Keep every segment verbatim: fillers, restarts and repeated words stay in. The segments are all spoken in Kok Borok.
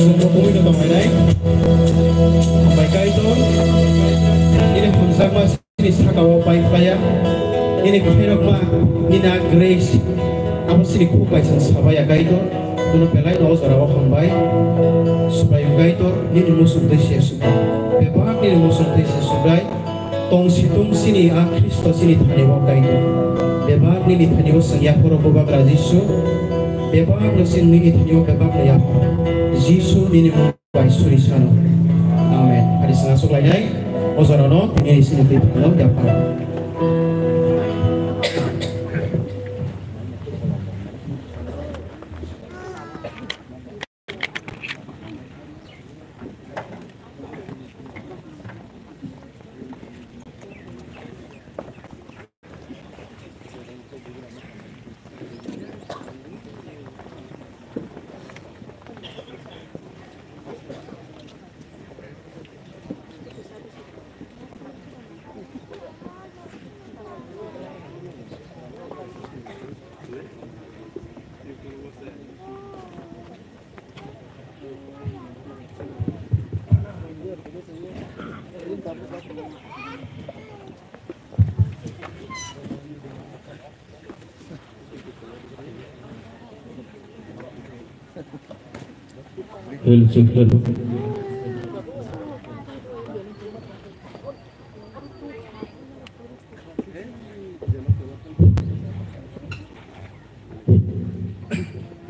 Sumukhuino tonglainai. Hambai Kaitor, nini hamjakma sini saka-o pai phlaiya. Nini khairokma, nini a grace, abo sini khuk bai chwng sabaiya Kaitor. Bono belai no o jora-o hambai. Subraiyung Kaitor, nini muchung twi se Subrai. Bebak nini muchung twi se Subrai. Tong si tong sini a Khristo sini thani o Kaitor. Bebak nini thani o chwng yapharo Bubagra Jisu. Bebak no chwng nini thani o bebak no yapharo. Jisu nini mung bai suri sano. Amen. Hari sini aswk lainai. O jora no nini sini twi phano yapharo.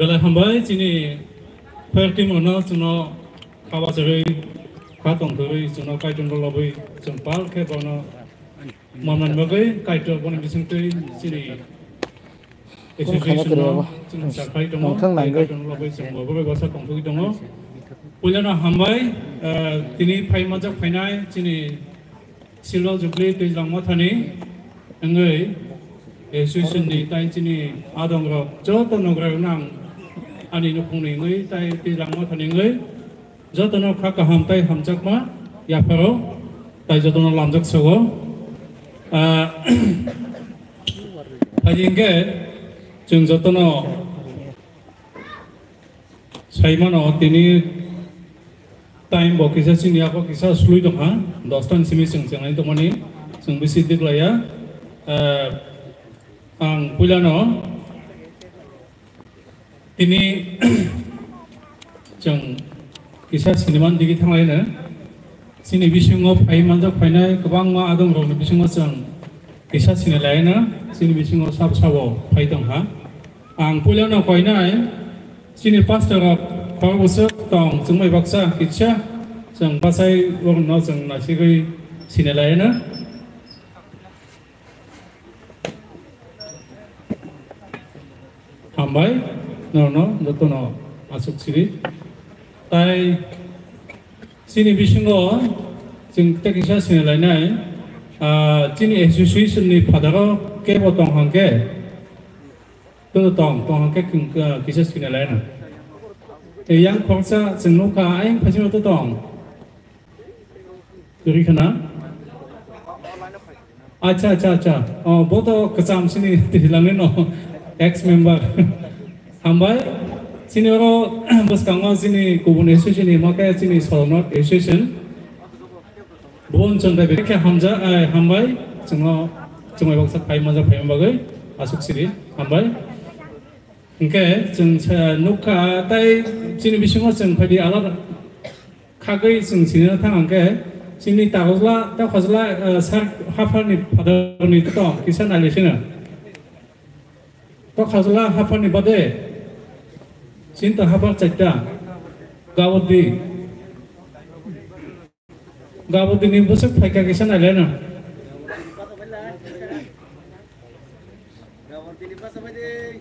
Belai hambai chini choir team rokno chwngno kha bachagwi kha tongthogwi chwngno Kaitorno lobwi chwng pal khe bono manman bagwi Kaitor boni bisingtwi chini association no chwng sakhai tongo. Kaitorno lobwi chwng bo bagwi bwsa tongthogwi tongo. Puilano hambai, ah, tini phai manjak phainai chini Silver Jubilee Twijlang Mothani wngwi, eh, association ni tai chini adongrok joto nograi rok nang ani nukhungni wngwi tai Twijlang Mothani wngwi jotono kha kaham tai hamjakma yapharo tai jotono lamjak sogo. Ah, hai hwnkhe chwng jotono Saimano tini time bo kisa chini yago kisa sului tongkha, dosta ni simi chwng chengnai tongmani chwng bisi diklaiya. Eh, ang puilano tini chwng kisa sinimani digi thanglaino. Chini bisingo phai manjak phainai kwbangma adongrokni bisingo chwng kisa sinilaino, chini bisingo sabo sabo phai tongkha. Ang puilano koinai chini pastor rok kok bwswk tong chwngbai baksa kisa chwng bachai borokno chwng naisigwi sinilaino. Hambai, norokno jotono aswk siri. Tai Chini bisingo chwng tei kisa sini lainai, ah, chini association ni phataro kebo tong hangke, tong tong, tong hangke chwng, ah, kisa sini laina. Tei yang khoroksa chwng nukha, ayang phaisingno to tong. Turi khana? Acha, acha, acha. Oh, bo to kwcham sini twijlangni no, ex member. Hambai. Chini oro bwskango chini kubun association ni hwnkhe chini Solomon association. Bun chwng bai khe hamja, eh, hambai. Chwngno, chwngno baksa phai maja phai bagwi aswk siri. Hambai. Hwnkhe chwng sa nukha tei chini bisingo chwng phaidi alada. Khagwi chwng sinina thang hwnkhe, chini Tokajla, Tokajla, eh, sak hapharni phatarni to kisa nailai sino. Tokajla hapharni bade, chini to haphar chaita, Gaudi, Gaudini bwswk phaikha kisa nailai no.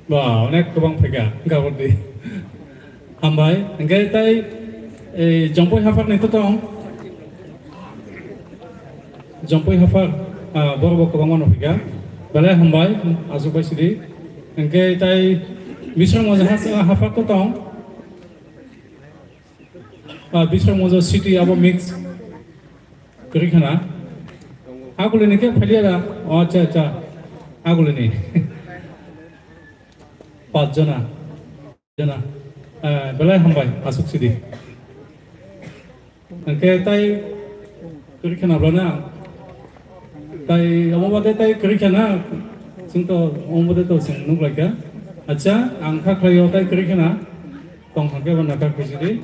Ba, onek kwbang phaikha, Gaudi. Hambai, hwnkhe tai, ei, Jompui haphar ni to tong. Jompui haphar, ah, borok bo kwbangma no phaikha. Belai hambai, aswk bai sidi. Hwnkhe tai Bisramganj ha-, haphar to tong. Ah, Bisramganj city abo mix. Kwrwi khana? Agulini khe phaliya da? Oh, acha, acha. Agulini. Pach jona. Jona. Eh, belai hambai, aswk sidi. Hwnkhe tai kwrwi khana bwlana? Tai omo bade tai kwrwi khana? Chwng to omo bade to chwng nuk lai kha. Acha, ang kha khlaio tai kwrwi khana. Tong hwnkhe bo nakar khe sidi.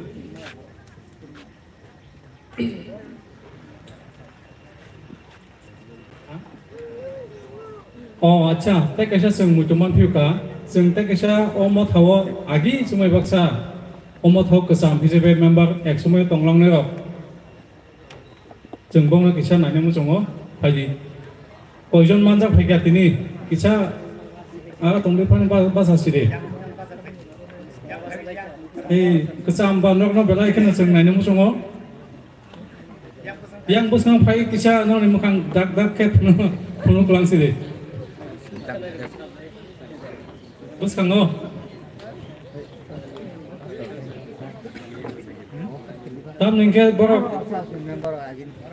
O, acha, tei kaisa chwng muitu man phiyo kha. Chwng tei kaisa o mothao agi chumai baksa. O mothao kwcham hisabe member ek somoi tonglangnai rok. Chwng bongno kisa naina muchungo phaidi. Koijon manjak phaikha tini kisa, ah, tongwi phani ba-, basa sidi. Ei, kwcham ba nokno belai kheno chwng naina muchungo. Yang bwskang phai kisa nokni mwkhang dak dak khe phunu, phunu kwlang sidi. Bwskango. Tamni hwnkhe borok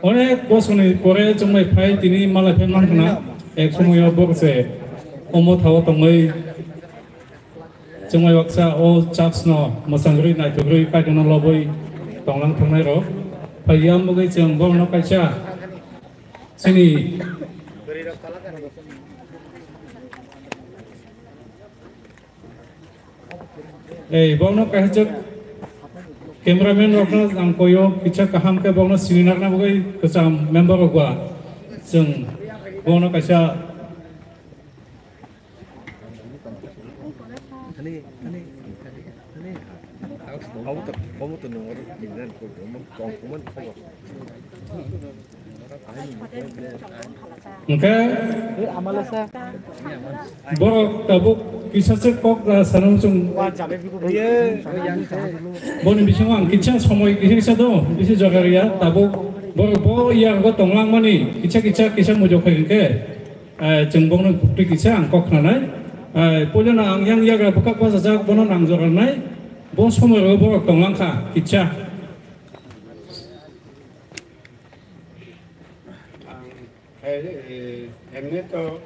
onek bosoni pore chwngbai phai tini malai phai mankha ek somoyo borok se omo thao tongwi chwngbai baksa o church no mwchangwi naithogwi kaitorno lobwi tonglang thangnai rok phai yang bagwi chwng borokno kaisa chini Ei, bokno kaisa cameraman rokno ang koyo, kisa kaham khe bokno sini narwkna bagwi kwcham member rok ba. Chwng bokno kaisa Hwnkhe borok tabuk kisa se kok da sanung chwng. Boni bisingo ang kisa somoi kisa kisa do, bisi jaga riya, tabuk borok bo yago tonglang mani, kisa kisa kisa mujok khai hwnkhe, eh, chwng bokno twi kisa ang kok khnanai. Eh, puilano ang yang yagra bwkak bachajak, bono nang jora nai, bo somoi ro borok tonglang kha, kisa. Ang, eh, eh, emni to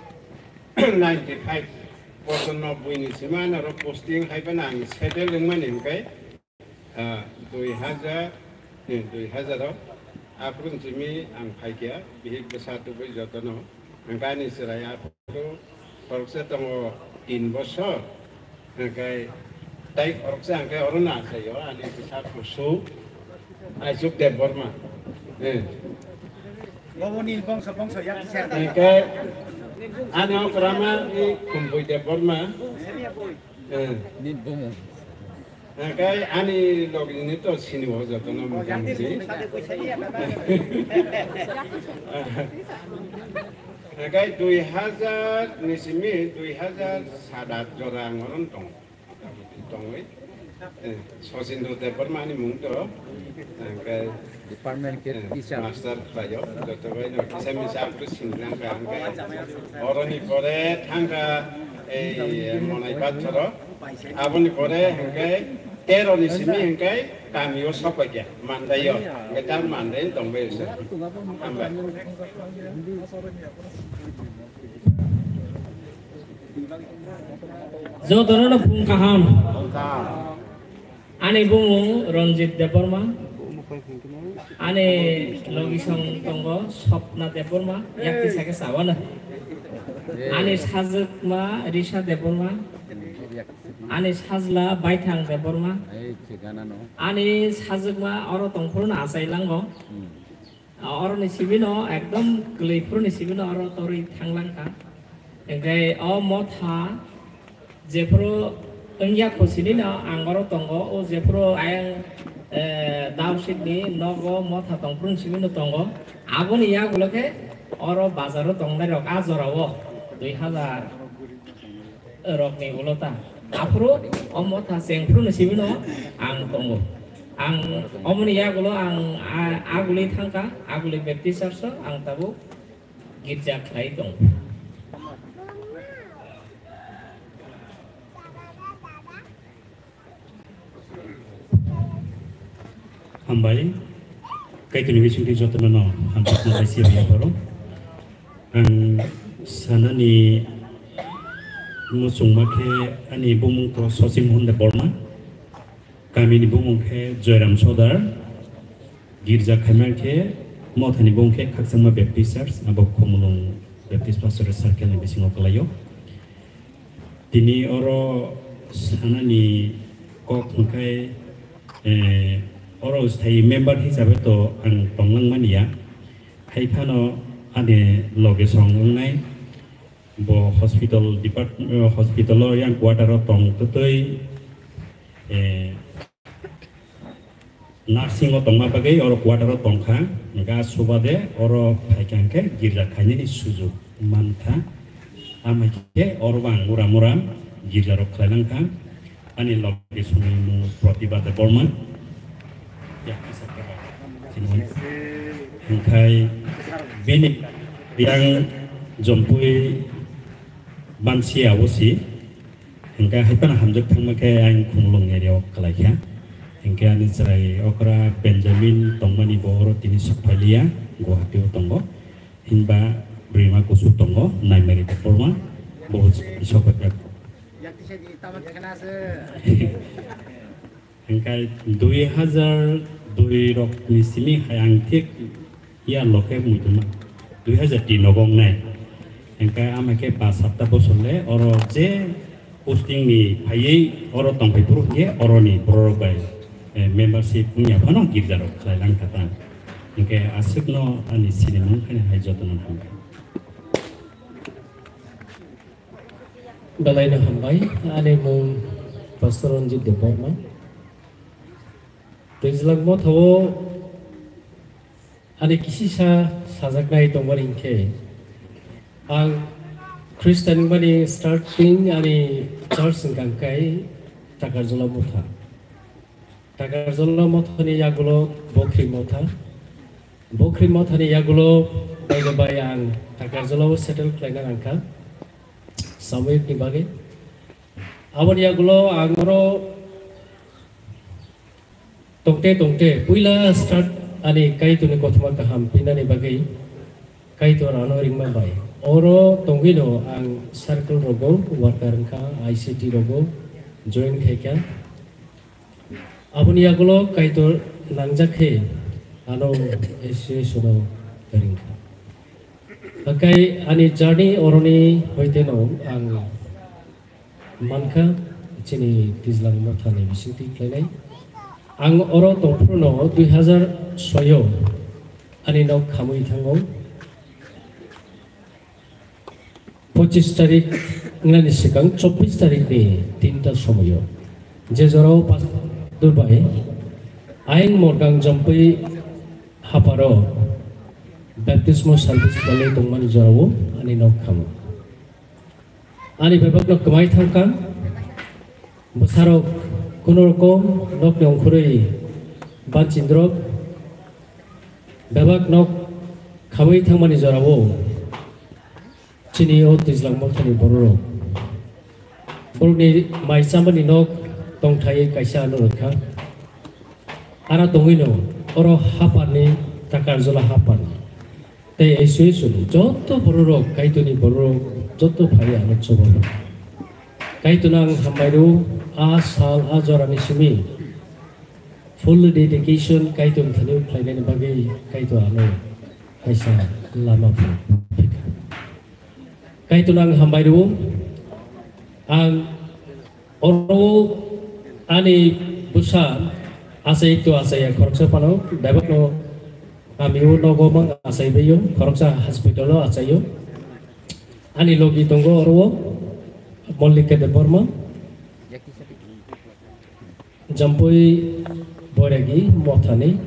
ninety five bochor noboi ni sima naro posting hai phano ang settle wngmani hwnkhe, ah, dui hajar, eh, dui hajar o aphuru simi ang phaikha, bihik bwsa tubui jotono. Hwnkhe ani chwrai aphuru khoroksa tongo tin bosor. Hwnkhe tai khoroksa hwnkhe oro na achaio ani bwsa kusu Aisuk Debbarma. Eh. Bobo Nil bongso bongso yak kisa. Hwnkhe ani okrama ni Kumbui Debbarma. Eh. Nil bongso. Hwnkhe ani logini to sini o jotono motamoti. Hwnkhe dui hajar ni simi dui hajar sat at jora ang oron tongo. Tongwi. Eh, Sachindra Debbarma ni mung to, hingke, Department ke eh, teacher. Master khlaio, joto bai no kisa misa ang to sini lang ka, hingke oroni pore thangka, eh, Monai Pathoro, aboni pore hingke tero ni simi hingke kami o sopai kya, Mandai o, hingke tam Mandai tong bai se, hambai. Jotono no phung kaham. Ani bumung Ranjit Debbarma. Ani logisong tongo Swapna Debbarma, yakti sake sawana. Ani sajwkma Risha Debbarma. Ani sajla Baithang Debbarma. Ani sajwkma oro tongphuru no achai lango. Oroni sibino ekdom kwlwi phuruni sibino oro torwi thanglang kha. Hingke o motha jephuru wngya kho sinino ang oro tongo, o jephuru ayang, eh, Dausikni nogo motha tongphuruni sibino tongo. Aboni yagulo khe oro bazaro tongnairok a jorao dui hazar rokni ulo ta. Aphuru o motha chengphuru ni sibino ang tongo. Ang omoni yagulo ang a-, aguli thangkha, aguli Baptist Church o ang tabuk girja khlai tongo. Hambai, Kaitorni bisingtwi jotono no hamjakma bai siyam yapharo. Ang sanani muchungma khe ani bumung khe Sachin Mohan Debbarma, kamini bumung khe Joyram Sodar, girja khaima khe mothani bumung khe Khakchangma Baptist Church, abo Khumulwng Baptist Pastoral Circle ni bisingo kwlaio. Tini oro sanani kok hwnkhe, eh, oro sthayi member hisabe to ang tonglang manya. Hai phano ani loge song wngnai, bo hospital depart-, eh, hospital o yang quarter o tong twtwi, eh, Nursing o tongma bagwi oro quarter o tongkha, hwnkhe a subade oro phaikha hwnkhe girja khainani sujuk mankha. Amhaikhe oro bo ang uram uram girja rok khlai langkha. Ani loge songni mung Pratibha Debbarma. Hwnkhe bini yang Jompui Bansia osi. Hingke hai phano hamjak thangma khe ayang Khumulwng area o kwlai kha. Hingke ani chwrai okra Benjamin tongmani bo oro tini sok phailiya, Guwahati o tongo. Himba bwrwima kusu tongo, Naimari Debbarma, bo sok phaikha. Hingke dui hajar dui rok ni simi hai ang thik ya loke muituma dui hajar tin nogo wngnai. Hingke ama khe pas sapta bosor le oro je posting ni phaiwi oro tongphai phuru hingke oro ni borok rok bai, eh, membership wngya phano girja rok khlai lang kha ta. Hingke aswk no ani sinimung haino hai joto no hamkha. Belai no hambai, ani mung Pastor Ranjit Debbarma. Twijlang Motha o ani kisisa sajaknai tongmani hinkhe, ang Christian wngmani starting ani church wngkha khe Takarjala Motha. Takarjala Mothani yagulo Bokhri Motha. Bokhri Mothani yagulo bai bai ang Takarjala o settle khlaina nangkha. Samoyikni bagwi. Aboni yagulo ang oro tongte tongte puila start ani Kaitorni kothoma kaham pinani bagwi Kaitor ano ringma bai. Oro tongwino ang circle rogo worker wngkha, I C T rogo join khaikha. Aboni yagulo Kaitor nangjak khe ano association o ringkha. Hakai ani journey oroni hoiteno ang mankha chini Twijlang Mothani bisingtwi khlainai. Ang oro tongphruno dui hazar soyo ani nok khamwi thango. Pochis tarik wngnani swkang chobbish tarikni tinta somoio je jorao Pastor bai ayang Morgang Jompui Haparo baptismo service khlaiwi tongmani jorao ani nok khamu. Ani bebakno kwmai thangkha, bwsarok Kuno rokom nokni ongkhorwi banchindrop bebak nok khawi thangmani jorao chini o twijlang mothani bororok borokni mai chamani nok tongthai kaisa ano rwkha. Ara tongwino oro haparni Takarjala haparni tei S O S ni joto bororok, Kaitorni bororok joto phai ano chubago. Kaitorno ang hambai rw, a sal, a jorani simi full dedication Kaitorni thani khlainani bagwi Kaitor ano kaisa lama phunukha. Kaitorno ang hambai rw, ang oro ani bwsa achai to achaiya khoroksa phano, bebakno kami o nogo mang achai baio, khoroksa hospital o achaio. Ani logi tongo oro o Mallika Debbarma, Jampui Boiragi mothani,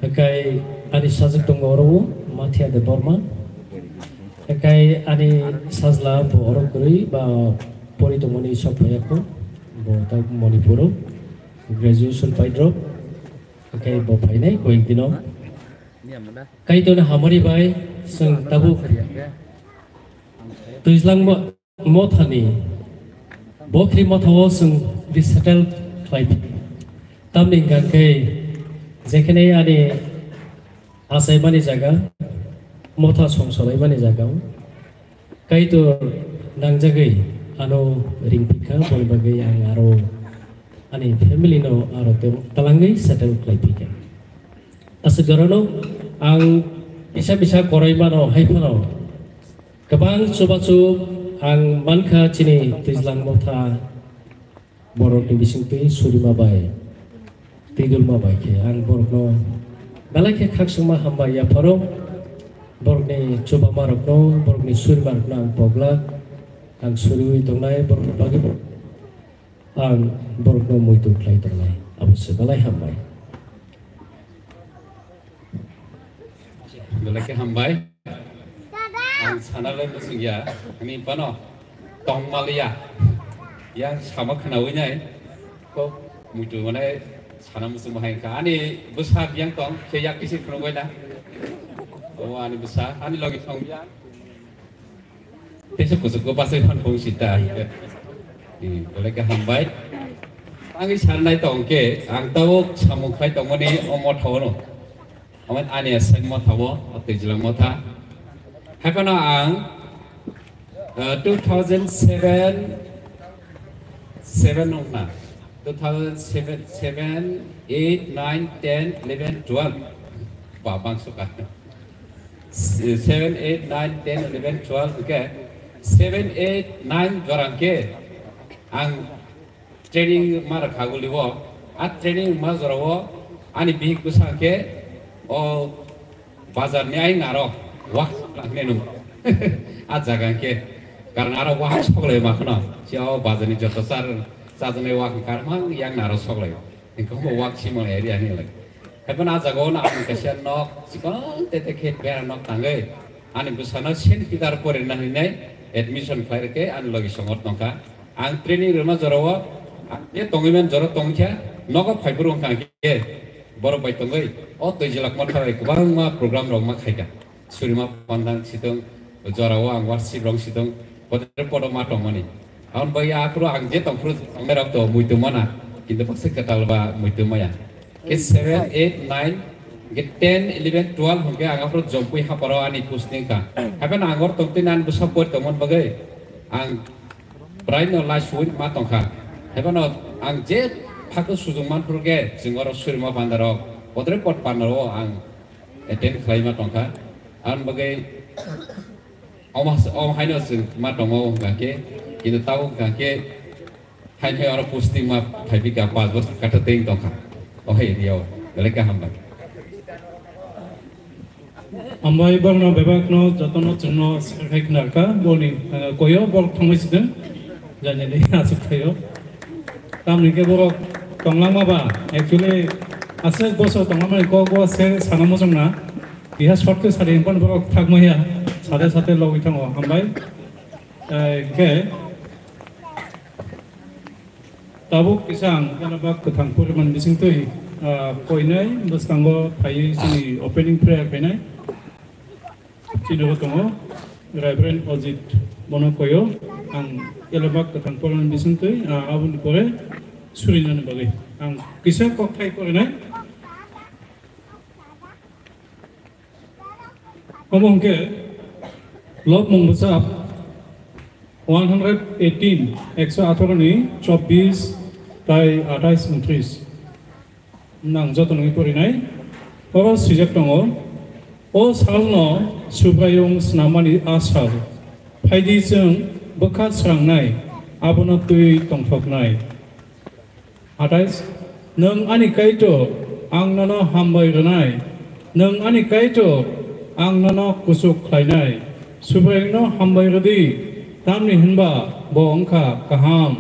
hakai ani sajwk tongo oro o Mathia Debbarma, hakai ani sajla bo oro kwrwi ba pori tongmani sok phaiya kho, bo ta Manipur o graduation paidrop, hakai bo phainai koyek dino. Kaitorni hamari bai chwng tabuk twijlang mo-, mothani bokhri mothao chwng resettle khlai phi. Tamni hwnkha khe jekhene ani achaimani jaga, motha songsonaimani jaga, Kaitor nangjagwi ano ringphikha, boni bagwi ang aro ani family no aro tong-, talangwi settle khlai phikha. Aswk jorano ang kisa misa korai mano hai phano kwbang chubachu ang mankha chini twijlang motha borokni bisingtwi surima bai twidulma bai khe ang borokno belai khe khakchangma hambai yapharo. Borokni chubama rokno, borokni surima rokno ang pogla, ang suriwi tongnai borokni bagwi ang borokno muitu khlai tongnai, abo se belai hambai. Belai khe hambai. Ang sana le muchung ya, ani pano tong maliya. Yang sama khnawi nai. Ko muitu mane sana muchung bahai ka. Ani bwsa yang tong, se yak kisi khnawi na. O ani bwsa, ani logi tong ya. Tesa kuchuk ko pasai phan phung sita. Ni, belai khe hambai. Ang i sanai tong khe, ang tao samung khai tongmani o motha ono. Amat ani asai motha o, o twijlang motha. Haikano ang, eh, two thousand seven, seven nong na. Two thousand seven, seven, eight, nine, ten, eleven, twelve. Ba, bang suka. Seven, eight, nine, ten, eleven, twelve hwnkhe, seven, eight, nine jora hwnkhe ang training ma rwkha guli o. A training ma jora o ani bihik bwsa hwnkhe o bazar ni ayang aro wak hwnwi nung. A jaga hwnkhe, karon aro wak soklai ma kheno. Si o bazar ni joto char, chajaknai wak hwnkhe aro mang yang aro soklai. Hwnkhe bo wak simon area ni lai. Haikhe a jaga o no ang kaisa nok chikon tete khe bera nok tangwi ani bwsano Saint Peter porina hinwi admission khlai rwkhe ani logi songor tongkha. Ang training rwma jora o ang je tongwi man jora tongkha, nogo phai phuru wngkha khe borok bai tongwi o twijlak motha bai kwbangma program rok ma khaikha. Surima panda sitwng, jora o ang worship rok sitwng, kodre podo ma tongmani. Aboni bagwi aphuru ang je tongphuru tongnai rok to muitu mana, kintu baksa kwtal ba muitu maya. Khe seven, eight, nine, khe ten, eleven, twelve hwnkhe ang aphuru Jompui haparo ani posting kha. Haikhe ang oro tongtwi nang bwsa pori tongmani bagwi ang prai no last week ma tongkha. Haibano ang je phakno sujung manphuru khe chwng oro Surima panda rok, kodre pot panda rok ang attend khlaima tongkha. Aboni bagwi omo, omo haino chwng ma tongo wngkha khe, kintu tabuk wngkha khe haino oro posting ma phaiphi kha, panch bosor kata tei tongkha o hai area o. Belai khe hambai. Hambai borokno bebakno jotono chwngno sakhai khna rwkha, boni, eh, koyo borok thangwi sidwng. Jani ni aswk thaio. Tamni khe borok tonglangma ba, actually, aswk bosor tonglangmani kok bo se sana muchung na. Biha short khe sari hwnphano borok thakmaya, sade sade logwi thango, hambai. Eh, khe, Tabuk kisa ang Elabak kwthang poriman bisingtwi, ah, koinai bwskango phaiwi chini opening prayer khainai. Chini bo tongo Reverend Ojit, bono koyo ang Elabak kwthang poriman bisingtwi, ah, aboni pore surinani bagwi ang kisa kokthai korinai. Omo hwnkhe lobmung bwchap one hundred eighteen, ekso atharo ni chobbish tai atais untris. Nang joto nungwi porinai. Oro swijak tongo, "O salno Subraiyung snamani a sal. Phaidi chwng bwkha srangnai, abono twi tongthoknai." Atais, nwng ani Kaitor, ang nono hambai rwnai. Nwng ani Kaitor, ang nono kuchuk khlainai. Subraiyungno hambai rwdi, tamni hwnba bo wngkha kaham,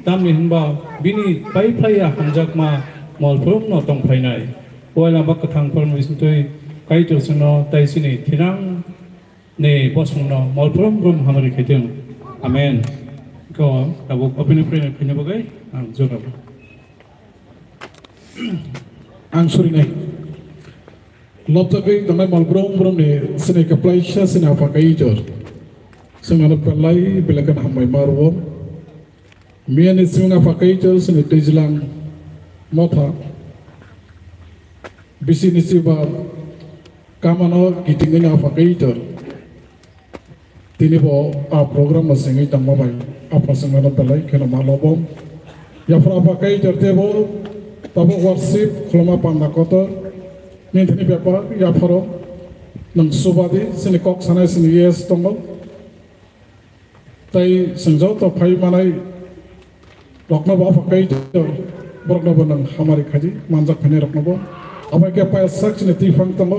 tamni hwnba bini paiphlaiya hamjakma molphurumno tongphlainai. Uailamba kwthang phormwisingtwi Kaitor chwngno tei chini thinang ni bosongno molphrum brum hamari khaitwng. Amen. Ko tabuk opening prayer khaina bagwi ang jora. Ang surinai. Lobjagwi tongnai molphrum brum ni sini kaplaisa sini Apha Kaitor. Sini ano pelai belakan hambai marwo. Miyani simi wngkha Kaitor chini Twijlang motha. Bisi ni chuba kamano kitingwi no Apha Kaitor. Tini bo a program no sengwi tongma bai Apha sengmano belai kheno ma lobo. Yaphar Apha Kaitor tebo tabo worship khuluma panda kotor. Nini thani bepar yapharo nang subadi sini kok sanai sini yes tongo. Tai chwng joto phai manai rokno bo Apha Kaitor, borokno bo nwng hamari khaidi, manjak phainai rokno bo. Abo khe paisa chini twi phang tongo,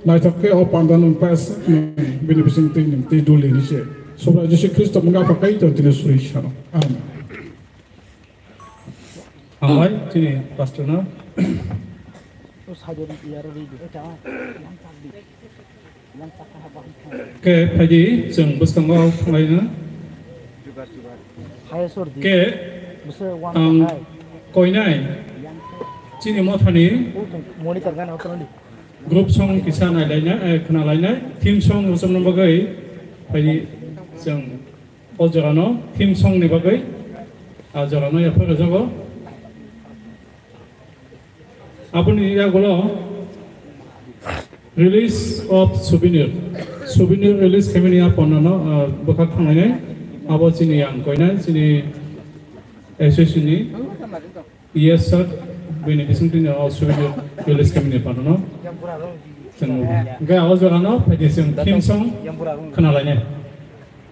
naithok khe o panda nwng paisa ni bini bising twi nwng twi duli ni se. Subrai Jisu Khristo mungwi Apha Kaitor tini suri sano. Amen. Hambai chini pastor no. Ke phaidi chwng bwskango thanglaina. Ke ang koinai chini mothani group song kisa nailaina, eh, khnalainai, theme song rwchapna bagwi phaidi chwng o jorano theme song ni bagwi a jorano yaphar rwjago. Aboni yagulo release of souvenir. Souvenir release khaimani a ponnano, ah, bwkhak thanglainai. Abo chini yang koinai, chini association ni E S sir, bini bising tini o souvenir release khaimani pannano. Chwng hwnkhe abo jorano phaidi chwng theme song khnalainai.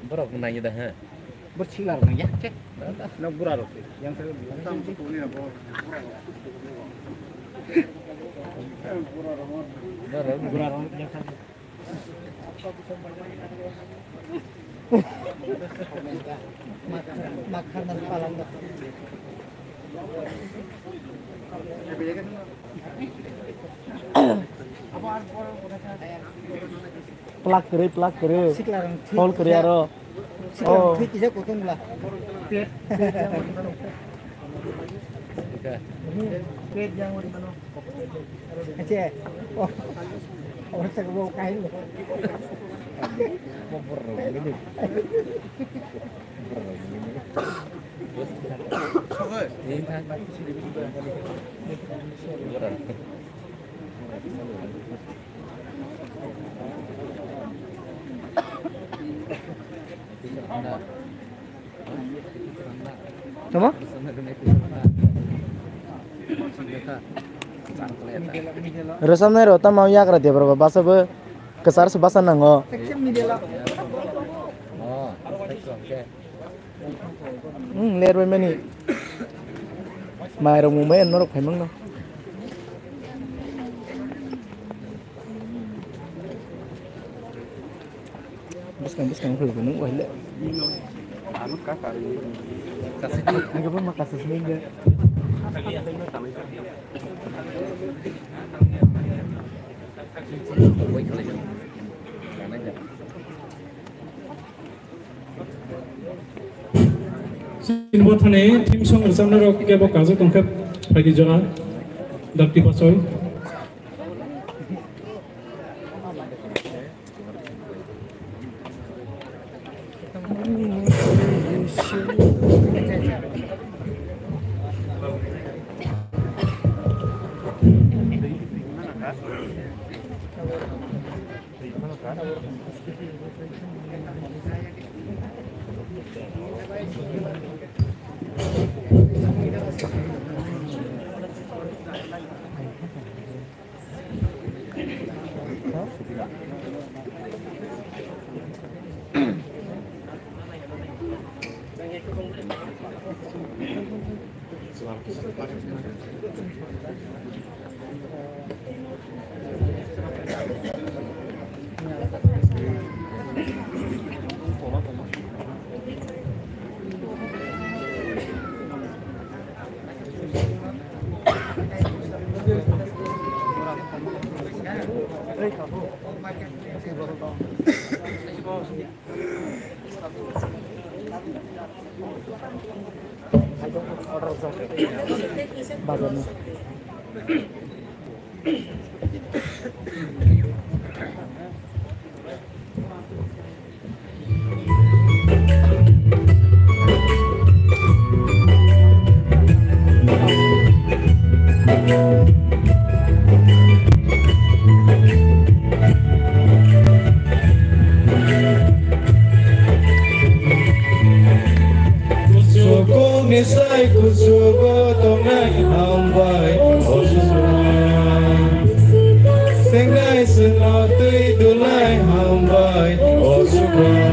Borok nangya da, ha? Bor sikla rok nangya, che. Nok bura rok se. Yang se. Bura rok, yang se. Mak-, makhan dan palang da. Plak kwrwi, plak kwrwi. Sikla rang thik Hol kwrwi kisa. Aro. Sikla rang Oh. Thik kisa kutung bla. Pet, pet yang wari mano. Pet yang wari mano. Ache. Oh. Oh, tak mau kain. Mau berapa ini? Tama? Rwchapnai rok tamo yagra debra ba basa bo kwchar se basa nango. Hmm, ler bai mani. Mai rok mung bai norok phai mangno. Bwskang bwskang phai bo nung wahile. Ang kaka. Ang kaka ma kasa sini enggak. Chini bo thani theme song rwchapnai rok kebo kajak tongkhe phaidi jora dakti pasoi. Kuchugo ni sai kuchugo tongnai hambai o Subrai. Sengnai sengno twi dulai hambai o Subrai.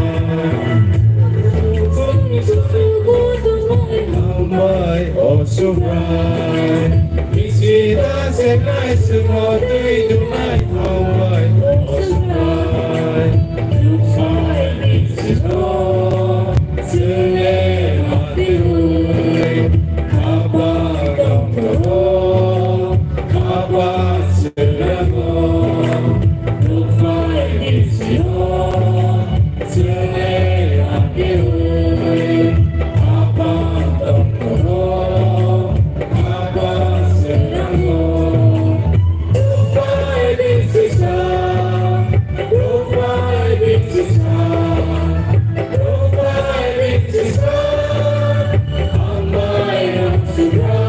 Hambai o Subrai. Bisida sengnai sengno twi dulai hambai o Subrai. Lupai bisino sele mati hui. Khaba dongkoro, khaba serango. Lupai bisino sele mati hui. Khaba dongkoro, khaba serango. Lupai bisisa, lupai bisisa, lupai bisisa, hambai nang Subrai.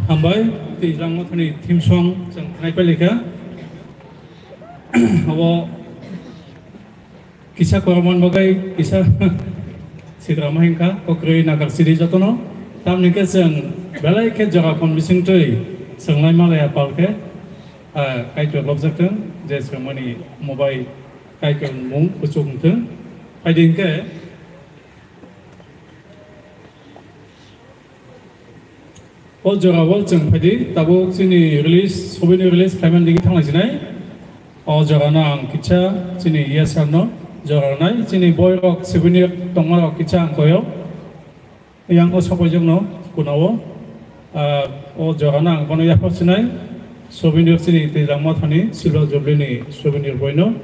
Hambai, Twijlang Mothani theme song chwng khnai pailika. Abo kisa kwrwngmani bagwi kisa sikrama hinkha, kokrwi nakar siri jotono. Tamni khe chwng belai khe jora kon bisingtwi chwng lai malaya pal khe, ah, Kaitor lobjak thung, je chwngmani mobai Kaitor mung kuchuk wng thung. Phaidi hinkhe, O jora o chwng phaidi, tabuk chini release, souvenir release khlaimani digi thanglai sinai. O jora no ang kisa chini E S R no jora rwnai, chini boy rok souvenir tongma rok kisa ang koyo. Yang o sokoijak no kuna o, ah, o jora no ang bono yaphar sinai. Souvenir chini Twijlang Mothani Silver Jubilee ni souvenir boy no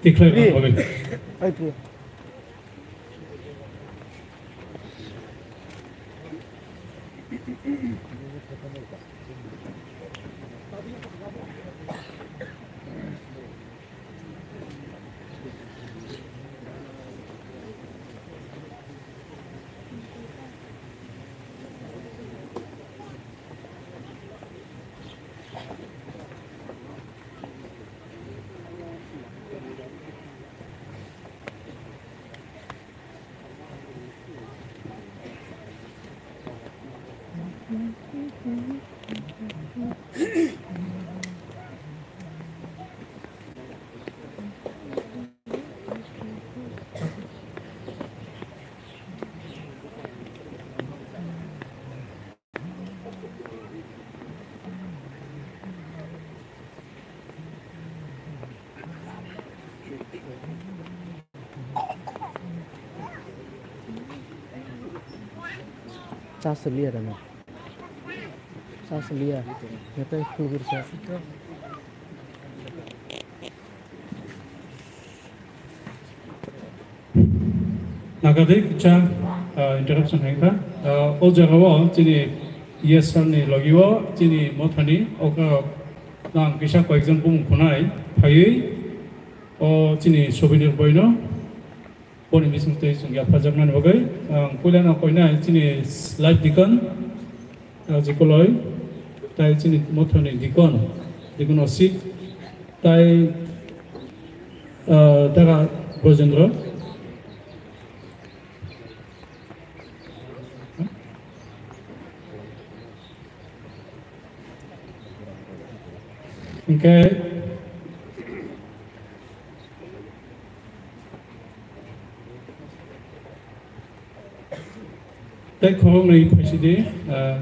tikhlai rwna bagwi. Chaswk liya rano. Sasliya, nete khulgursa. Nagadei kisa, ah, interruption hai kha. Ah, o jagao chini yes sir ni logi o chini mothani okra ang kisa koyekjon bumung khunai phaiwi o chini souvenir boino. Boni bising twi chwng yapharjakmani bagwi ang puilano koinai chini live deacon, ah, Jikoloi, tai chini mothani deacon, deacon Osik, tai, ah, Dara Brojendra. Hingke tei khoroknwi phaisidi, ah,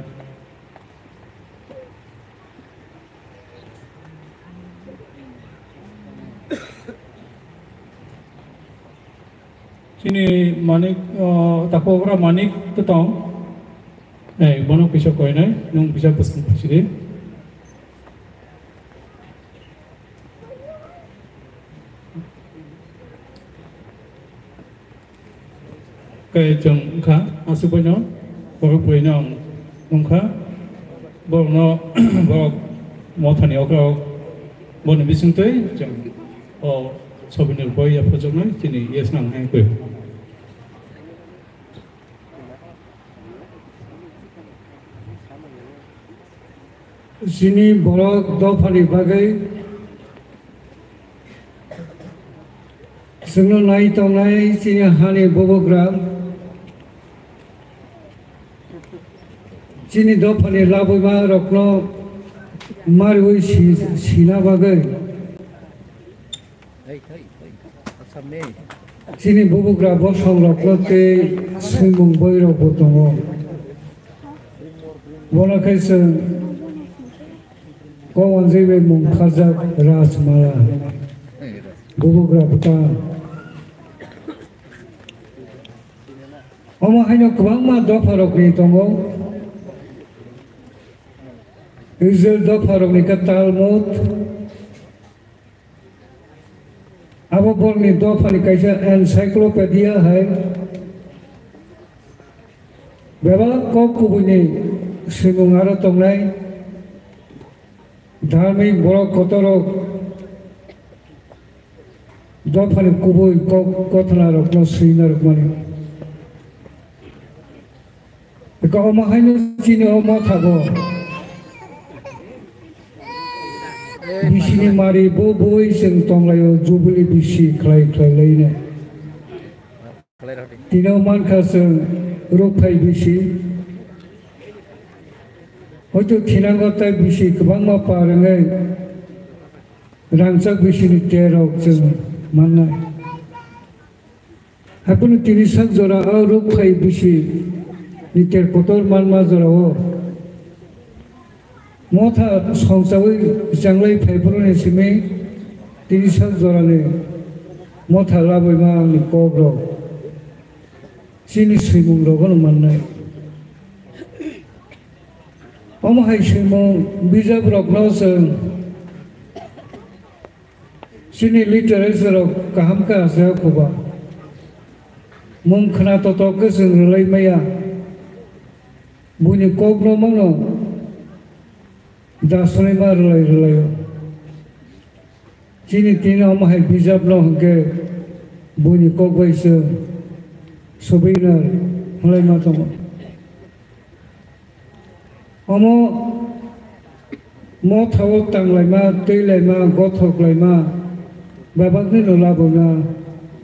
chini Manik, ah, takhukra Manik tong. Ei, bono kisa koinai, nwng kisa bwswng phaisidi. Khe chwng wngkha, aswk baino borok buino ang wngkha. Borokno, borok mothani okra boni bisingtwi chwng o souvenir boi yapharjaknai chini yes nang hai khe. Chini borok dophani bagwi chwngno nai tongnai chini hani bubagra, chini dophani labuima rokno mariwi si-, sina bagwi. Chini bubagra bosong rokno tei swimung boi rok bo tongo. Bono khe chwng kok wanjwi bai mung kharjak Rajmala, bubagra bwtang. Omo haino kwbangma dopha rokni tongo. Israel dopha rokni khe Talmud. Abo borokni dophani kaisa encyclopedia hai. Bebak kok kubuini swimung aro tongnai. Dharmik borok kotorrok dophani kubui kok kothonarokno swina rwkmani. Eka omo haino chini o motha bo. Bisini mari bo bui chwng tonglaio jubili bisi khlai khlai laino. Tini o mankha chwng rukphai bisi. Hoito thinango tai bisi kwbangma par wngwi rangchak bisini terrok chwng mannai. Haikhe tini sak jora o rukphai bisi ni ter kotor manma jora o motha songchawi changlai phaiphuru ni simi tini sak jora ni motha labaima ni kok rok chini swimung rok no mannai. Omo hai swimung bijap rok no chwng Chini literature rok kaham khe achaio khuba. Mung khna totok khe chwng rwlai maya. Buini kok no mano dasroi ma rwlai rwlaio. Chini tini omo hai bijap no hwnkhe buini kok bai se souvenir hwnlai ma tongo. Omo motha o tanglaima, twilaima, gothoklaima, bebakni no labwna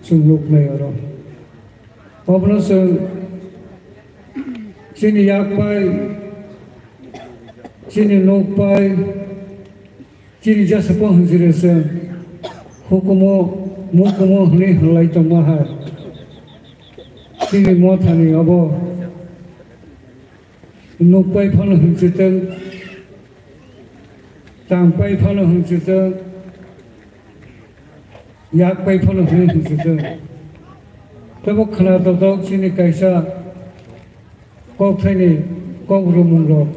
chwng nuknai oro. Obono chwng chini yak pai, chini nuk pai, chini jasa po hwnjire chwng hukumo, mukumo hwnwi hwnlai tongma hai. Chini mothani obo. Nuk pai phano hwnchitwng, tang pai phano hwnchitwng, yak pai phano hwnwi hwnchitwng. Tebo khna totok chini kaisa kokthaini kok rwmung rok.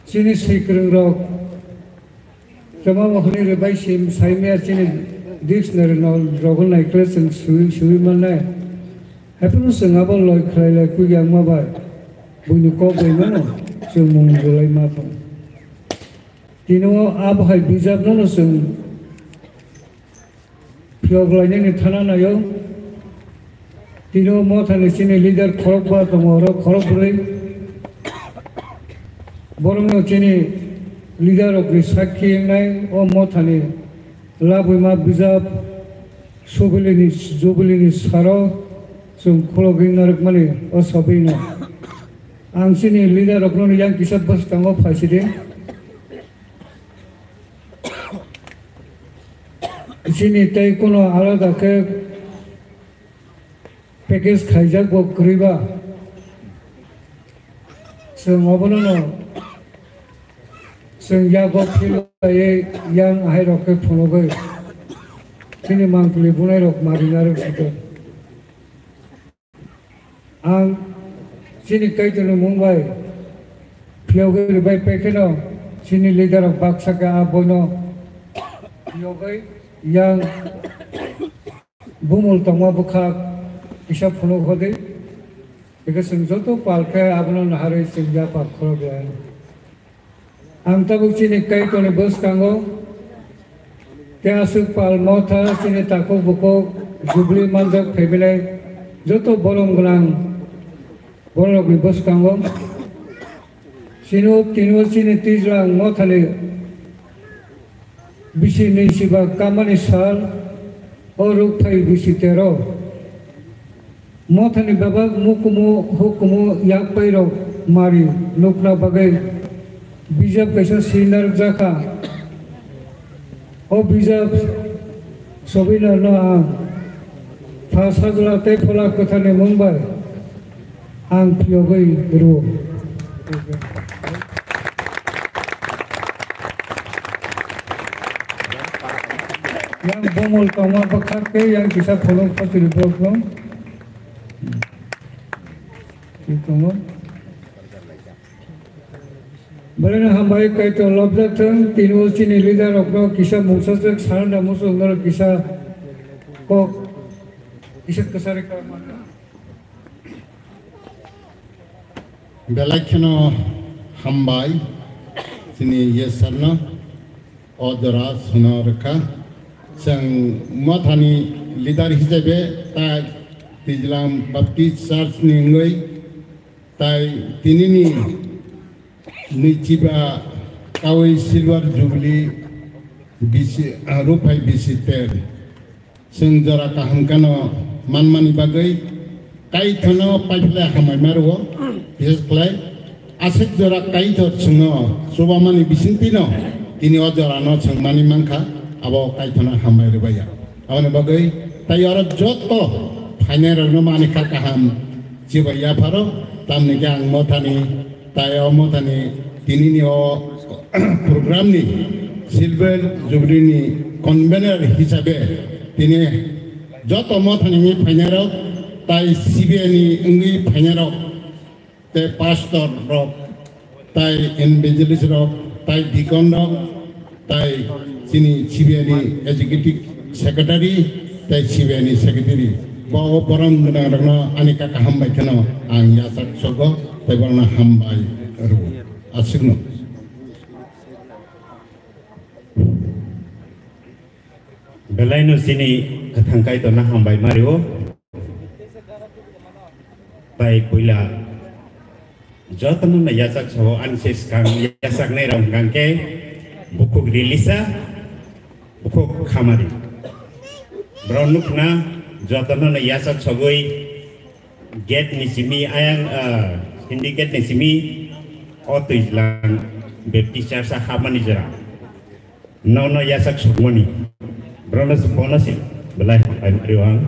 Chini swikwrwng rok, tama mohoni rwbai sim saimaya chini dictionary no rogo naikle chwng swi swi mannai. Haiphano chwng abo loi khlai lai kwi yang ma bai buini kok bai mano chwng mung bulai ma thang. Tini o abo hai bijap no no chwng phiyok lainani thana naio. Tini o mothani chini leader khorokba tongo, oro khorokbrwi. Borokno chini leader rokni sakhi wngnai o mothani labwima bijap subilini, jubilini saro chwng khulogwi narwkmani o sobino. Ang chini leader rokno yang kisa bwskango phaisidi. Chini tei kono alada khe package khaijak bo kwrwi ba. Chwng obono no chwng yago phil laiwi yang ahai rok khe phunugwi chini mangpili bunai rok marinarwk site. Ang chini Kaitorni mung bai phiyogwi rwbai paikheno chini leader rok baksa khe a boino phiyogwi yang bumul tongma bwkhak kisa phunuk hodi. Bikhe chwng joto pal khe abono naharwi chwng yapar khorok lai. Ang tabuk chini Kaitorni bwskango tei aswk pal motha chini takhuk bukhuk jubili manjak phaibilai joto borom gwnang bororokni bwskango chini o tini o chini twijlang mothani bisi nwi siba kamani sal o rukphai bisi tero. Mothani bebak mukumu hukumu yakpairok mari nukna bagwi bijap kaisa swi narwkjakha. O bijap sobinarno ang Pha Sajla tei Phola Kwtharni mung bai ang phiyogwi rwo. Yang bumul tongma bwkhak tei yang kisa phunuk phochiri borokno. Twi tongo. Belai no hambai, Kaitor lobjak thung, tini o chini leader rok no kisa mungsajak sana da muchung norok kisa kok kisa kwchari kok mano. Belai kheno hambai chini yesarno o jora sono rwkha. Chwng mothani leader hisabe ta Twijlang Baptist Church ni wngwi tai tinini nwichiba kawi silver jubilee bisi, ah, ruphai bisi ter. Chwng jora kaham kano manmani bagwi Kaitorno paiphlai hambai ma rwo, bises khlai aswk jora Kaitor chwngno chubamani bisingtwino tini o jorano chwng mani mankha, abo Kaitorno hambai rwbaiya. Aboni bagwi tai oro joto phainairokno mani kha kaham chibai yapharo, tamni khe ang mothani tai o mothani tinini o program ni silver jubilee ni convener hisabe tini joto mothani wngwi phainairok tai C B A ni wngwi phainairok tei pastor rok tai evangelist rok tai deacon rok tai chini C B A ni executive secretary tai C B A ni secretary, bo o borom gwnang rokno ani kaka hambai kheno ang yachak sogo tei borokno hambai rwo. Aswkno. Belai no chini kwthang Kaitor no hambai ma rwo. Tai puila jotono no yachak sao, ani se swkang yachaknai rok hwnkha khe bukhuk Rilisa, bukhuk Khamari. Borok nukhna jotono no yachak sogwi gate ni simi ayang, ah, syndicate ni simi o Twijlang Baptist Church a hapmani jora. Nono yachak sukmani. Borokno se bono se belai hambai rw ang.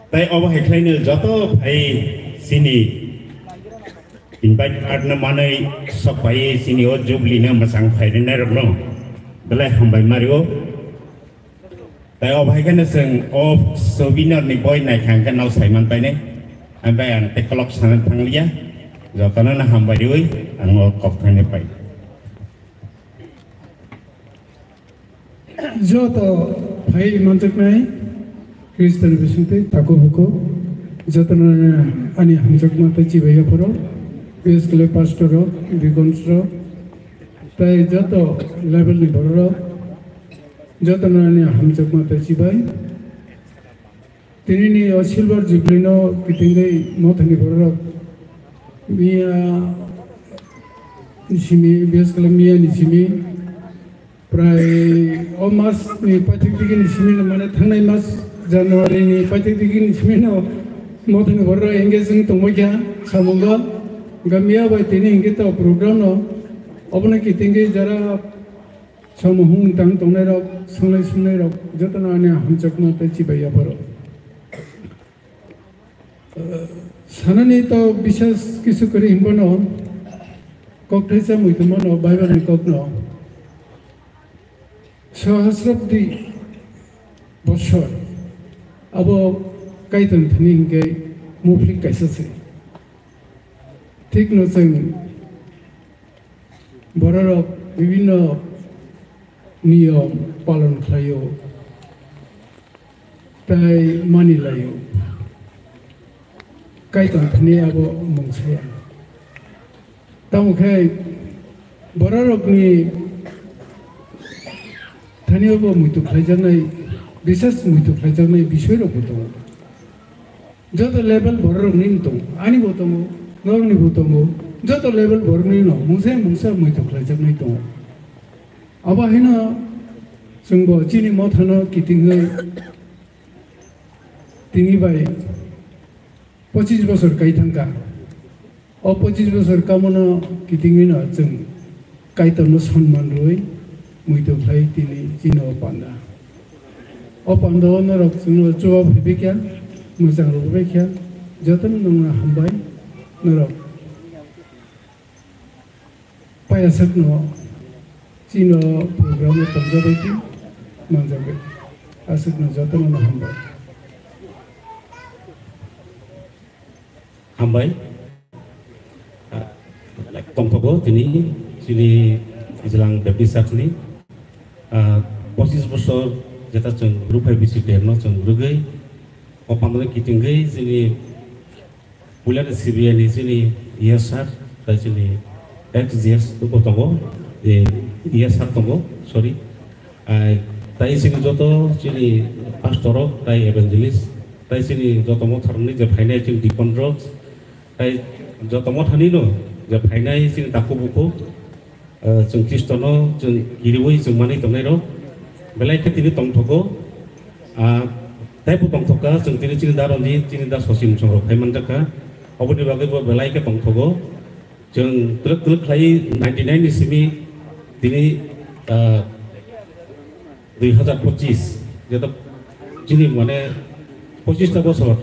Tai obo hai khlaino joto phai chini invite card no manwi sok phai chini o jubilee no mwchang phai rwnairokno belai hambai ma rwo. Tai obo hai kheno chwng o souvenir ni boi naikha hwnkhe nw saiman painai. Hambai ang tei kolok sana thangliya. Jotono no hambai rwi ang o kok thani pai. Joto phai manjaknai Khristo ni bisingtwi takhuk bukhuk, jotono ani hamjakma tei chibai yapharo, bias khlai pastor rok, deacons rok, tei joto level ni borok rok, jotono ani hamjakma tei chibai. Tini ni o silver jubilee no kitingwi mothani borok miya ni simi, bias khlai miya ni simi, prai o mas ni paithak digi ni simi no, mane thangnai mas January ni paithak digi ni simi no mothani borok engage wng tongbai kha samungo. Hwnkhe miya bai tini hinkhe to program no obono kitingwi jara Samung hung tang tongnai rok, sanglai sungnai rok, jotono ani hamjakma tei chibai yapharo. Sanani to bisas kisu kwrwi hinbano, kok thaisa muitu mano, Bible ni kok no. Sahasrabdi bosor, abo Kaitor thani hinkhe muphlik kaisa se. Thik no chwng Bororok bibinno niyom palon khlaio tei manilaio. Kaitor thani abo mung saya. Tamo khe bororokni thani abo muitu khlaijaknai, bises muitu khlaijaknai bisoirokbo tongo. Joto level bororokni tongo, ani bo tongo, norokni bo tongo, joto level borokni no mungsa mungsa muitu khlaijaknai tongo. Abo haino chwngbo chini mothano kitingwi tini bai pochis bosor kai thangkha. O pochis bosor kamono kitingwi no chwng Kaitorno sonman rwui muitu khlai tini chini o panda. O panda o norok chwngno chuba phaibai kha, mwchang rwbai kha, jotono nongno hambai norok. Pai aswkno chini o program o tongjagwi twi manjagwi aswkno jotono no hambai. Hambai. Ah, tongthogo tini chini Ijlang Baptist Church ni, ah, pochis bosor jeta chwng rwphai bisi terno chwng rwgwi o pandani kitingwi chini puila ni C B I ni chini E S R tai chini ex G S bo tongo, eh, E S R tongo, sorry. Ai, tai chini joto chini pastor rok, tai evangelist, tai chini joto motharni je phainai chini deacon rok, tai joto mothani no je phainai chini takhuk bukhuk, eh, chwng Khristo no chwng kiriwi chwng manwi tongnai rok, belai khe tini tongthogo, ah, taibo tongthokha chwng tini chini da Ranjit, chini da Sachin chwng rok phai manjakha, oboni bagwi bo belai khe tongthogo. Chwng twlwk twlwk khlai ninety nine ni simi tini, ah, dui hazar pochis, jeto chini mane pochis ta bosor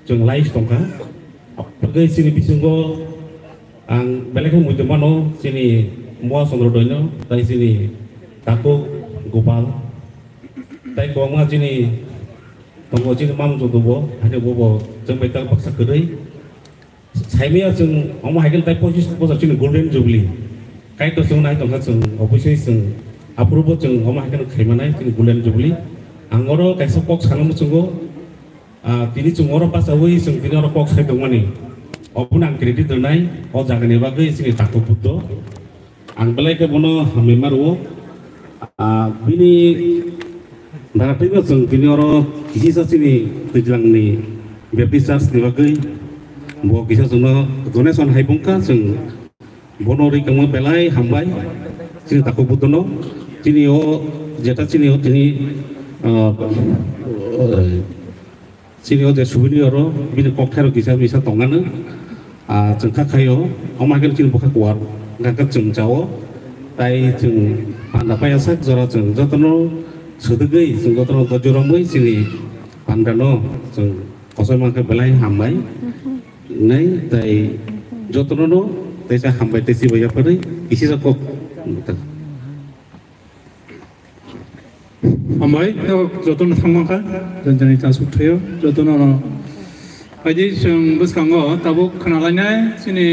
chwng lai tongkha. Aboni chini bisingo ang belai khe muitu mano chini Moha Chandra Doino, tai chini Taku Gopal, tai kwbangma chini tongo chini Mam Joto bo, haino bobo chwng bai tak baksa kwrwi. Saimaya chwng omo hai khe tai pochis bosor chini Golden Jubilee. Kaitor chwng nai tongkha chwng obviously chwng aphuru bo chwng omo hai khe khaimanai chini Golden Jubilee. Ang oro kaisa kok sana muchungo, ah, tini chwng oro bachawi chwng tini oro kok sai tongmani. Obono ang credit rwnai o jagani bagwi chini Taku Buddho. Ang belai khe bono hambai ma rwo. Ah, bini daratino chwng tini oro kisisa chini Twijlangni Baptist Church ni bagwi bo kisa chwngno donation hai bungkha, chwng bono rikangma belai hambai chini Taku Buddhono. Chini o jeta chini o tini, ah, Chini o je souvenir oro bini kokthairok kisa misa tongmani, ah, chwng kha khaio, omo hai khe chini bwkha kuar, hwnkha khe chwng chao, tai chwng panda paiya sak jora chwng jotono swdwgwi, chwng jotono dojoromwi chini pandano chwng kochoi mankha belai hambai nai, tai jotono no teisa hambai tei chibai yapharwi kisisa kok. Hambai, jotono thangma kha, jani jani chasuk thaio, jotono no Phaidi chwng bwskango tabuk khwnalainai chini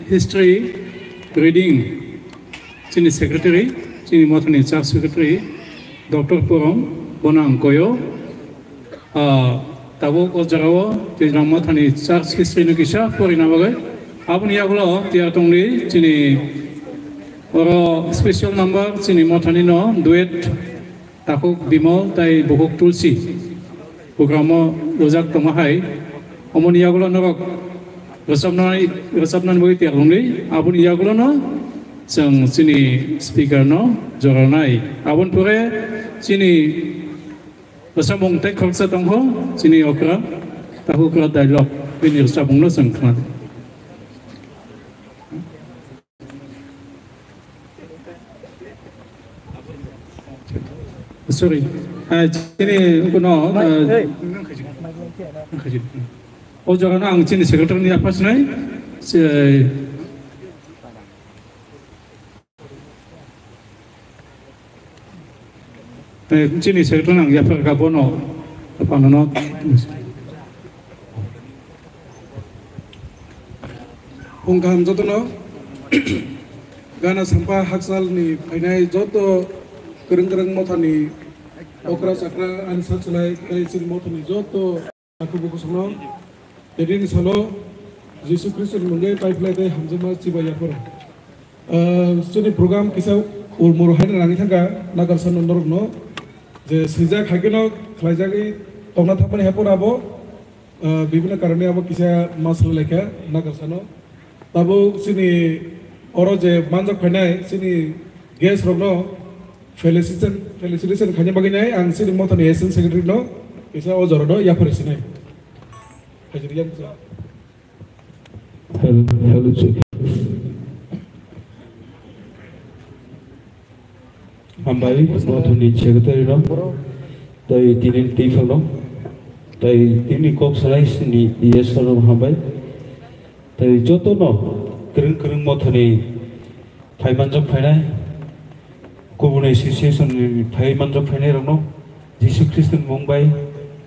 history reading, chini secretary, chini mothani church secretary, Doctor Purom, bono ang koyo. Ah, tabuk o jagao Twijlang mothani church history no kisa porina bagwi. Aboni yagulo tiyar tongdi chini oro special number chini mothani no duet. Takhuk Bimol tai bukhuk Tulsi. Programo rwjak tongma hai. Omoni yagulo norok rwchapnai, rwchapnani bagwi tiyar wngwi. Aboni yagulono chwng chini speaker no jorarnai. Aboni pore chini rwchapmung tei khoroksa tongkho, chini okra, takhuk okra dialogue. Bini rwchapmungno chwng khwnadi. Sorry. Ah, chini kuno, ah, o jaga no ang chini secretary ni apa sinai. Se- Eh, chini secretary nang yapharkha bono, panano. Hung kaham jotono, gana sampa hakchal ni phainai joto kwrwng kwrwng mothani okra chakra ani sak chalai tei chini mothani joto. Aku buku sono, tebini salo Jisu Kristo ni mungwi paiphlai tei hamjakma chibai yapharo. Ah, chini program kisa urmur haina nangwi thangkha, nagar sano norokno je swijak haikhe no khlaijagwi tongna thangmani haphano abo, ah, bibhinno karone abo kisa masla laikha nagar sano. Tabuk chini oro je manjak phainai chini guest rokno felicitation, felicitation khaina bagwi nai ang chini mothani assistant secretary no kisa o jora no yaphar sinai. Hajir yang sa. Fel-, fellowship. Hambai, mothani secretary no, tei tini twiphang no, tei tini kok salai sini yes no hambai, tei joto no kwrwng kwrwng mothani phai manjak phainai, kubun association ni phai manjak phainai rok no Jisu Khristo ni mung bai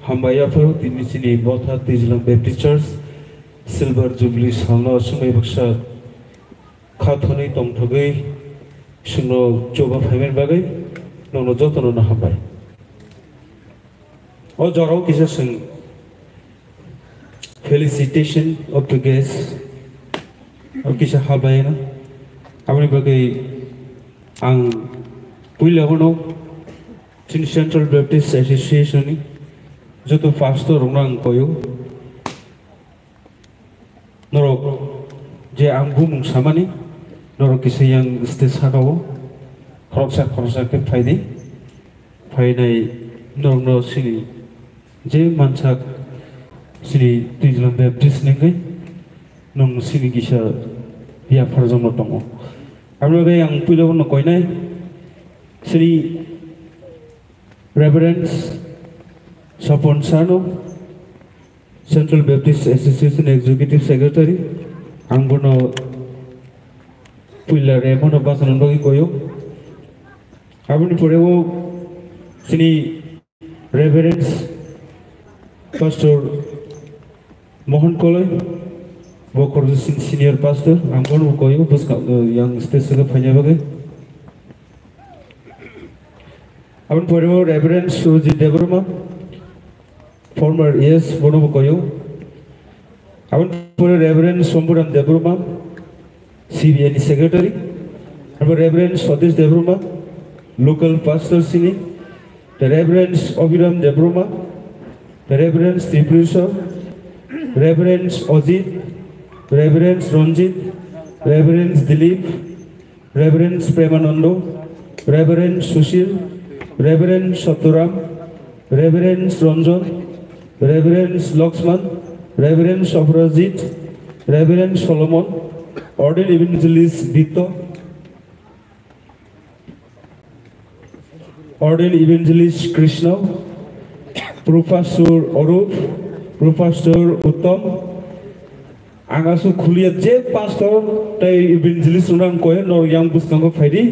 hambai yapharo tini chini botha Twijlang Baptist Church silver jubilee salno swngbai baksa kha thwnwi tongthogwi chwngno chuba phaimani bagwi nokno jotono no hambai. O jorao kisa chwng felicitation of the guests o kisa hambai no. Aboni bagwi ang puila bono chini Central Baptist Association ni joto pastor rokno ang koyo. Norok je ang bumung samani, norok kisa yang stage saka o khoroksa khoroksa khe phaidi. Phainai norokno sini je mansak sini Twijlang Baptist nengwi nong sini kisa yapharjakno tongo. Aboni bagwi ang puila bono koinai sini Reverend Sapon Sano, Central Baptist Association Executive Secretary, ang bono puila remono bachana bagwi koyo. Aboni pore o chini Reverend Pastor Mohan Koloi, bo Korjasing Senior Pastor, ang bono koyo, bwskang, eh, yang stage o phaina bagwi. Aboni pore o Reverend Surjit Debbarma, former E S, bono bo koyo. Aboni pore Reverend Somburam Debbarma, C B A ni secretary. Abo Reverend Satish Debbarma, local pastor sini. The Reverend Abhiram Debbarma, the Reverend Tripuresa, Reverend Ajit, Reverend Ranjit, Reverend Dilip, Reverend Premanando, Reverend Sushil, Reverend Saturam, Reverend Ranjan, Reverend Lakshman, Reverend Saprajit, Reverend Solomon, Ordained Evangelist Dito, Ordained Evangelist Krishna, Professor Arup, Professor Uttam, ang aswk khuliya je pastor tei evangelist rokno ang koyo, norok yang bwskango phaidi.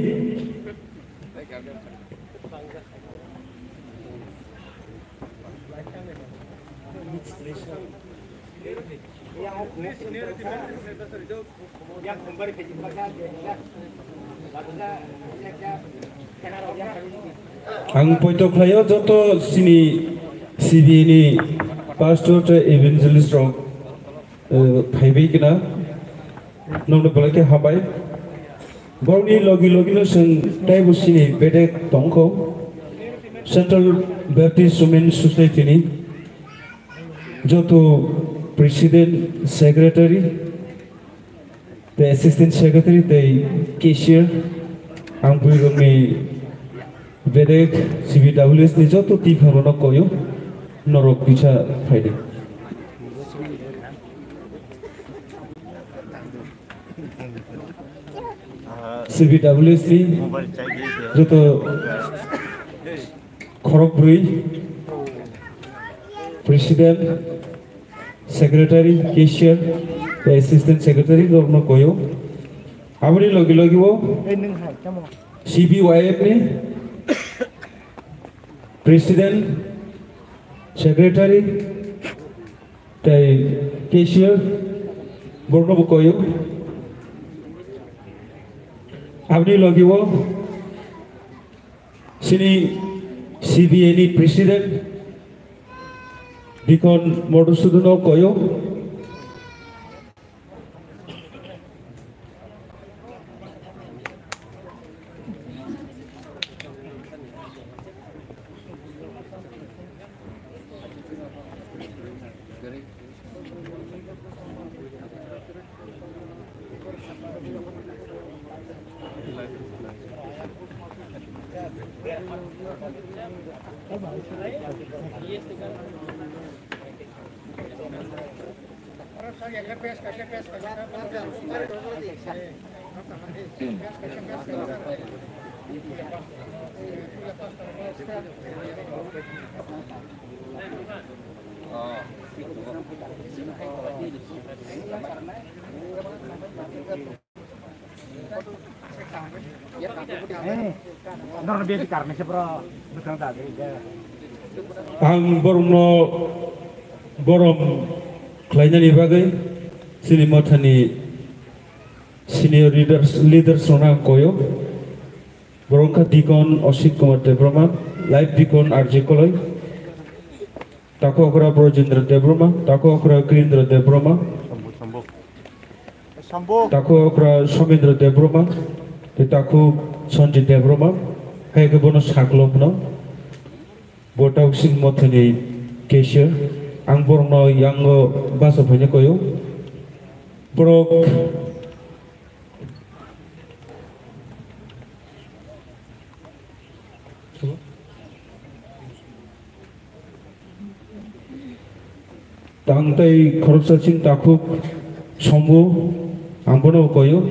Ang poito khlaio joto chini C B A ni pastor tei evangelist rok, eh, phaibai kna nokno belai khe hambai. Borokni logi logi no chwng teibo chini bedek tongkho Central Baptist Women Society ni joto president, secretary, tei assistant secretary tei cashier, ang bwrwirokni bedek C B W S ni joto tipharono koyo, norok kisa phaidi. C B W S ni joto khorok brwi, president, secretary, cashier, tei assistant secretary rokno koyo. Aboni logi logi o C B Y F ni president, secretary, tei cashier borokno bo koyo. Aboni logi o chini C B A ni president Deacon Madhusudan no koyo. Ang borokno borom khlainani bagwi chini mothani senior leaders, leaders rokno ang koyo. Borok wngkha Deacon Osit Kumar Debbarma, Life Deacon R J Koloi, Takhuk okra Brojendra Debbarma, Takhuk okra Girindra Debbarma, Takhuk okra Somendra Debbarma, tei Takhuk Sanjit Debbarma, hai khe bono saklokno, bo Takhuk Sing Mothani cashier, ang borokno yango basa phaina koyo. Borok Tang tei khoroksa chini takhuk Sombu, ang bono koyo.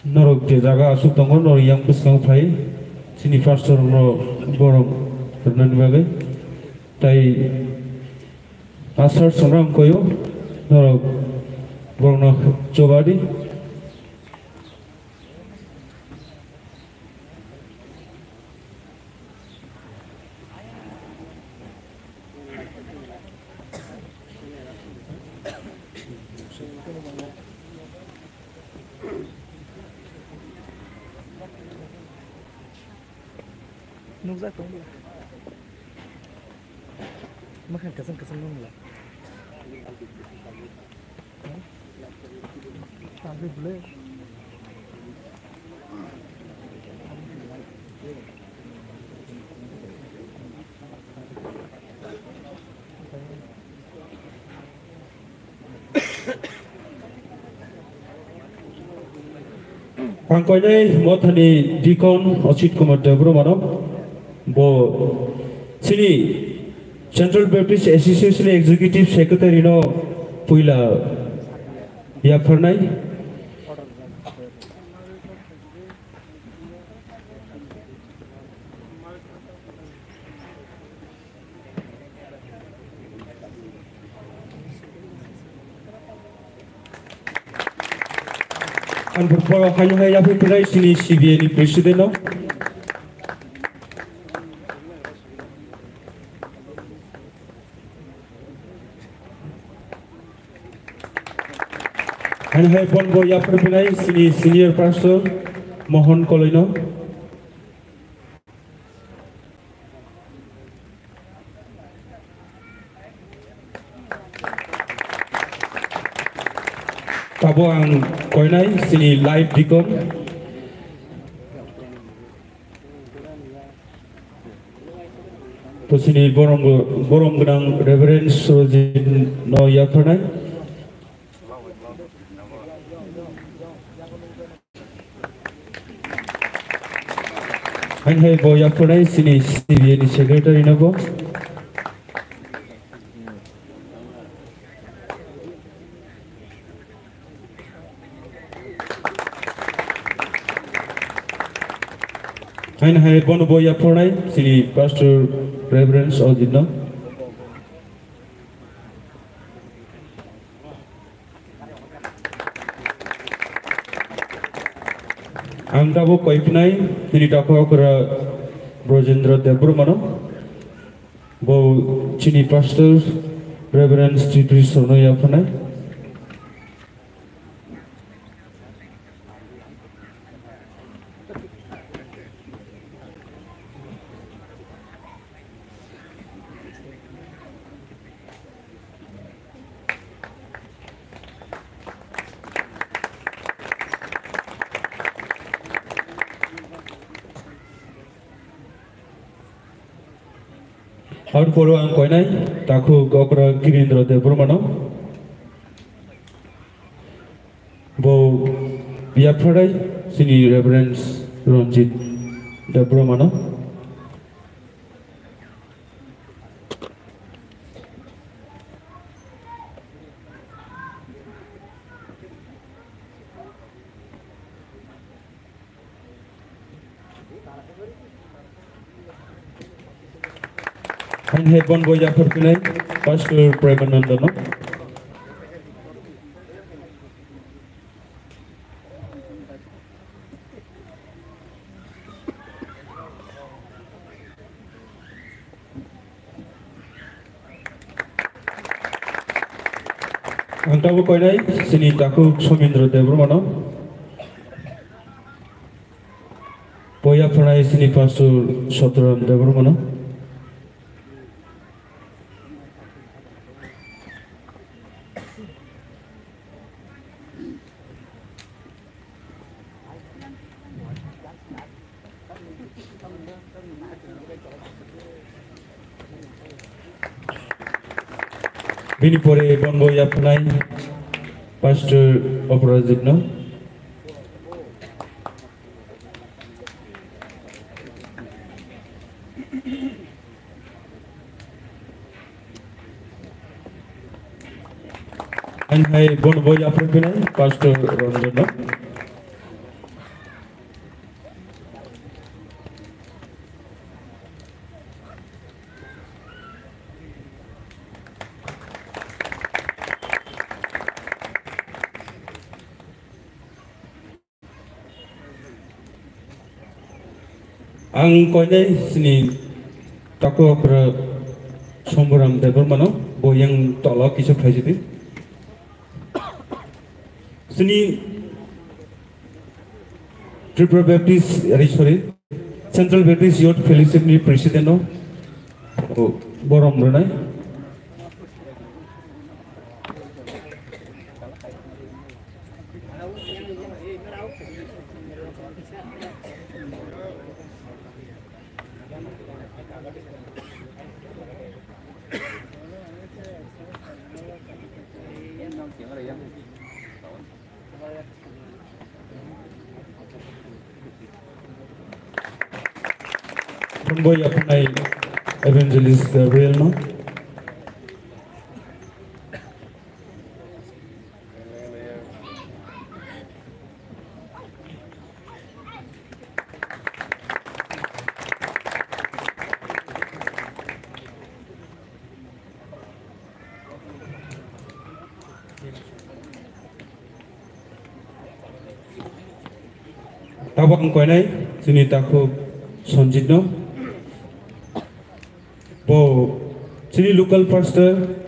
Norok je jaga aswk tongo, norok yang bwskango phai, chini pastor rokno borom rwnani bagwi. Tai asar songrang koyo, norok borokno chobadi. Nukjak tong bwla. Mwkhang kwchang kwchang nung bwla. Tangwi bwle. Ang koinai mothani Deacon Osit Kumar Debbarma no, bo chini Central Baptist Association Executive Secretary no puila yapharnai. Ang borok haino hai yaphi phlai chini C B A ni president no. Hai bon bo yapharpinai sini senior pastor Mohon Koloino. Tabo ang koinai sini live deacon. To sini borom, borom gwnang Reverend Surojit no yapharnai. Hain hai bo yapharnai sini C B A ni secretary no bo. Hain hai bono bo yapharnai sini Pastor Reverend Ojit no. Ang tabuk koipnai tini takhuk okra Brojendra Debbarmano, bo chini pastor Reverend Sri Sri Sorno yaphanai. Ar poro ang koinai takhuk okra Girindra Debbarmano. Bo yapharai sini Reverend Ranjit Debbarmano. Hain hai bon bo yapharpinai Pastor Premananda no. Ang tabuk koinai sini takhuk Somindra Debbarmano. Bo yapharnai sini Pastor Sotoram Debbarmano. Bini pore bon bo yaphnai Pastor Oporajit no. Ang hai bon bo yaphnai Pastor Ranjan no. Ang koinai sini takhuk okra Somburam Debbarmano, bo yang tola kisa phaijadi. Sini Tripura Baptist, eh, sorry, Central Baptist Youth Fellowship ni President no, o, borom rwnai. Khumbo yaphnai Evangelist Gabriel no. Tabuk ang koinai chini takhuk Sanjit no. Bo chini local pastor.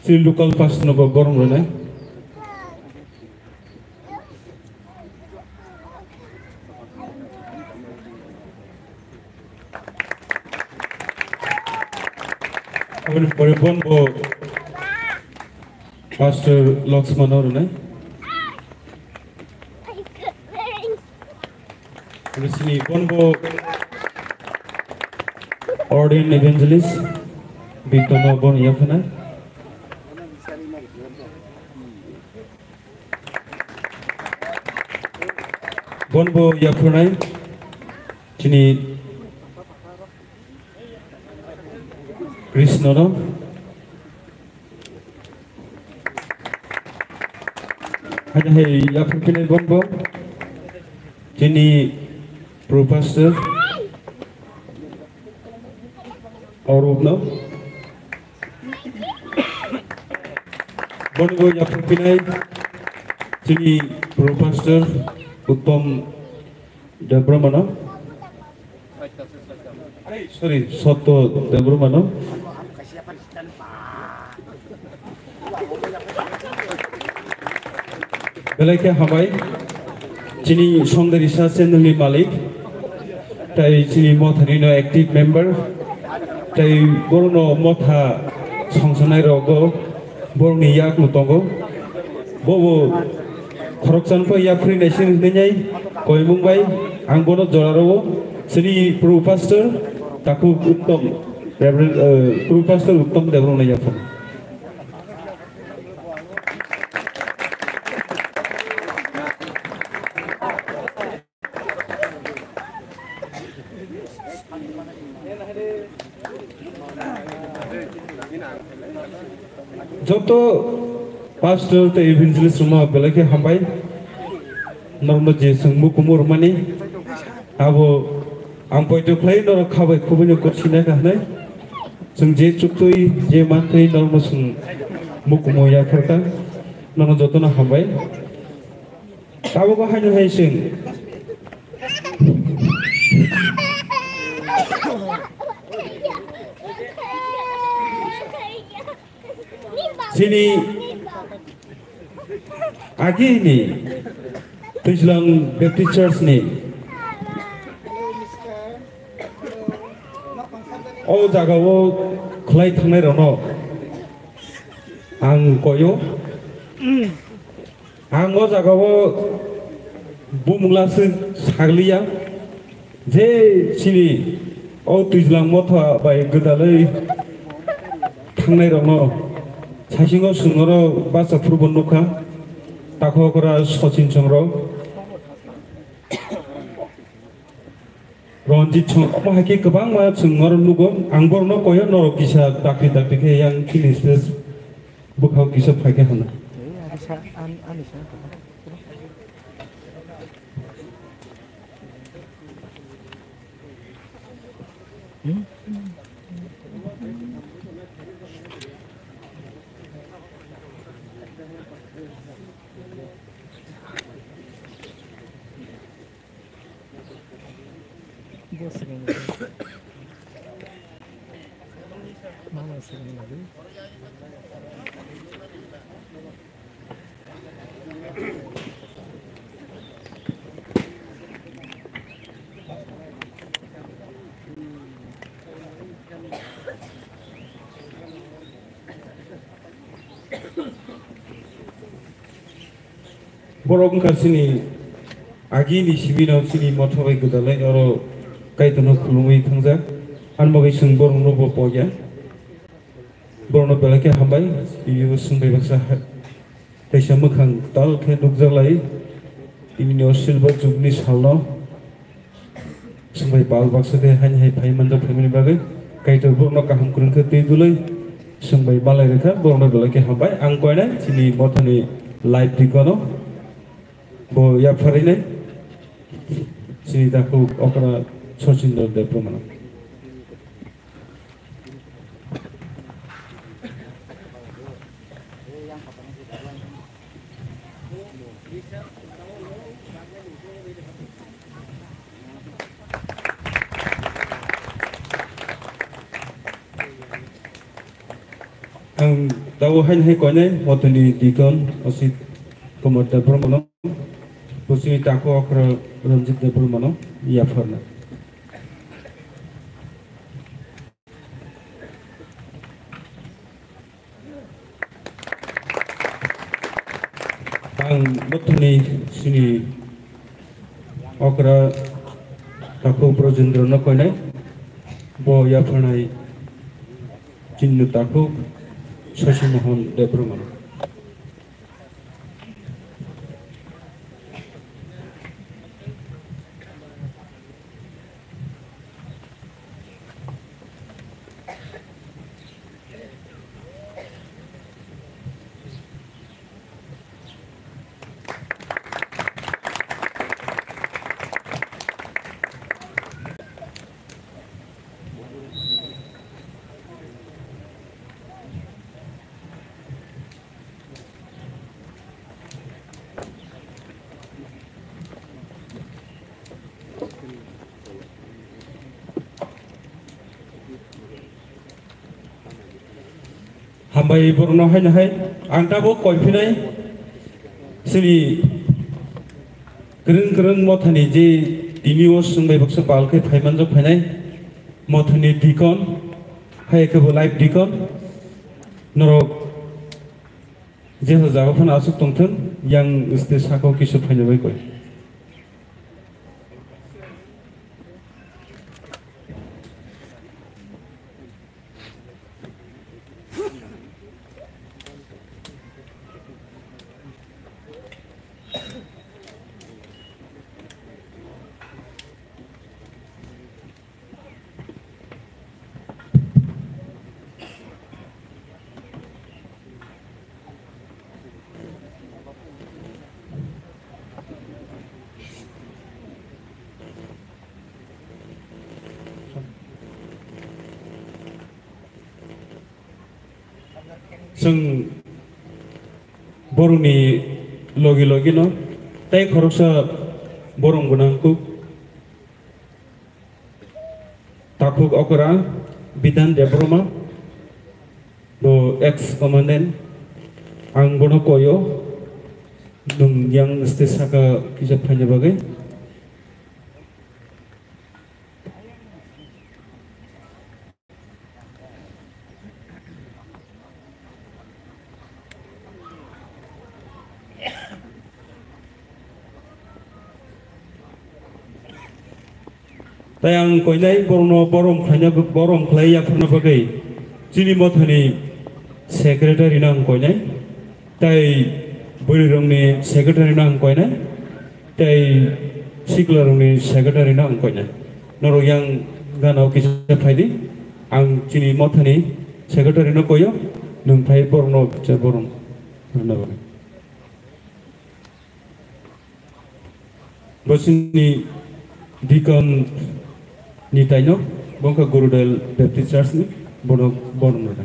Chini local pastor no bo borom rwnai. Aboni pore bon bo Pastor Laxman no rwnai. Sini bon bo ordained evangelist, Victor no bon yaphanai. Bon bo yaphanai, chini Krishna no. Hai hai yaphanai bon bo. Chini Pro Pastor Arup no. Bon bo yaphanai chini Pro Pastor Uttom Debbarma no. Sorry, Sotto Debbarma no. Belai khe hambai. Chini Songdarisa channel ni malik. Tai chini mothani no active member. Tai borok no motha songsanai rogo. Borokni yakno tongo. Bobo khoroksa nokha yaphri naising hinwi nai koimung bai ang bono jora rwo. Chini Pro Pastor Takhuk Uttom, Reverend, eh, Pro Pastor Uttom Debbarma no yaphang. Joto pastor tei evangelist rokno belai khe hambai. Norokno je chwng mukumu rwmani, abo ang poito khlai norok kha bai kubui no kwrwi sinai kha hwnwi. Chwng je chuktwi je mantwi norokno chwng mukumu yapharkha. Norokno jotono hambai. Tabukbo haino hai chwng. Chini agini Twijlang Baptist Church ni o jagao khlai thangnai rokno ang koyo. Ang o jagao bumung laswk sagliya, je chini o Twijlang motha bai gwdalwi thangnai rokno saisingo chwng oro bacha phuru bo nukha, takhukra Sachin Chongro. Ranjit Chong, omo hai khe kwbangma chwng norok nugo. Ang borokno koyo, norok kisa dakti dakti khe yang chini stage bwkhao kisa phai khe hwnwi. Borok wngkha chini agini simi no chini motha bai gwdalai oro Kaitorno khulumwi thangjak. Ani bagwi chwng borokno bo pokya. Borokno belai khe hambai. Tini o chwng bai baksa ha-, kaisa mwkhang tal khe nukjaklai. Tini o silver jubilee salno. Chwng bai pal baksa khe haini hai phai manjak phaimani bagwi Kaitor borokno kaham kwrwng khe twi dwlwi chwng bai malai rwkha, borokno belai khe hambai. Ang koinai chini mothani live tikano bo yapharinai chini takhuk okra Sachin Debbarmano. Ang tabuk haino hai koinai mothani deacon Osit Kumar Debbarmano, bosini takhuk okra Ranjit Debbarmano yapharna. Ang mothani sini okra takhuk Brojendra no koinai, bo yapharnai chini takhuk Shashi Mohan Debbarma. Hambai borokno haino hai ang tabuk koiphinai chini kwrwng kwrwng mothani je tini o chwng bai baksa pal khe phaimanjak phainai mothani deacon hai khe bo live deacon norok jesa jaga phano aswk tongthwng yang stage sakao kisa phaina bai koi. Chwng borokni logi logi no tei khoroksa borom gwnang kuk takhuk okra Bidhan Debbarma bo ex commandant ang bono koyo nwng yang stage saka kisa phaina bagwi. Tai ang koinai borokno borom khlaina, borom khlai yapharna bagwi chini mothani secretary no ang koinai. Tai bwrwirokni secretary no ang koinai, tei siklarokni secretary no ang koinai. Norok yang gana o kisa phaidi, ang chini mothani secretary no koyo, nwng phai borokno kisa borom rwna bagwi. Bo chini deacon ni taino, bo wngkha Gurudel Baptist Church ni, bono borom rwna.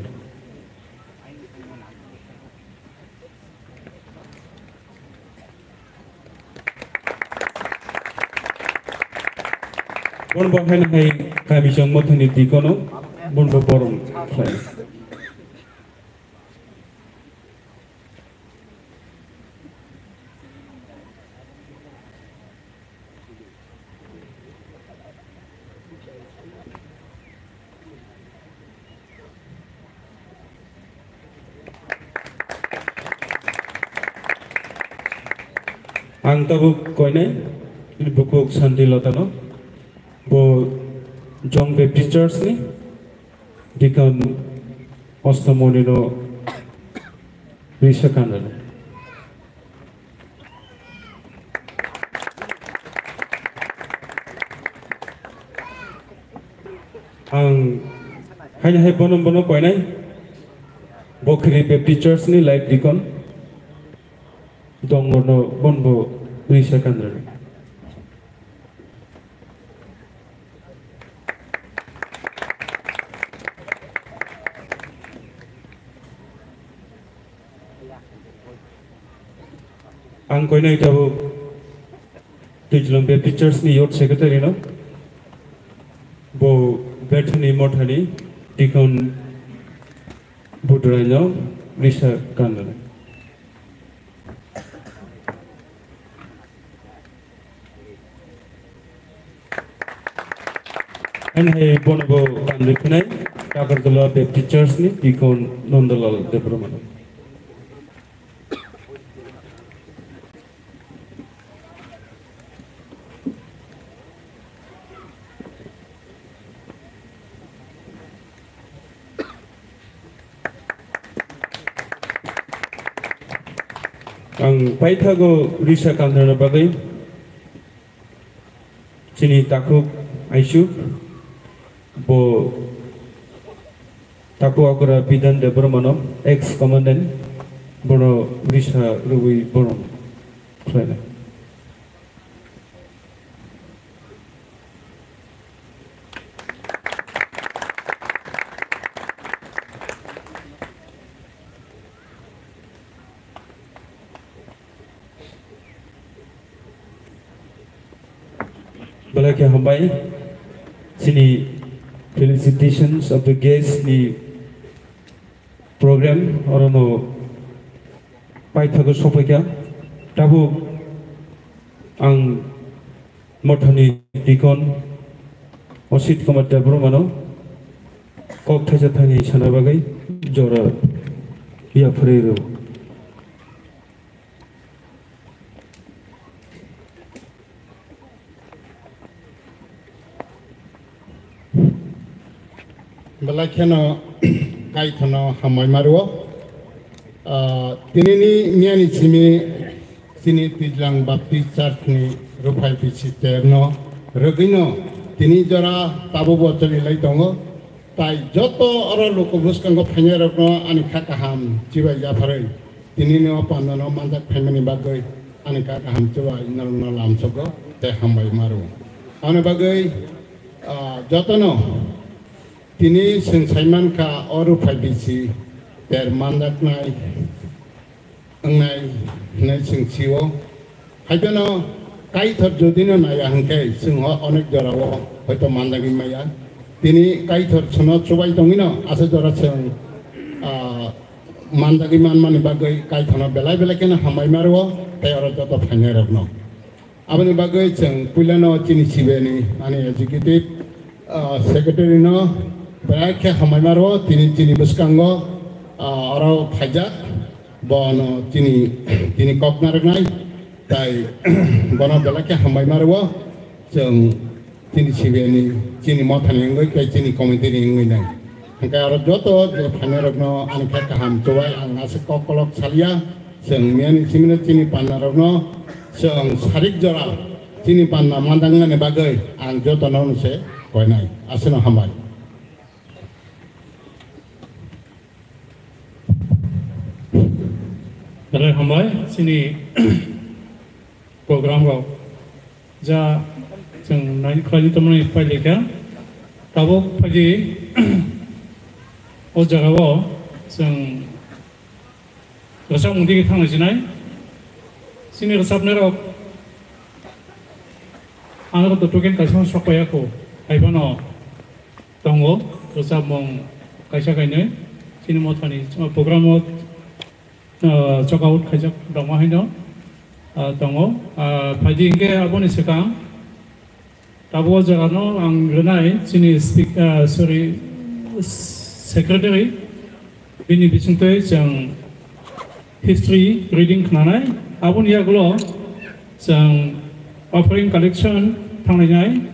Bon bo haino hai kami chwng mothani deacon o bon bo borom khlai. Ang tabuk koinai bini bukuk Santi Lotano, bo Jong Baptist Church ni deacon Ostomoni no risa kanjani. Ang haino hai bono bono koinai Bokhiri Baptist Church ni live deacon dongorno bonbo risa kanjani. Ang koinai tabuk Twijlang Baptist Church ni Youth Secretary no, bo Bethany Mothani Deacon Budrai no risa kanrwnai. Ani hai bono bo kanrwi phunai Takarjala Baptist Church ni Deacon Nandalal Debbarma no. Ang paithago risa kanrwna bagwi chini takhuk Aisuk, bo takhuk okra Bidan Debbarmano, ex commandant, bono risa rwui borom khlainai. Belai khe hambai chini felicitations of the guest ni program orono paithago sophaikha. Tabuk ang Mothani Deacon Osit Kumar Debbarmano kok thaisa thani sana bagwi jora yapharwi rw. Belai kheno kaithano hambai mario. Ah, tinini miyani simi chini Twijlang Baptist Church ni ruphai bisi terno rwgwino tini jora tabukbo choli lai tongo. Tai joto oro luku bwskango phainairokno ani kha kaham chibai yapharwi tinini o pandano manjak phaimani bagwi ani kha kaham chibai norokno lamsogo tei hambai maro. Ani bagwi, ah, jotono tini chwng saimankha o ruphai bisi ter manjaknai wngnai hwnwi chwng sio. Haiphano Kaitor jodino naiya hwnkhe chwng o onek jorao hoito manjagwi maya. Tini Kaitor chwngno chubai tongwino aswk jora chwng, ah, manjagwi manmani bagwi Kaitorno belai belai kheno hambai mario tei oro joto phainairokno. Aboni bagwi chwng puilano chini sibeni ani executive, ah, secretary no belai khe hambai maro tini chini bwskango, ah, oro phaijak bono chini, chini kok narwknai tai bono belai khe hambai maro chwng chini sibeni chini mothani wngwi tei chini committee ni wngwi nai. Hwnkhe aro joto je phainairokno ani khe kaham chubai ang aswk kok kolok salia. Chwng miyani simino chini pandarokno chwng sarik jora chini panda manjaknani bagwi ang jotono se koinai. Aswkno hambai. Belai hambai chini program rok ja chwng nai khlai tongmani pailika tabuk phaidi o jagao chwng Rwchapmung dige thangna sinai. Chini rwchapnairok ang rok token kaisa sok paiya kho. Haiphano tongo rwchapmung kaisa kainwi. Chini mothani, uh, program o, uh, chok out khaijak tongma haino, uh, tongo. Uh, phaidi hinkhe aboni swkang Tabuk o jagano ang rwnai chini speak-, ah, sorry, secretary, bini bisingtwi chwng history reading khnanai. Aboni yagulo chwng offering collection thanglainai.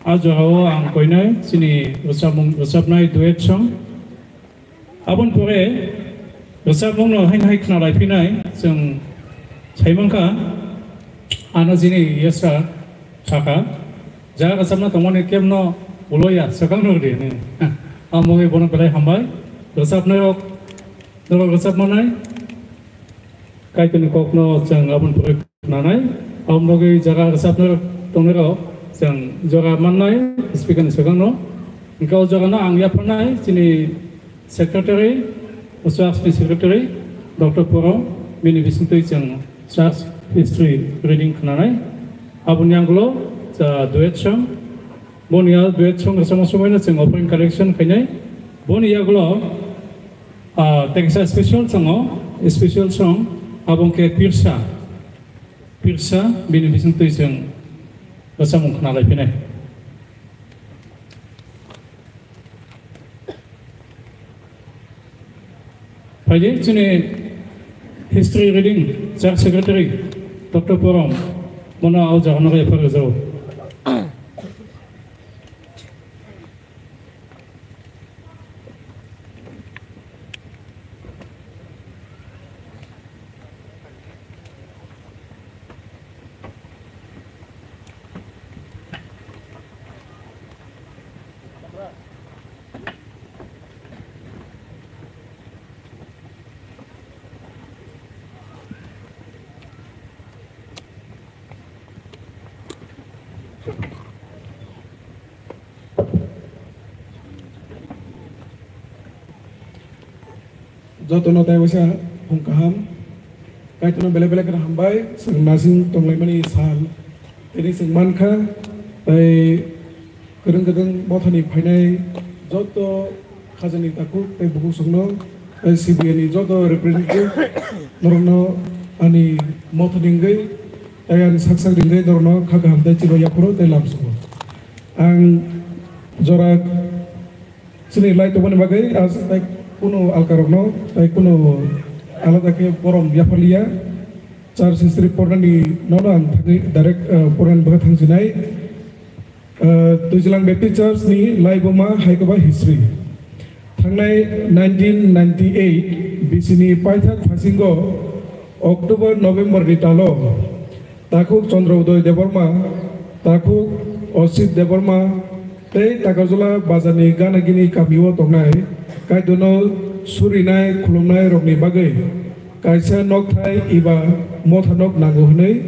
A jagao ang koinai chini rwchapmung, rwchapnai duet song. Aboni pore rwchapmungno haino hai khna lai phinai chwng sai mankha, ano chini yasa sakha, ja rwchapna tongmani kemno uloya swkang rwdi hwnwi. Amo bai bono belai hambai. Rwchapnairok, norok rwchapmanai Kaitorni kokno chwng aboni pore Nanai, aboni bagwi jaga rwchapnai rok tongnai rok chwng jora mannai speaker ni swkang no. Hwnkhe o jaga no ang yapharnai chini secretary, o church ni secretary, Doctor Poro, bini bisingtwi chwng church history reading khnanai. Aboni yagulo, cha, duet song, boni ya duet song rwchapma somoi no chwng offering collection khainai. Boni yagulo, Ah, tei kaisa special song o, special song, abo wngkhe Pirsa. Pirsa, bini bising twi chwng bwsamung khna lai phinai. Phaidi chini history reading, Church Secretary, Doctor Porom, bono o jaga no yaphar rwjago. Jotono tei waisa phung kaham. Kaitorno belai belai kheno hambai, chwng nasing tonglaimani sal. Tini chwng mankha, tei kwrwng kwrwng mothani phainai joto khajani takhuk tei bukhuk songno, tei C B A ni joto representative norokno ani mothani wngwi tei ani sak sak ringwi norokno kha kaham tei chibai yapharo tei lamsongo. Ang jora chini lai tongmani bagwi, ah, tei kunu alkarokno tei kunu alada khe borom yapharliya. Church history pornani nono ang thangwi direct, ah, pornani bagwi thangsinai. Ah, Twijlang Baptist Church ni laibuma haikoba history. Thangnai nineteen ninety-eight bisini paithak phasingo October November ni talo Takhuk Chandra Udoy Debbarma, Takhuk Osit Debbarma tei Takarjala bazarni Ganagini kamio tongnai Kaitorno surinai khulumnai rokni bagwi kaisa nokthai eba motha nok nango hwnwi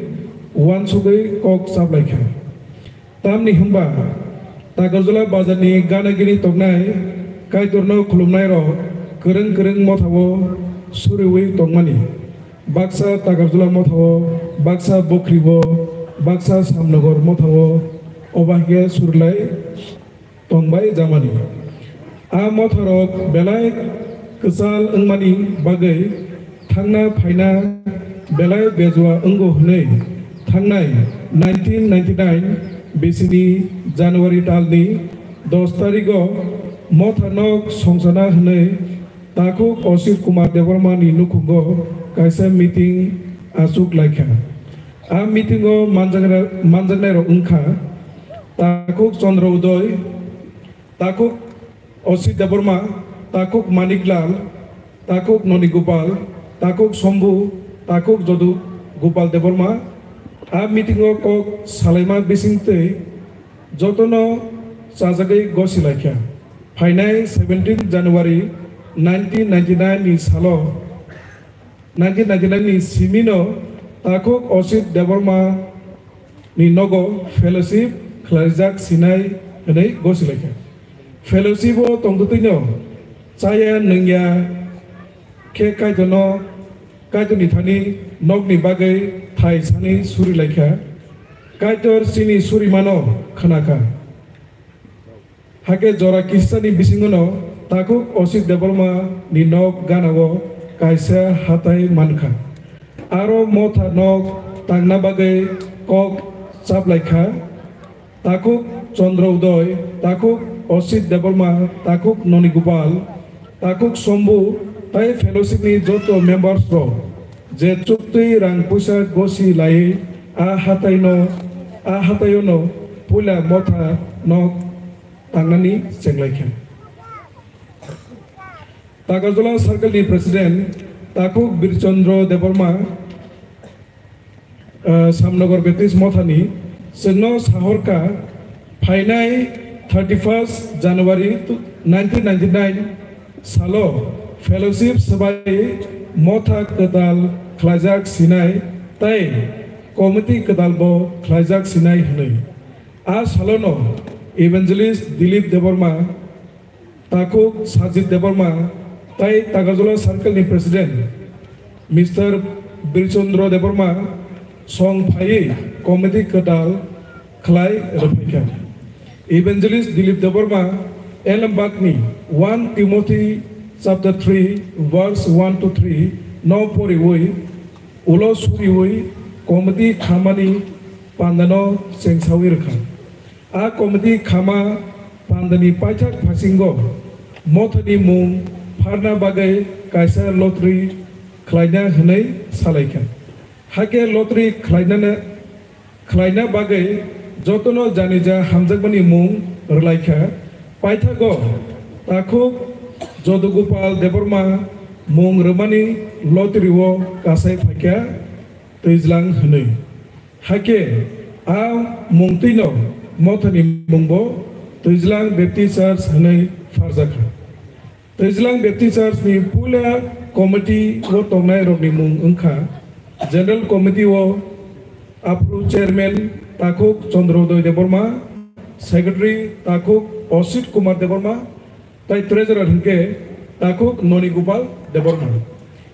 uansugwi kok chaplaikha. Tamni hwnba Takarjala bazarni Ganagini tongnai Kaitorno khulumnairok kwrwng kwrwng mothao suriwi tongmani. Baksa Takarjala mothao, baksa Bokhribo, baksa Samnogor mothao, oba hwnkhe surilai tongbai jamani. A motharok belai kwchal wngmani bagwi thangna phaina belai bejua wngo hwnwi thangnai nineteen ninety-nine bisini January talni dos tarigo motha nok songsana hwnwi Takhuk Osit Kumar Debbarma ni nukhungo kaisa meeting achuk laikha. A meeting o manjakna-, manjaknairok wngkha Takhuk Chandra Udoy, Takhuk Osit Debbarma, Takhuk Manik Lal, Takhuk Noni Gopal, Takhuk Sombu, Takhuk Jodu Gopal Debbarma. A meeting o kok salaima bisingtwi jotono chajagwi gosi laikha. Phainai seventeen January nineteen ninety-nine ni salo, nineteen ninety-nine ni simino Takhuk Osit Debbarma ni nogo fellowship khlaijak sinai hwnwi gosi laikha. Fellowship o tongtwtwino chaya nungya khe Kaitorno, Kaitorni thani nokni bagwi thai sani suri laikha. Kaitor chini surimano khwnakha. Hakhe jora kisani bisingono Takhuk Osit Debbarma ni nok ganao kaisa hatai mankha. Aro motha nok tangna bagwi kok chaplaikha. Takhuk Chandra Udoy, Takhuk Osit Debbarma, Takhuk Noni Gopal, Takhuk Sombu tei fellowship ni joto members rok je chuktwi rang puisa gosi laiwi a hatai no, a hataio no puila motha nok tangnani chenglaikha. Takarjala Circle ni President Takhuk Birchandra Debbarma, ah, Samnogor Baptist Mothani chwngno sahorkha, phainai thirty-first January nineteen ninety-nine salo fellowship swbai motha kwtal khlaijak sinai tei committee kwtalbo khlaijak sinai hwnwi. A salono Evangelist Dilip Debbarma, Takhuk Sajit Debbarma tei Takarjala Circle ni President Mister Birchandra Debbarma song phaiwi committee kwtal khlai rwphaikha. Evangelist Dilip Debbarma Elambagni one Timothy chapter three, verse one to three no poriwi, ulo suriwi committee khamani pandano chengsawi rwkha. A committee khama pandani paithak phasingo mothani mung pharna bagwi kaisa lottery khlaina hwnwi salaikha. Hakhe lottery khlainana, khlaina bagwi jotono janija hamjakmani mung rwlaikha. Paithago takhuk Jodogopal Debbarma mung rwmani lottery-o kasai phaikha Twijlang hwnwi. Hakhe a mungtwino mothani mungbo Twijlang Baptist Church hwnwi pharjakha. Twijlang Baptist Church ni puila committee o tongnai rokni mung wngkha General Committee o aphuru Chairman Takhuk Chandrodoi Debbarma, Secretary Takhuk Osit Kumar Debbarma, tai Treasurer hwnkhe Takhuk Noni Gopal Debbarma.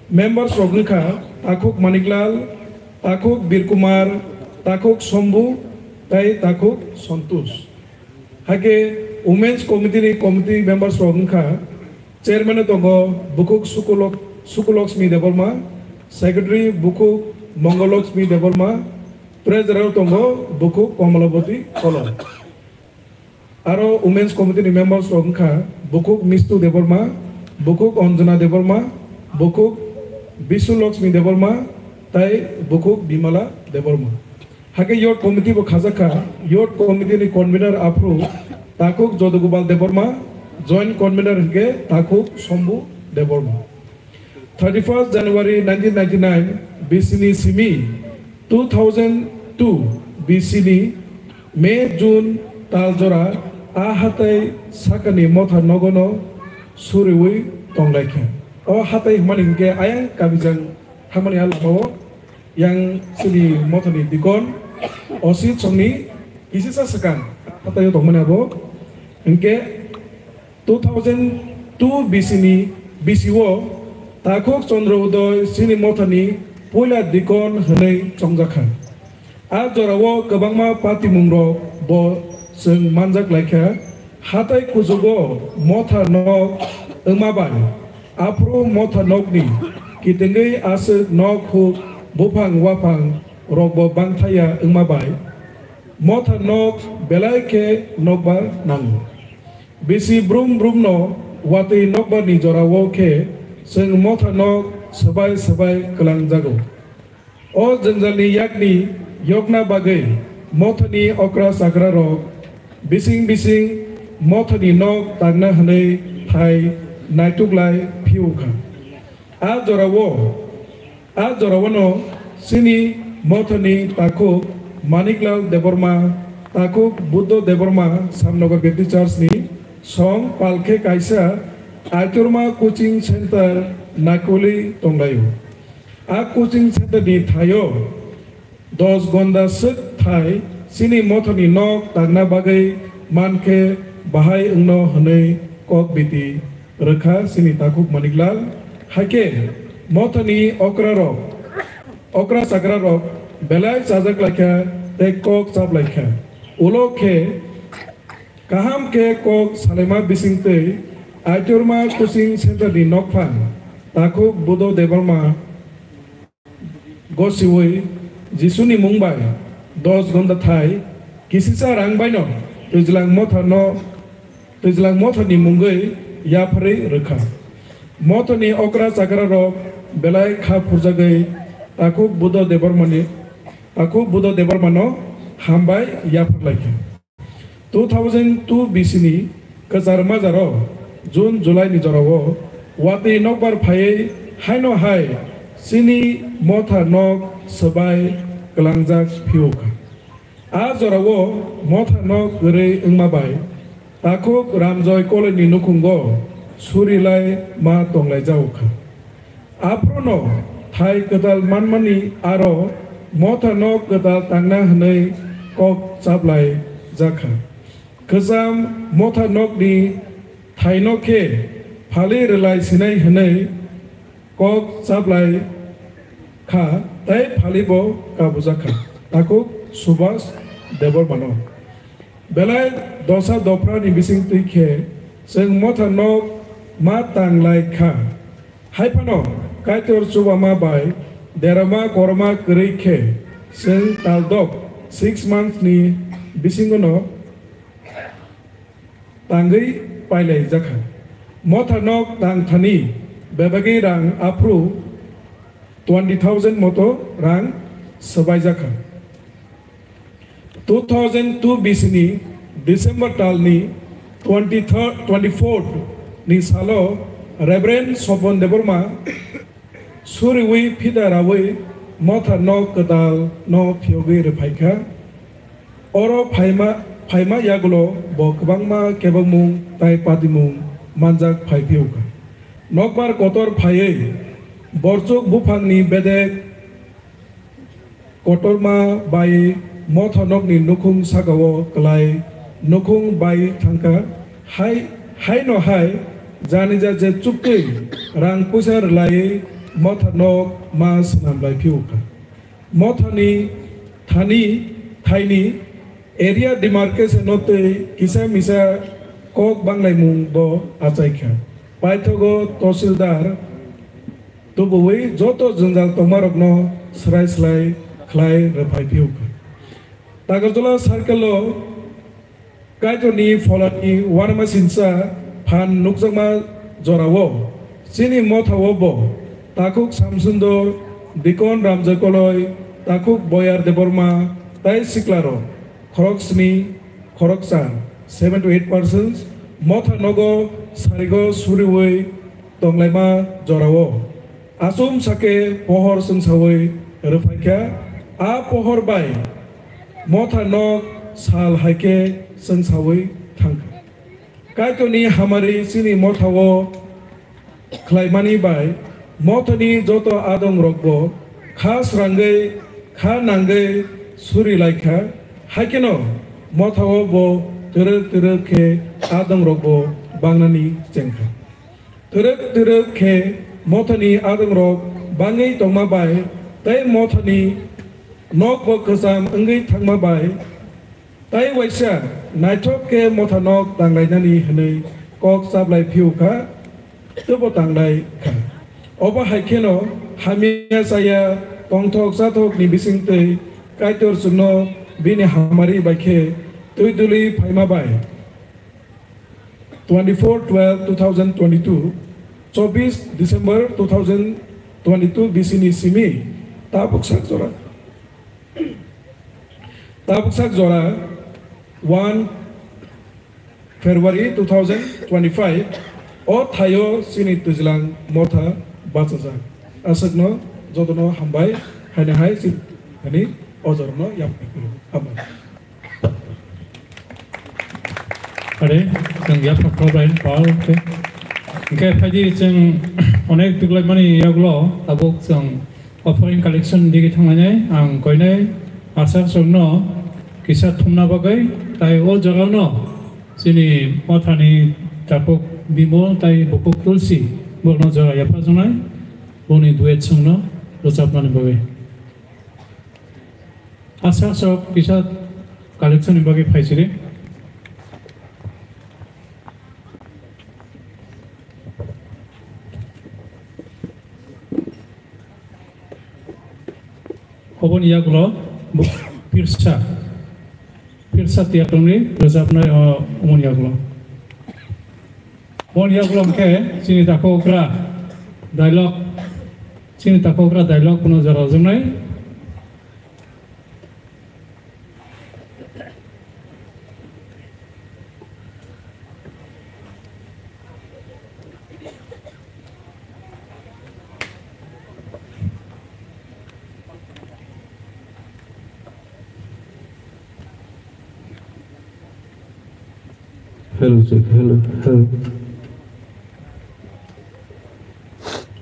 Members rok wngkha Takhuk Maniklal, Takhuk Birkumar, Takhuk Sombu, tai Takhuk Santosh. Hakhe Women's Committee ni committee members rok wngkha, Chairman o tongo Bukhuk Sukulok-, Sukulokshmi Debbarma, Secretary Bukhuk Mongolokshmi Debbarma, Treasurer o tongo Bukhuk Komalaboti Kolom. Aro Women's Committee ni members rok wngkha Bukhuk Mistu Debbarma, Bukhuk Anjana Debbarma, Bukhuk Bisulokshmi Debbarma, tai Bukhuk Bimala Debbarma. Hakhe Youth Committee bo khajakha. Youth Committee ni convener aphuru Takhuk Jodogopal Debbarma, joint convener hwnkhe Takhuk Sombu Debbarma. Thirty-first January nineteen ninety-nine bisini simi two thousand two bisini May June tal jora a hatai sakani motha nogono suriwi tonglaikha. O hatai hwnmani hwnkhe ayang Kabijang thangmani a lamao yang chini mothani dikon Osit songni kisisa swkang hataio tongmani abo. Hinkhe two thousand two bisini bisio Takhuk Chandra Udoy chini mothani puila dikon hwnwi chongjakha. A jorao kwbangma patimung rok bo chwng manjak laikha. Hatai kuchugo motha nok wngma bai, aphuru motha nokni kitengwi aswk nok huk buphang waphang rokbo bangthaya wngma bai, motha nok belai khe nokbar nango. Bisi brum brumno watwi nokbarni jorao khe chwng motha nok swbai swbai kwlangjago. O jwngjalni yakni yokna bagwi mothani okra chakra rok bising bising mothani nok tangna hwnwi thai naituklai phiu kha. A jorao, a jorao no chini mothani takhuk Maniklal Debbarma, takhuk Buddha Debbarma Samnagar Baptist Church ni song palkhe kaisa Aitorma coaching center naikoli tonglaio. A coaching center ni thaio dos gonda swk thai chini mothani nok tangna bagwi mankhe bahai wngno hwnwi kok biti rwkha chini takhuk Maniklal. Haikhe mothani okra rok, okra chakra rok belai chajak laikha tei kok chap laikha. Ulo khe kaham khe kok salaima bisingtwi Aitorma coaching center ni nokphang takhuk Budo Debbarma gosiwi Jisuni mung bai dos gonda thai kisisa rang baino Twijlang motha no, Twijlang motha ni mungwi yapharwi rwkha. Motha ni okra chakra rok belai kha phurjagwi takhuk Budo Debbarma ni, takhuk Budo Debbarma no hambai yapharlaikha. Two thousand two bisini kwchar majaro June July ni jorao watwi nokbar phaiwi haino hai chini motha nok swbai kwlangjak phiu kha. A jorao motha nok kwrwi wngma bai takhuk Ramjoy College ni nukhungo surilai ma tonglaijao kha. Aphrono thai kwtal manmani aro motha nok kwtal tangna hwnwi kok chaplai jakha. Kwcham motha nokni thaino khe phali rwlai sinai hwnwi kok chaplai kha tei phali bo kabujakha takhuk Subhas Debbarmano. Belai dosa dophra ni bising twi khe chwng motha nok ma tang lai kha. Hai phano Kaitor chubama bai derama korma kwrwi khe chwng taldok six months ni bisingo no tangwi pailai jakha. Motha nok tang thani bebagwi rang aphuru twenty thousand moto rang swbai jakha. Two thousand two B C ni December talni twenty-third, twenty-fourth ni salo Reverend Sopon Debbarma suriwi phida rawi motha nok kwtal no phiyogwi rwphaikha. Oro phaima, phaima yagulo bo kwbangma kebengmung tai patimung manjak phaiphiyokha. Nokbar kotor phaiwi borchuk buphangni bedek kotorma bai motha nokni nukhung sakao kwlai nukhung bai thangkha. Hai, haino hai janija je chuktwi rang puisa rwlaiwi motha nok ma swnam lai phiyokha. Mothani thani thaini area demarcation no twi kisa misa kok banglaimung bo achaikha. Paithago Tahsildar tubuwi joto jwngjal tongmarokno swrai swlai khlai rwphai phiyokha. Tagarjala circle o Kaitorni pholani uanamasingcha phan nukjakma jorao chini mothao bo takhuk Samsundor, Dikon Ramjokoloi, takhuk Boyar Debbarma tai siklarok khoroksni, khoroksa, seven to eight persons motha nogo sarigo suriwi tonglaima jorao. Achum sake pohor chwngsawi rwphaikha, a pohor bai motha nok sal hai khe chwngsawi thangkha. Kaitorni hamari chini mothao khlaimani bai mothani joto adongrokbo kha srangwi kha nangwi suri laikha, haikheno mothao bo twrwk twrwk khe adongrokbo bangnani chengkha. Twrwk twrwk khe mothani adongrok bangwi tongma bai tei mothani nokbo kwcham wngwi thangma bai tai waisa naithok khe motha nok tanglainani hwnwi kok chaplai phiyokha, teibo tanglai kha. Obo hai kheno hamya chaya tongthok chathokni bisingtwi Kaitor chwngno bini hamari bai khe twi duli phaima bai. Twenty-four twelve two thousand twenty-two, chobbish December two thousand twenty-two B C ni simi tabuk sak jora, tabuk sak jora one February two thousand twenty-five o thaio chini Twijlang motha bachajak. Aswkno jotono hambai, haino hai chini o jorno yapni kuru. Hambai. Are, chwng yapha khlabai pal khe. Hwnkhe phaidi chwng onek tuklaimani yagulo tabuk chwng offering collection digi thanglainai ang koinai aswk chwngno kisa thumna bagwi tai o jagano chini mothani takhuk Bimol tai bukhuk Tulsi borokno jora yapha wngnai boni duet songno rwchapnani bagwi. Aswk sok kisa collection ni bagwi phaisiri. Oboni yagulo bo pirsa, pirsa tiyar tongwi rwchapnai o, oboni yagulo. Oboni yagulo hwnkhe chini takhuk okra dialogue, chini takhuk okra dialogue bono jora rwjaknai. Hello, check. Hello, hello.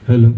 Hello.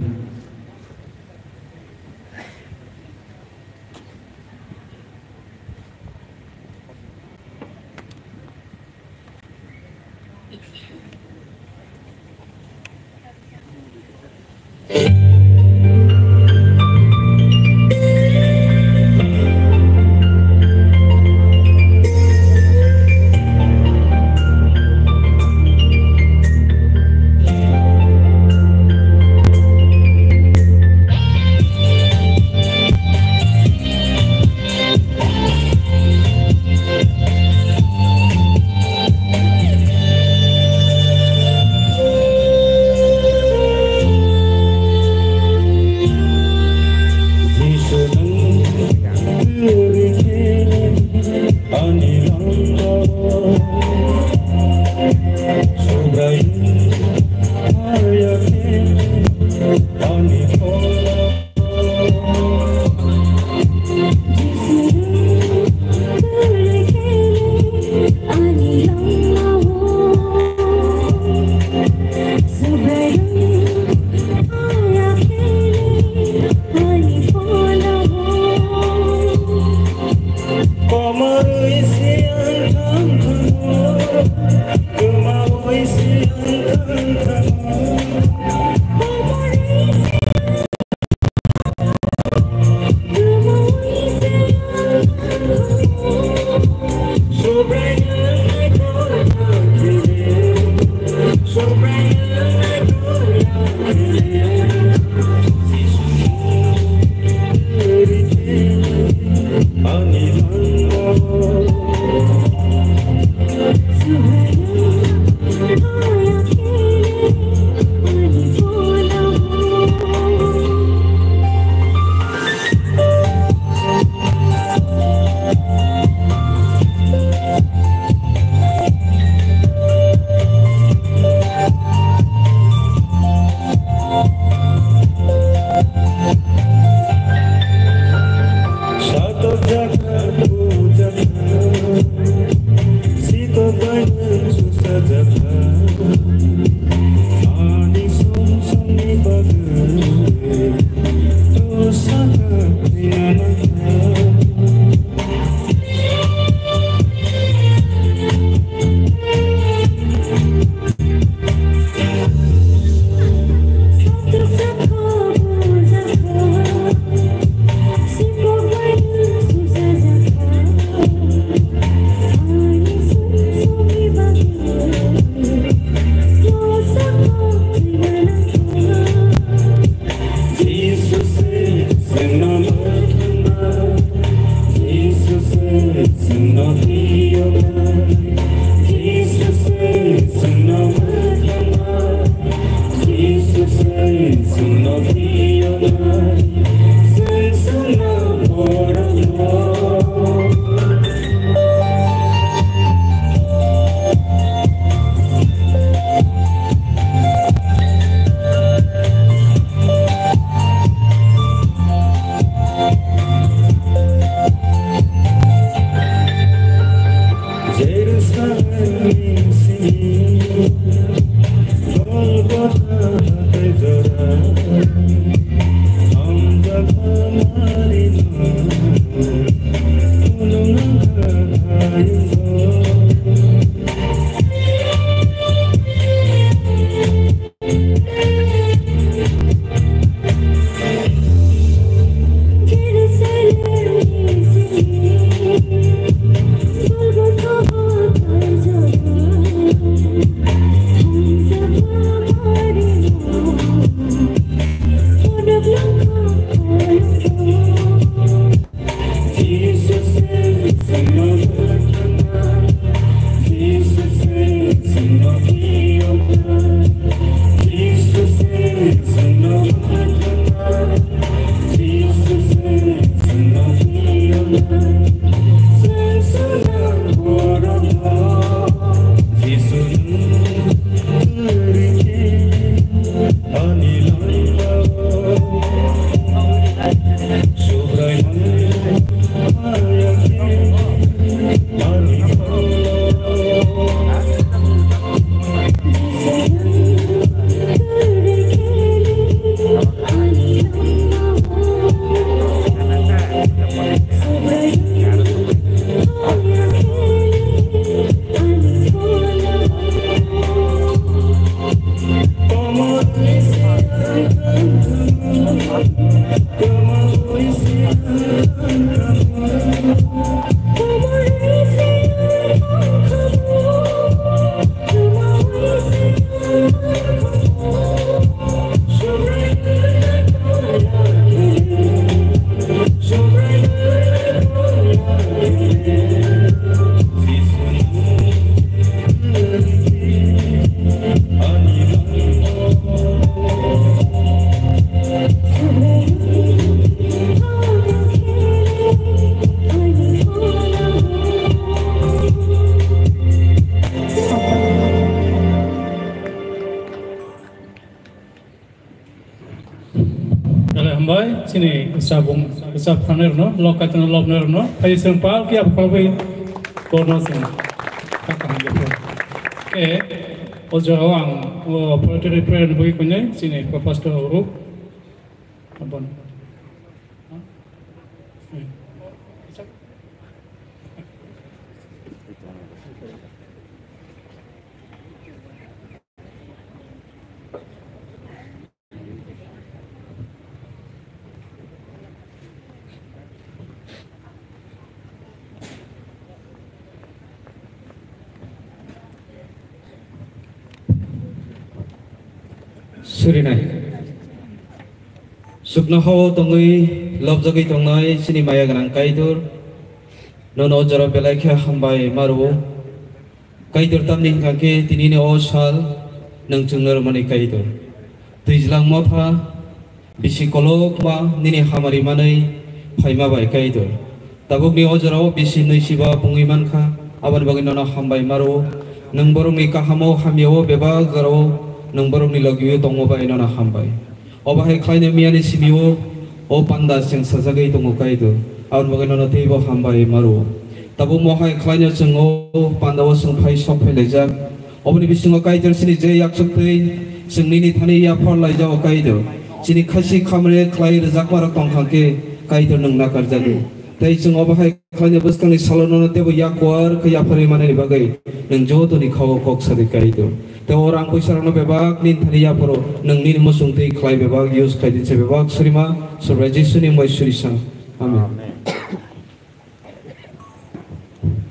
Sa phanai rwno, lok kaitwno lobnai rwno, phai chwng pal khe abo kholobwi borno chwng kha kaham khe phai. E, o jagao ang o poetry prayer ni bagwi koinai chini pastor rok. Abon. Surinai. Sukno hao tongwi lobjagwi tongnai chini maya gwnang Kaitor. Nono o jora belai khe hambai ma rwo. Kaitor tamni hwnkha khe tinini o sal nwng chwngno rwmani Kaitor. Twijlang motha bisi kolokma nini hamari manwi phaima bai Kaitor. Tabukni o jorao bisi nwi siba pungwi mankha, aboni bagwi nono hambai ma rwo. Nwng borokni kahamo hamyao bebak jorao nwng borokni logio tongma bai nono hambai. Obo hai khlaina miyani simio o panda chwng sajagwi tongo Kaitor. Aboni bagwi nono teibo hambai ma rwo. Tabuk mo hai khlaina chwng o pandao chwng phai sok phai laijak. Oboni bisingo Kaitor chini je yakchuk twi chwng nini thani yaphar laijago Kaitor. Chini khaisi khamre khlai rwjakma rok tongkha khe Kaitor nwng nakarjago. Tei chwng obo hai khlaina bwskangni salo nono teibo yakuar khe yapharwi manani bagwi nwng jotoni khao kok sadi Kaitor. Tei o rang poisa rokno bebak nini thani yapharo nwng nini muchung twi khlai bebak use khai di se bebak surima Subrai Jisuni moi suri sa. Amen. Amen.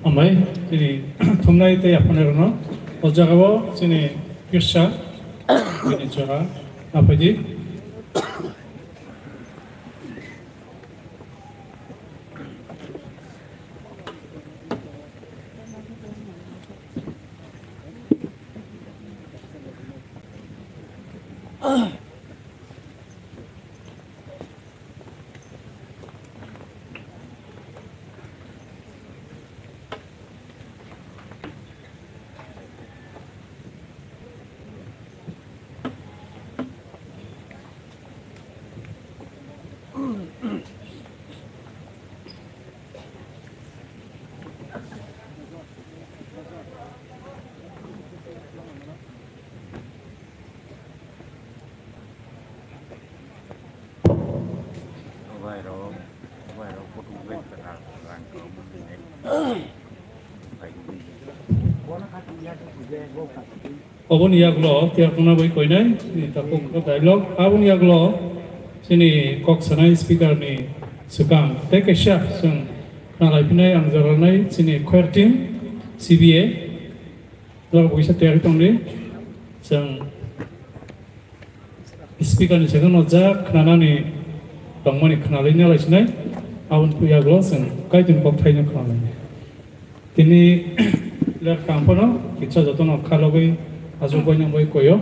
Amai, chini thumnai tei yaphanai rokno o jagao chini kirsa, chini jora, apaidi. Oboni yagulo tiyar khuna bai koinai ni tapuk dialogue. Aboni yagulo chini kok sanai speaker ni swkang tei kaisa chwng khna lai phinai ang jora nai chini choir team C B A. Jora buisa tiyar tongdi chwng speaker ni saka no jak khnanani tongmani khnalai nalai sinai aboni yagulo chwng kaitor kok thaino khnalai. Tini ler kampano kisa jotono khalogwi aswk bai nang bai koyo.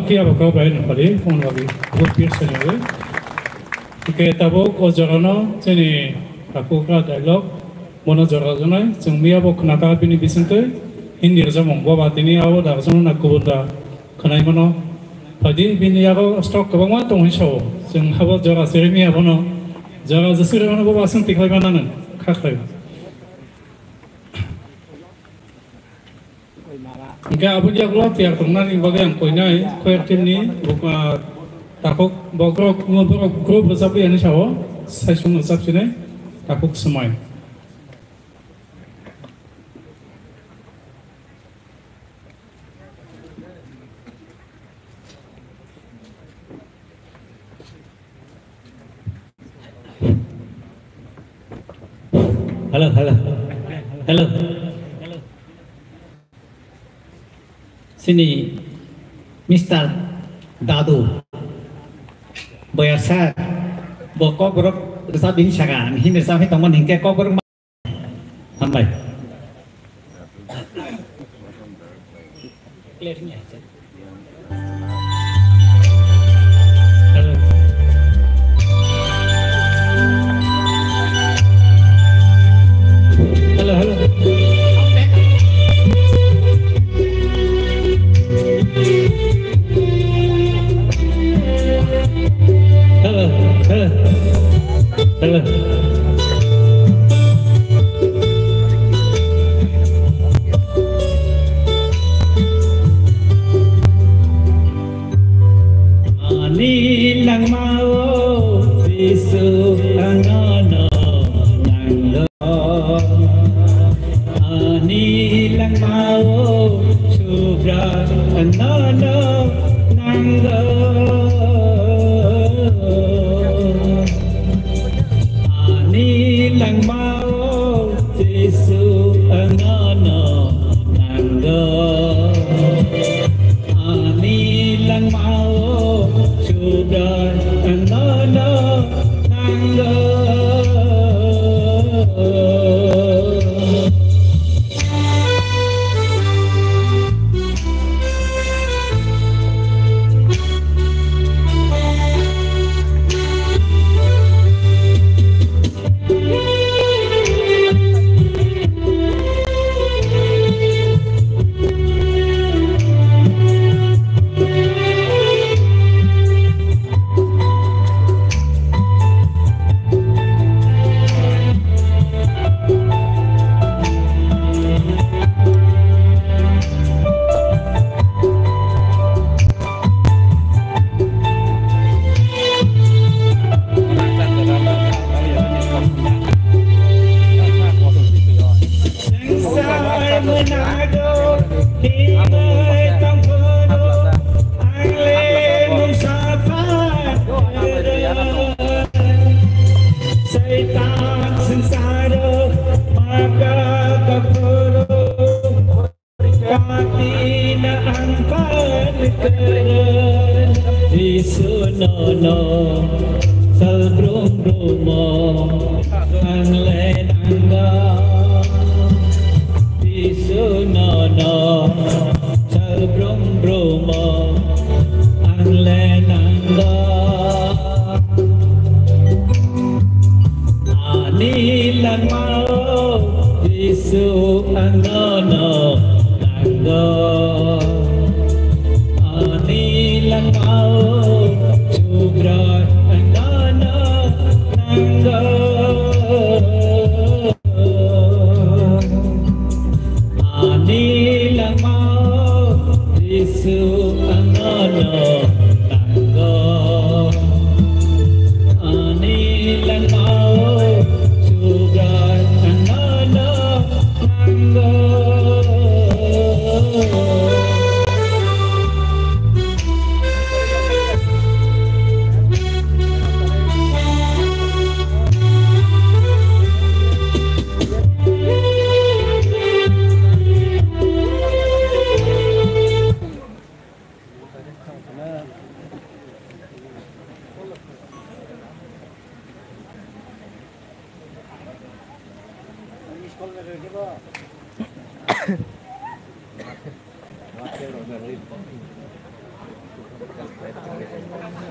Phiya bo kok bai nang pari, phone bagwi, buphir sani bagwi. Hwnkhe tabuk o jorano chini takhuk kha dialogue, bono jora rwnai, chwng miya bo khna kha bini bisingtwi Hindi rwchapmung, bo ba tini abo da rwchapmung na kubun da khwnai mano. Phaidi bini yago stock kwbangma tongo hinwi sao, chwng abo jora se rwmi abono, jora jeswk rwmano bo aswk tikhlai mano nang kha khlai. Hingke aboni yagulo tiyar tongnani bagwi ang koinai choir team ni, ah, takhuk borok, borok group rwchapwi ani sao, saisung rwchapsinai takhuk swmai. Hello, hello. Hello. Sini Mister Dadu. Boyar sir. Bo kokborok rwchap bini saka. Ang Hindi rwchap hai tongmani hingke kokborok ma-, hambai. Hello, hello. Hello, hello. Hello. Ani langmao Jisu angano nanglo. Ani langmao Subrai angano nanglo. Ani langmao Jisu angano nanglo. Ani langmao Subrai angano nanglo. Saitan sengsara maka kapuro. Katina ang pankaran Jisu nono salbrum brumo ang lenangga. Jisu nono salbrum brumo ang lenangga. Ani langmao Jisu angano nanggo. Ani langmao Subrai angano nanggo. Ani langmao Jisu angano nanggo. Ani langmao Subrai angano nanggo.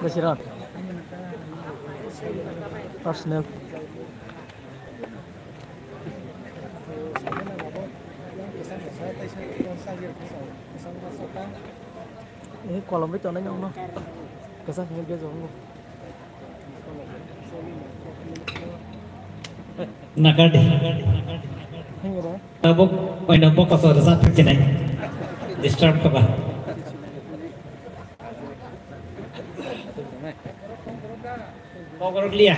President. Personal. Eh, kolom bai tongnai nokno. Kwchak hwnwi bejak wngo. Nakardi. Hingra. Tabuk oino bokosor rwchap thangsinai. Disturb khaba. Kokrok liya.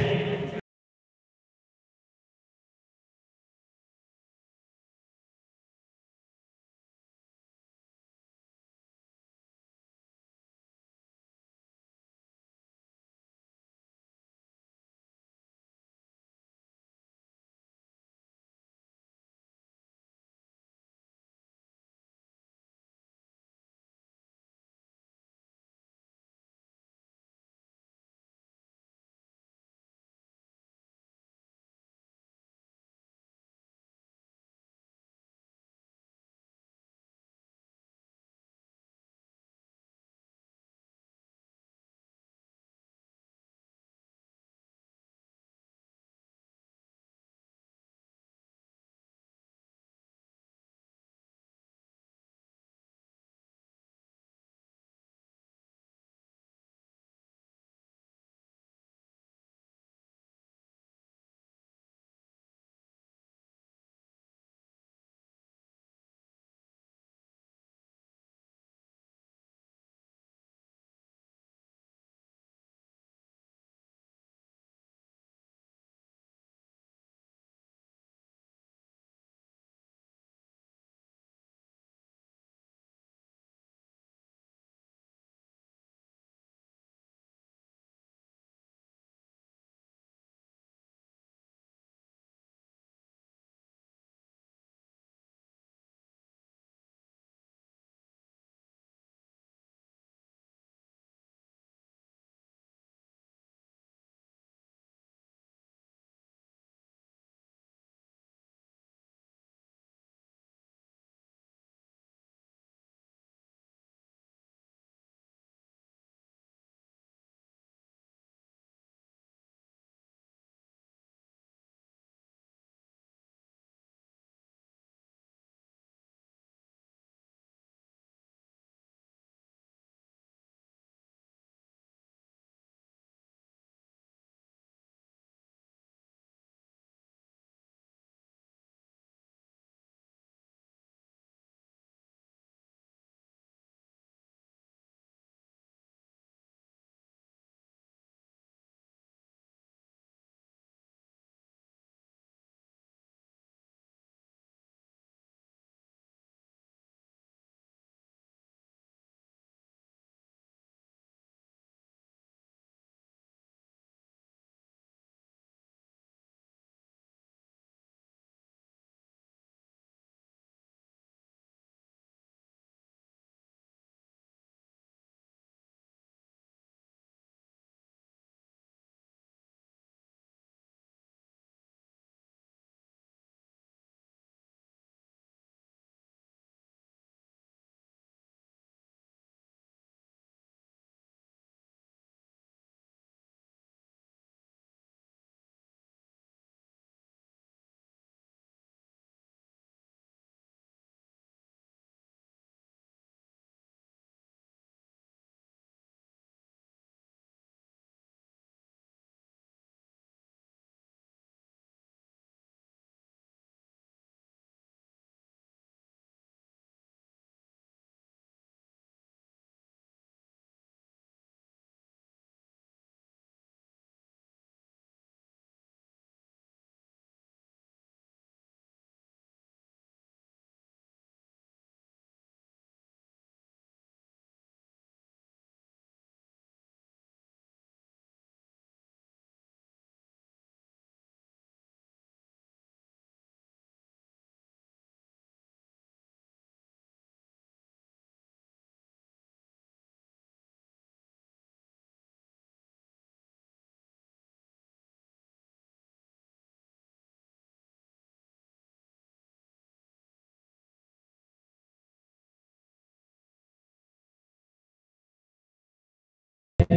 Ani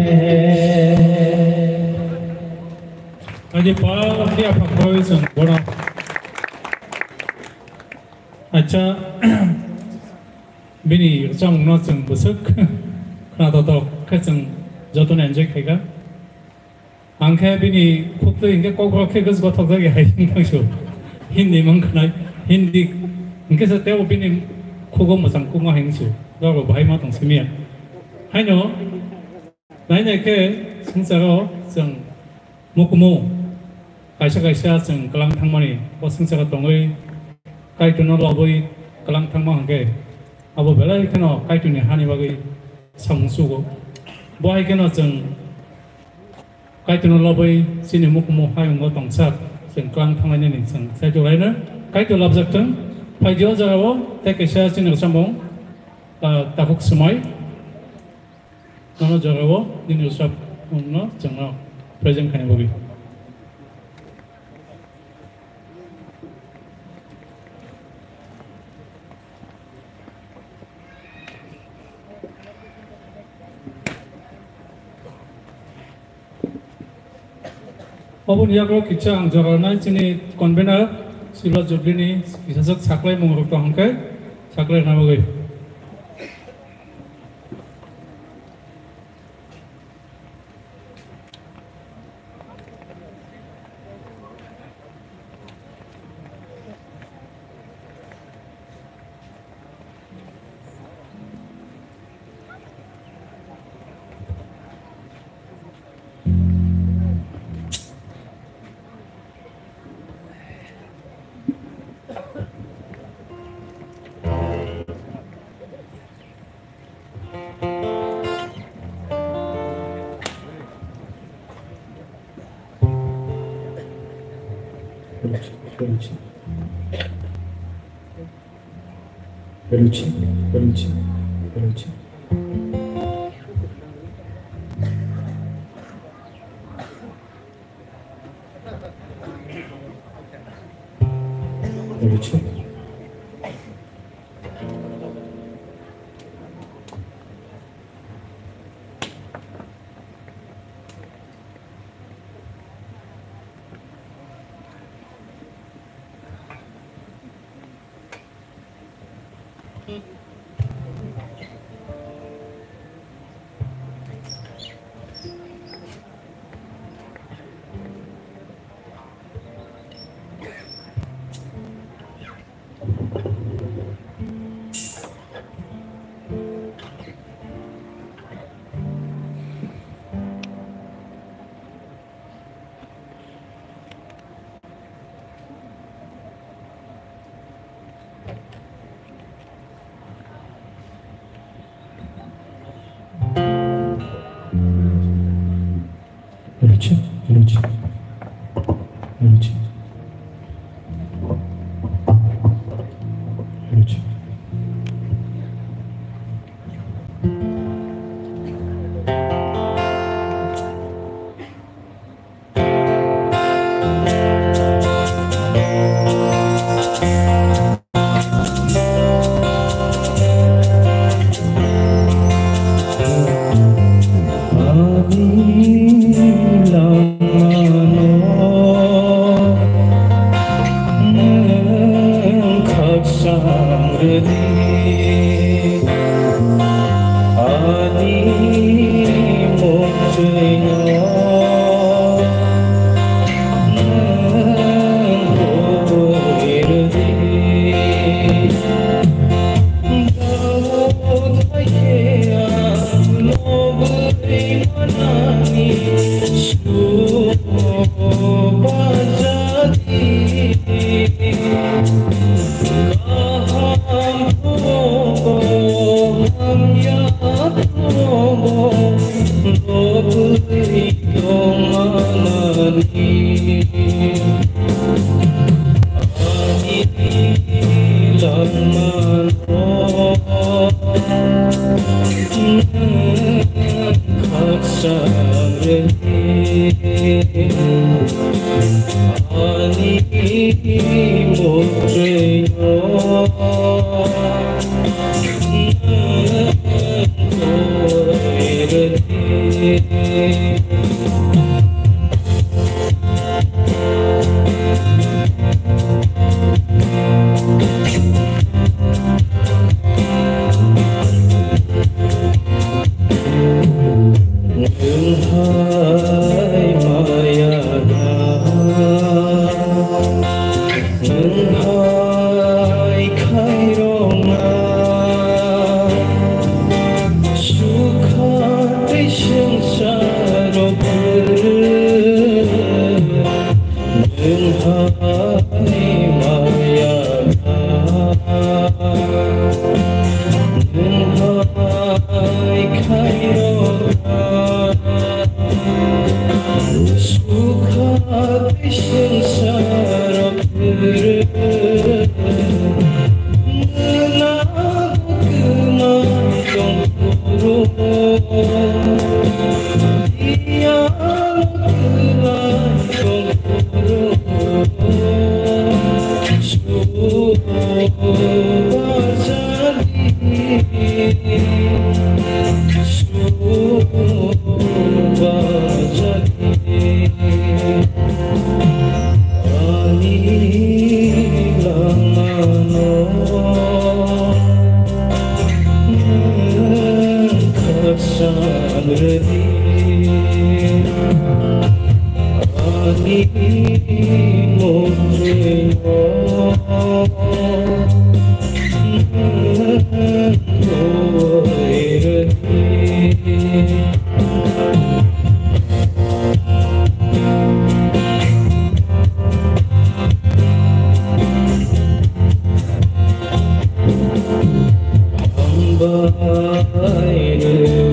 pal khe aphak khoroi chwng bono. Acha, bini rwchapmungno chwng bwswk khwnathok khe chwng jotono enjoy khaikha. Ang khe bini khuktwi hinkhe kokborok khe gos gothok jagwi hai wngkha su. Hindi mang khnai, Hindi hinkhe se tebo bini khugo mwchang kukma hai wngsu. Doro bahai ma tong simiya. Haino nainai khe swngcharo chwng mukumu kaisa kaisa chwng kwlang thangmani bo swngcharo tongwi Kaitorno lobwi kwlang thangma hwnkhe abo belai kheno Kaitorni hani bagwi samung sugo. Bo hai kheno chwng Kaitorno lobwi chini mukumu hayungo tongsak chwng kwlang thanglainani chwng saichuk laino Kaitor labjak thwng. Phaidi o jagao tei kaisa chini rwchapmung, ah, takhuk swmai. Nono jorao nini usap wngno chwngno present khaina bagwi. Oboni yago kisa ang joralnai chini convener Silver Jubilee ni kisajak saklai mungrok tong hwnkhe saklai rwna bagwi. Nwng hai maya na, nwng hai khairokna, sukha tei swngcharo kwrwi. Nwng hai maya na, nwng hai khairokna, sukha tei swngcharo kwrwi. Nwng na kwmai tong phuru, iya kwmai tong phuru, subajadi, subajadi. Ani langmano nwng khakchang rwdi. Ani mungtwino nwng rwdi. Hambai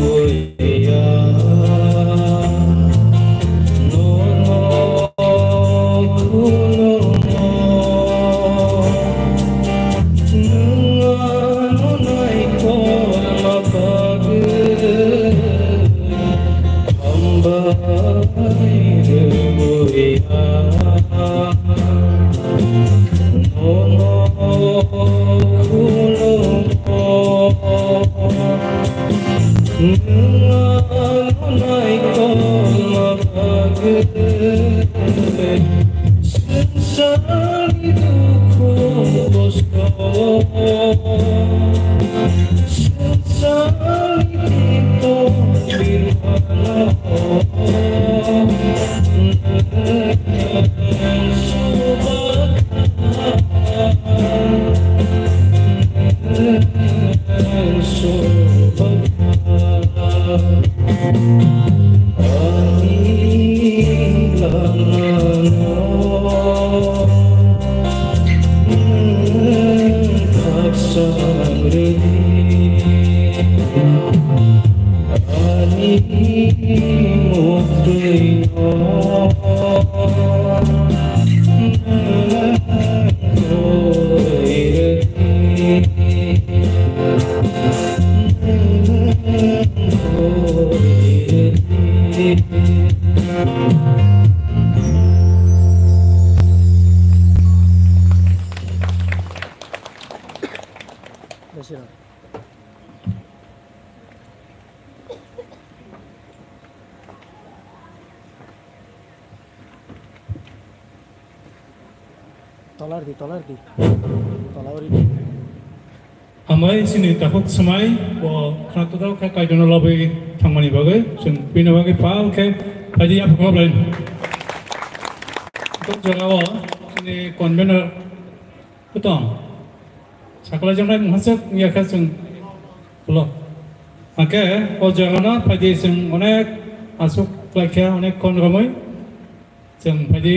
rwya nono khulumno. Nwng ano naikolma bagwi hambai rwya nono khulumno. Nwng ano naikolma bagwi swngcharni dukhu kosto, swngcharni tongmani phano Tolar di, tolar di. Tola ori di. Hambai chini takhuk swmai bo khna total khe kaitorno lobwi thangmani bagwi chwng bini bagwi pal khe phaidi yaphakma belai. Tok jagao chini convener Kutung. Sakla jongnai mungha swk wngya khe chwng ulo. Hake o jagano phaidi chwng onek aswk khlaikha, onek khon romwi. Chwng phaidi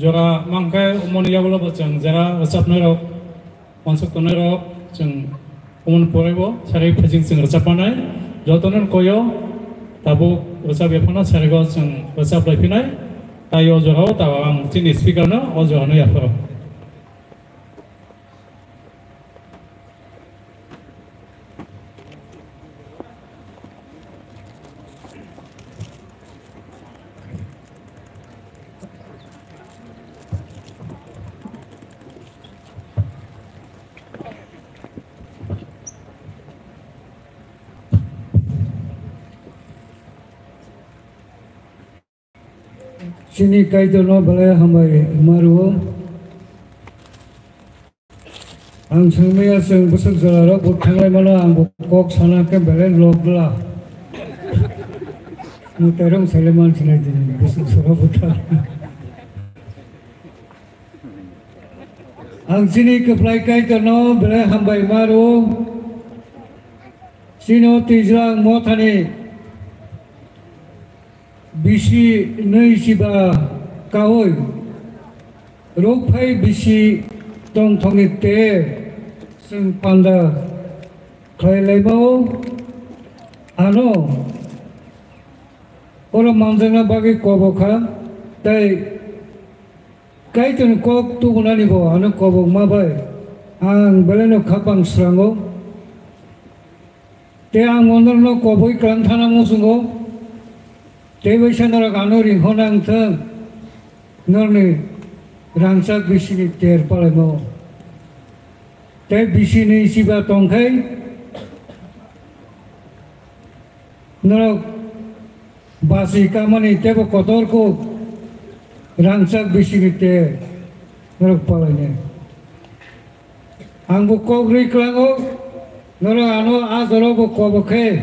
jora mankhe umoni yagulo bo chwng jera rwchapnairok, uansuk tongnairok chwng umoni poraibo sagai phaijing chwng rwchapmanai. Jotono koyo tabuk rwchap yaphano sarigo chwng rwchap laiphinai. Tai o jorao tabuk ang chini speaker no o jorano yapharo. Chini Kaitorno belai hambai ma rwo. Ang swngmaya chwng bwswk jorarok bo thanglai mano, ang bo kok sana khe belai lok gla. Mwtairok sailai man sinai tini bwswk jora bo thang. Ang chini kwplai Kaitorno belai hambai ma rwo. Chini o Twijlang mothani bisi nwi siba kaui rukphai bisi tongthokni te chwng panda khlai laimao ano oro manjakna bagwi kobok kha, tei Kaitorni kok tubunani bo ano kobokma bai ang belaino khapang srango. Tei ang norokno koboi kwlang thana muchungo, tei waisa norok ano ringkho nang thung, norokni rangchak bisini ter palaimo. Tei bisini siba tongkhai, norok basi kamani teibo kotor kuk rangchak bisini ter norok palainai. Ang bo kok rwi kwlango, norok ano a jora bo kobo khe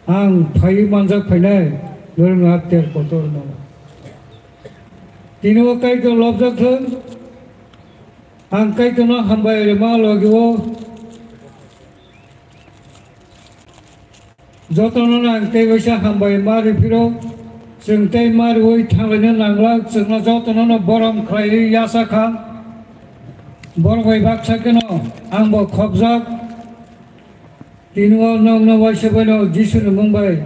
ang phaiwi manjak phainai, norok no a ter kotor no. Tini o Kaitor lobjak thung, ang Kaitorno hambai rwma logi o. Jotono no ang tei waisa hambai ma rw phiro, chwng tei ma rwui thanglaina nangla, chwngno jotono no borom khlaiwi yasa kha. Borok bai baksa kheno ang bo khopjak. Tini o nokno waisa baino Jisuni mung bai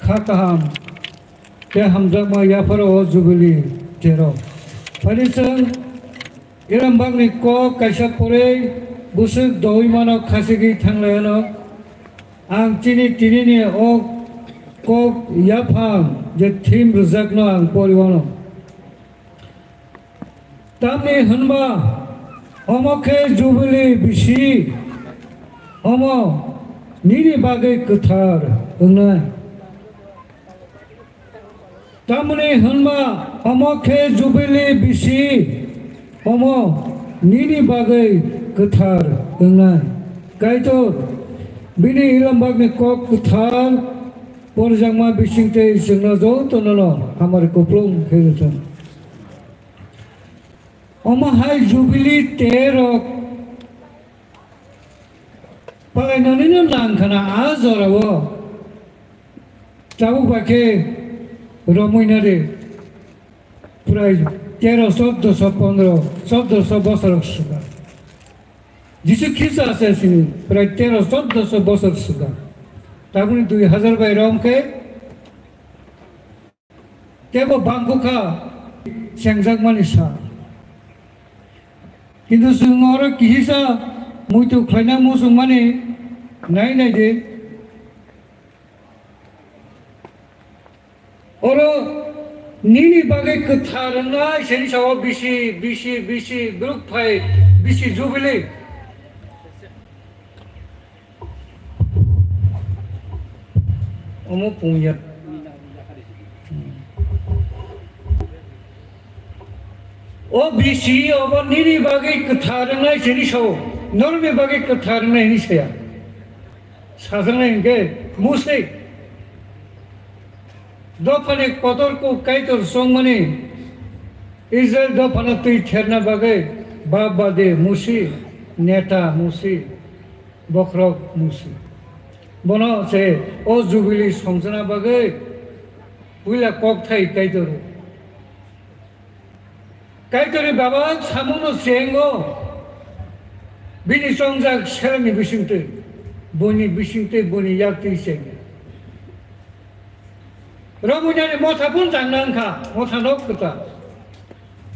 kha kaham tei hamjakma yapharo o Jubili tero. Phani chwng Irambakni kok kaisa pore bwswk doui mano khachigwi thanglaiano. Ang chini tinini o kok yaphang je thim rwjakno ang poriwano. Tamni hwnba omo khe Jubili bisi, omo nini bagwi kwthar wngnai. Tamni hwnba omo khe Jubili bisi, omo nini bagwi kwthar wngnai. Kaitor bini ilambakni kok kwthar porjakma bisingtwi chwngno jotono no hamari kuplung khe rwthwng. Omo hai Jubili terok palainani no nang khana a jorao. Tabuk bai khe romwi nari prai tero, choddoso, pondro, choddoso bosor suga. Jisu Khristo ase sini prai tero, choddoso bosor suga. Tabukni dui hazar bai rom khe tebo bangkukha chengjakmani sa. Kintu chwng oro kihisa muitu khlaina muchungmani nai nai di. Oro nini bagwi kwthar wngnai seni sao bisi, bisi, bisi, bruk phai, bisi Jubili. Omo pungya. O bisi obo nini bagwi kwthar wngnai sini sao, norokni bagwi kwthar wngnai hini saya. Sajaknai hinkhe Musi. Dophani kotor kuk Kaitor chongmani Israel dophano twi therna bagwi bap bade Musi, neta Musi, bokhorok Musi. Bono se o Jubili songchana bagwi puila kokthai Kaitor. Kaitorni baba samungno chengo, bini chongjak selengni bisingtwi, buini bisingtwi, buini yaktwi chengo. Romwi nani motha bun tangna wngkha, motha nok kwtal.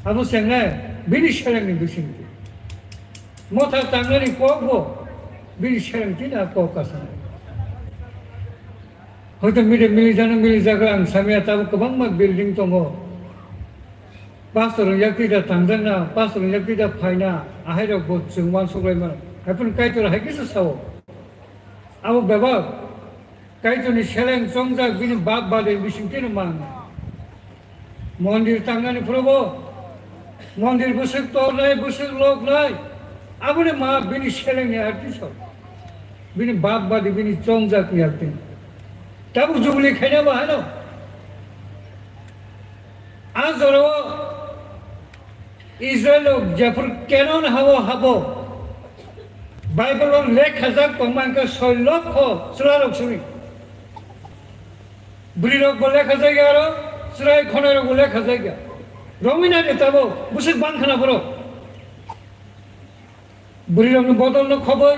Abo chengnai bini selengni bisingtwi. Motha tangnani kokbo bini selengtwini a kok kasanai. Hoito mide milijano milijagra ang samya tabuk kwbangma building tongo. Pastor wng yaktwi da tangjakna, pastor wng yaktwi da phaina, ahairok bo chwng uansuk lai mano. Haiphano Kaitor hai kisa sao. Abo bebak Kaitorni seleng chongjak bini bap bade bisingtwino man. Mondir tangnani phuru bo, mondir bwswk tornai, bwswk loknai, aboni ma bini selengni artist rok, bini bap badi, bini chongjakni artist. Tabuk jubili khaina bo hano. A jorao Israel rok jephuru Kenan hao habo, Bible o lekhajak tongma hwnkhe soi lokho chwla rok simi. Bwrwi rok bo lekhajak ya aro, chwrai khonai rok bo lekhajak ya. Romina de tabo bwswk bang khana borok. Bwrwi rokni bodol no khoboi,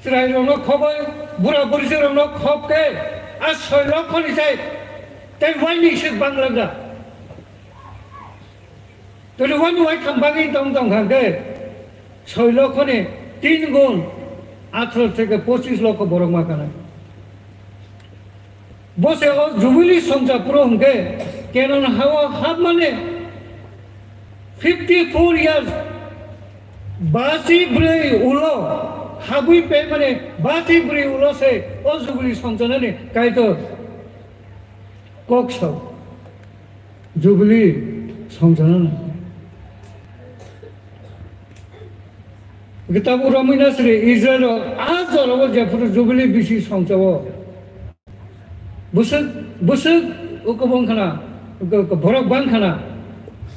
chwrai rok no khoboi, bura bwrwi rok no khobke, a soi lokho ni sai, tei waini se bang laga. Tuli wani wai kham bagwi tong tong kha khe, soi lokho ni tin gun, atharo theke pochis lokho borok ma kana. Bo se o jubili songcha phuru hwnkhe, Kenan hao hapmani fifty four years, basi brwi ulo, habwi pemani basi brwi ulo se o jubili songchanani Kaitor kok sao. Jubili songchana nang. Kitab Romina sri Israel o a jora o jephuru jubili bisi songchao. Bwswk, bwswk ukubung khana, uku, uku borok bang khana.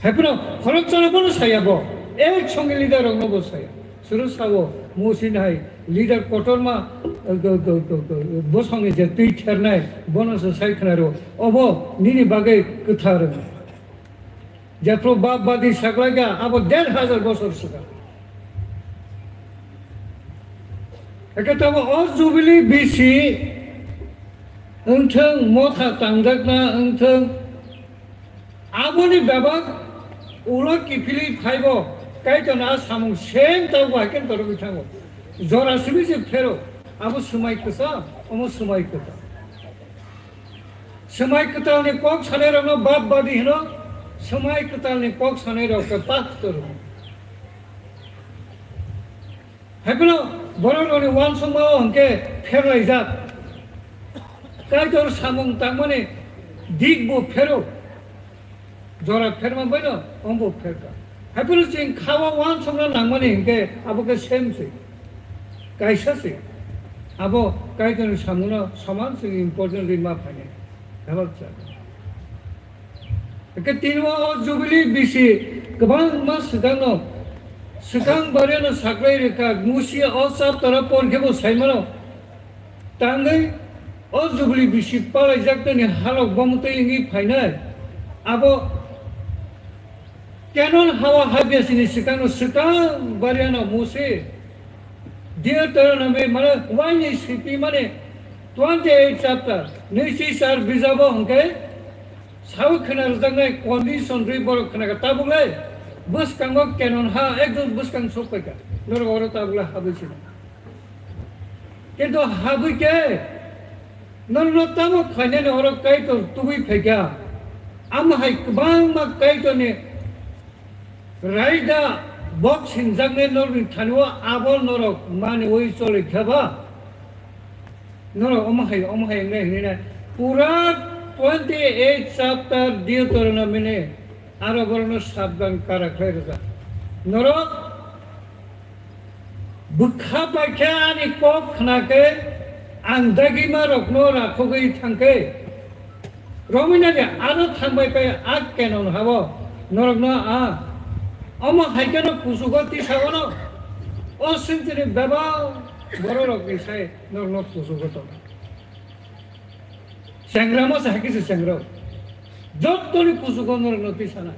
Haiphano khorok chana bono saya bo. Ek songi leader rok no bo saya. Suru sabo, Musi nai leader kotorma, eh, go, go, go, go, bosongni je twi thernai, bono se sai khna rw. Obo nini bagwi kwthar. Jephru bap badi saklaikha, abo der hajar bosor swkang. Eke tamo o jubili bisi wngthwng, motha tangjakna wngthwng, Aboni bebak ulo kiphilwi phaibo, Kaitorni a samung same tabuk hai khe torogwi thango. Jora simi se phero, abo swmai kwcham, omo swmai kwtal. Swmai kwtalni kok sanairokno bap badi hino, swmai kwtalni kok sanairok khe pastor hino. Haiphano borok rokni uansukma o hwnkhe pherlaijak. Kaitor samung tangmani dik bo phero, jora pherma baino ombo pherka. Haiphano chwng kha-o uansukna nangmani hwnkhe abo khe same se, kaisa se. Abo Kaitorni samungno soman chwng important rwima phainai. Bebak cha. Eke tinwa o jubili bisi kwbangma swkangno, swkang bareno saklai rwkha, Musi o chaptero por khe bo saimano. Tangwi o jubili bisi palaijak toni halok bomtwi wngwi phainai. Abo Kenon hao habya sini swkangno swkang bareno Musi Deuteronomy mane waini sipi mane twenty eight chapter nui si sar bijabo hwnkhe Sawi khna rwjaknai condition rwi borok khna kha tabuk le bwskango Kenon ha ekdom bwskang sok phaikha. Norok oro tabuk le habwi sino. Kintu habwi khe norokno tamo khainani oro Kaitor tubui phaikha. Amo hai kwbangma Kaitorni Raida bok sinjaknai norokni thani-o abo norok maniui choli khe ba? Norok omo hai, omo hai wngnai hwnwi nai. Pura twenty eight chapter Deuteronomy ni aro borokno sabdan kara khlai rwjak. Norok bwkha pai khe ani kok khna khe ang dagima rokno rakhogwi thang khe. Romina ni aro thangbai pai a Kenon habo norokno a omo hai kheno kuchugo tisao no o sintini bebak bororokni sai norokno kuchugo tongo. Chengra mo se hai khe se chengra o. Jottoni kuchugo norokno tisana.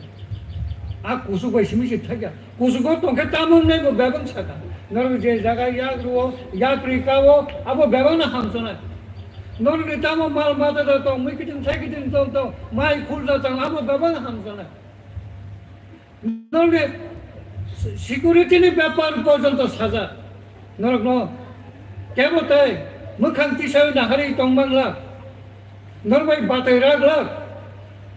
A kuchuk bai simi se thakya. Kuchugo tongkhe tamo wngnai bo bebak saka. Norok je jaga yak rwo, yak ri kao, abo bebak no hamsonai. Norokni tamo mal mata da tong, mui kiting sai kiting tong tong, mai khul da tong, abo bebak no hamsonai. Norokni security ni bepar porjonto sajak. Norokno kebo tei mwkhang tisawi naharwi tong manglak. Norok bai batai raglak.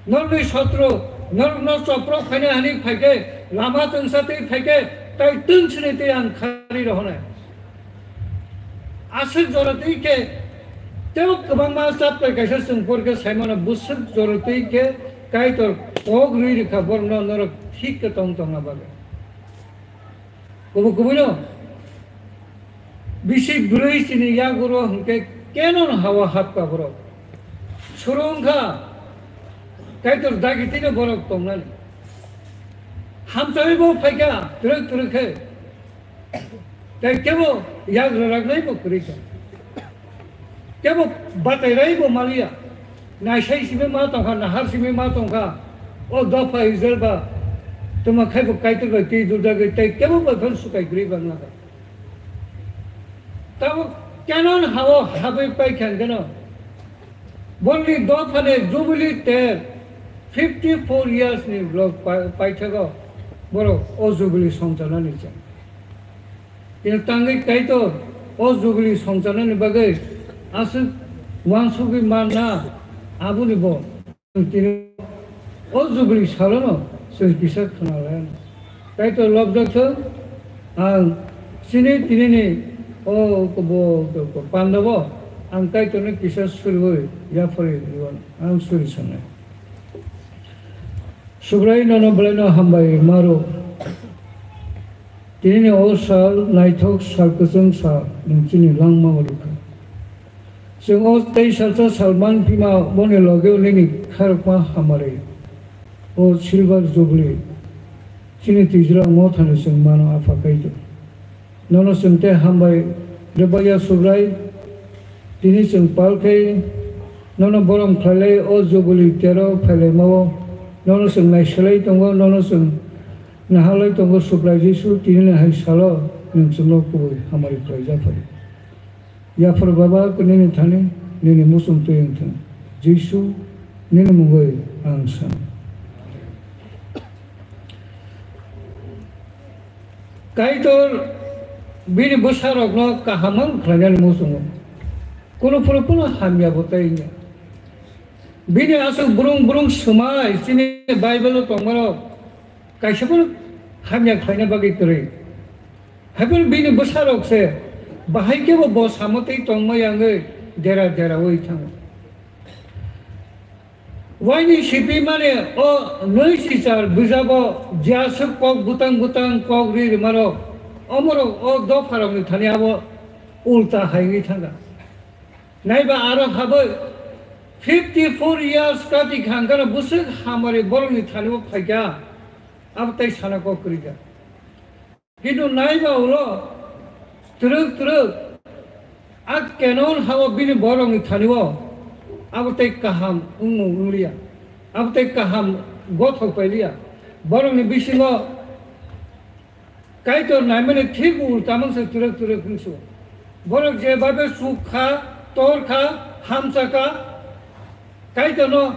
Norokni sotro, norokno chopro phaina hani phaikhe, lama tungsa tei phaikhe, tai tungsini tei ang khari rohonai. Aswk jora twi khe, tebo kwbangma chapter kaisa chwng por khe saimano, bwswk jora twi khe Kaitor kok rwi rwkha borokno norok thik khe tong tongna bagwi. Kubui kubuino bisi bwrwi chini yaguro hwnkhe Kenon hao hapkha borok. Suru wngkha Kaitor dagitino borok tongnani. Hamchawi bo phaikha twrwk twrwk khe. Tei kebo yak rwraknai bo kwrwi kha. Kebo batai rai bo maliya. Naisai simi ma tongkha, nahar simi ma tongkha. O dopha Israel ba tongma khai bo Kaitor bai twi jujagwi tei kebo bai phano swkai kwrwi bangla kha. Tabuk Kenan hao habwi pai kha hwnkhe no, boni dophani Jubilee ter fifty four years ni vlog pai-, paithago borok o Jubilee songcharnani chang. Tini tangwi Kaitor o Jubilee songcharnani bagwi aswk uansugwi manna aboni bo. Tini o Jubilee salono chwng kisa khwnalayan. Kaitor lobjak thung, ang chini tinini o bo pandabo ang Kaitorno kisa suriwi yapharwi rwyan ang suri sanai. Subrai nono belaino hambai maro. Tinini o sal naithok sal kwchwng sal nwng chini langma o rwkha. Chwng o tei salsa sal man phima boni logeo nini kharokma hamari. O silver jubilee chini twijla mothani chwng mano Apha Kaitor. Nono chwng tei hambai rwbaiya Subrai, tini chwng pal khe nono borom khlailai o jubilee tero phailaimao nono chwng naiselai tongo, nono chwng naharlai tongo Subrai Jisu, tinini hai salo nwng chwngno kubui hamari khlaijak phai. Yaphar Baba, nini thani nini muchung twi wng thung. Jisu, nini mungwi ang san. Kaitor bini bwsarokno kaham wng khlainani muchungo. Kunu phuru kunu hamya bo tei wngya. Bini aswk brung brung swmai chini Bible-o tongmarok kaisa phano hamya khlaina bagwi kwrwi. Haiphano bini bwsarok se bahai khe bo, bo samo tei tongma yangwi dera dera wi thango. Waini sipi mane o nui sichar bwjabo je aswk kok bwtang bwtang kok ri rwmarok, omorok o dopharokni thani abo ulta hai wi thangkha. Naiba aro habwi fifty four years kati khangkano bwswk hamari borokni thani o phaikha, abo tei sana kok kwrwikha. Kintu naiba ulo twrwk twrwk a Kenon hao bini borokni thani o abo tei kaham wngmung wngliya, abo tei kaham gothok pailiya. Borokni bisingo Kaitor naimani thik ulta mangsa twrwk twrwk wngsu. Borok je babe chuk kha, tor kha, hamcha kha, Kaitorno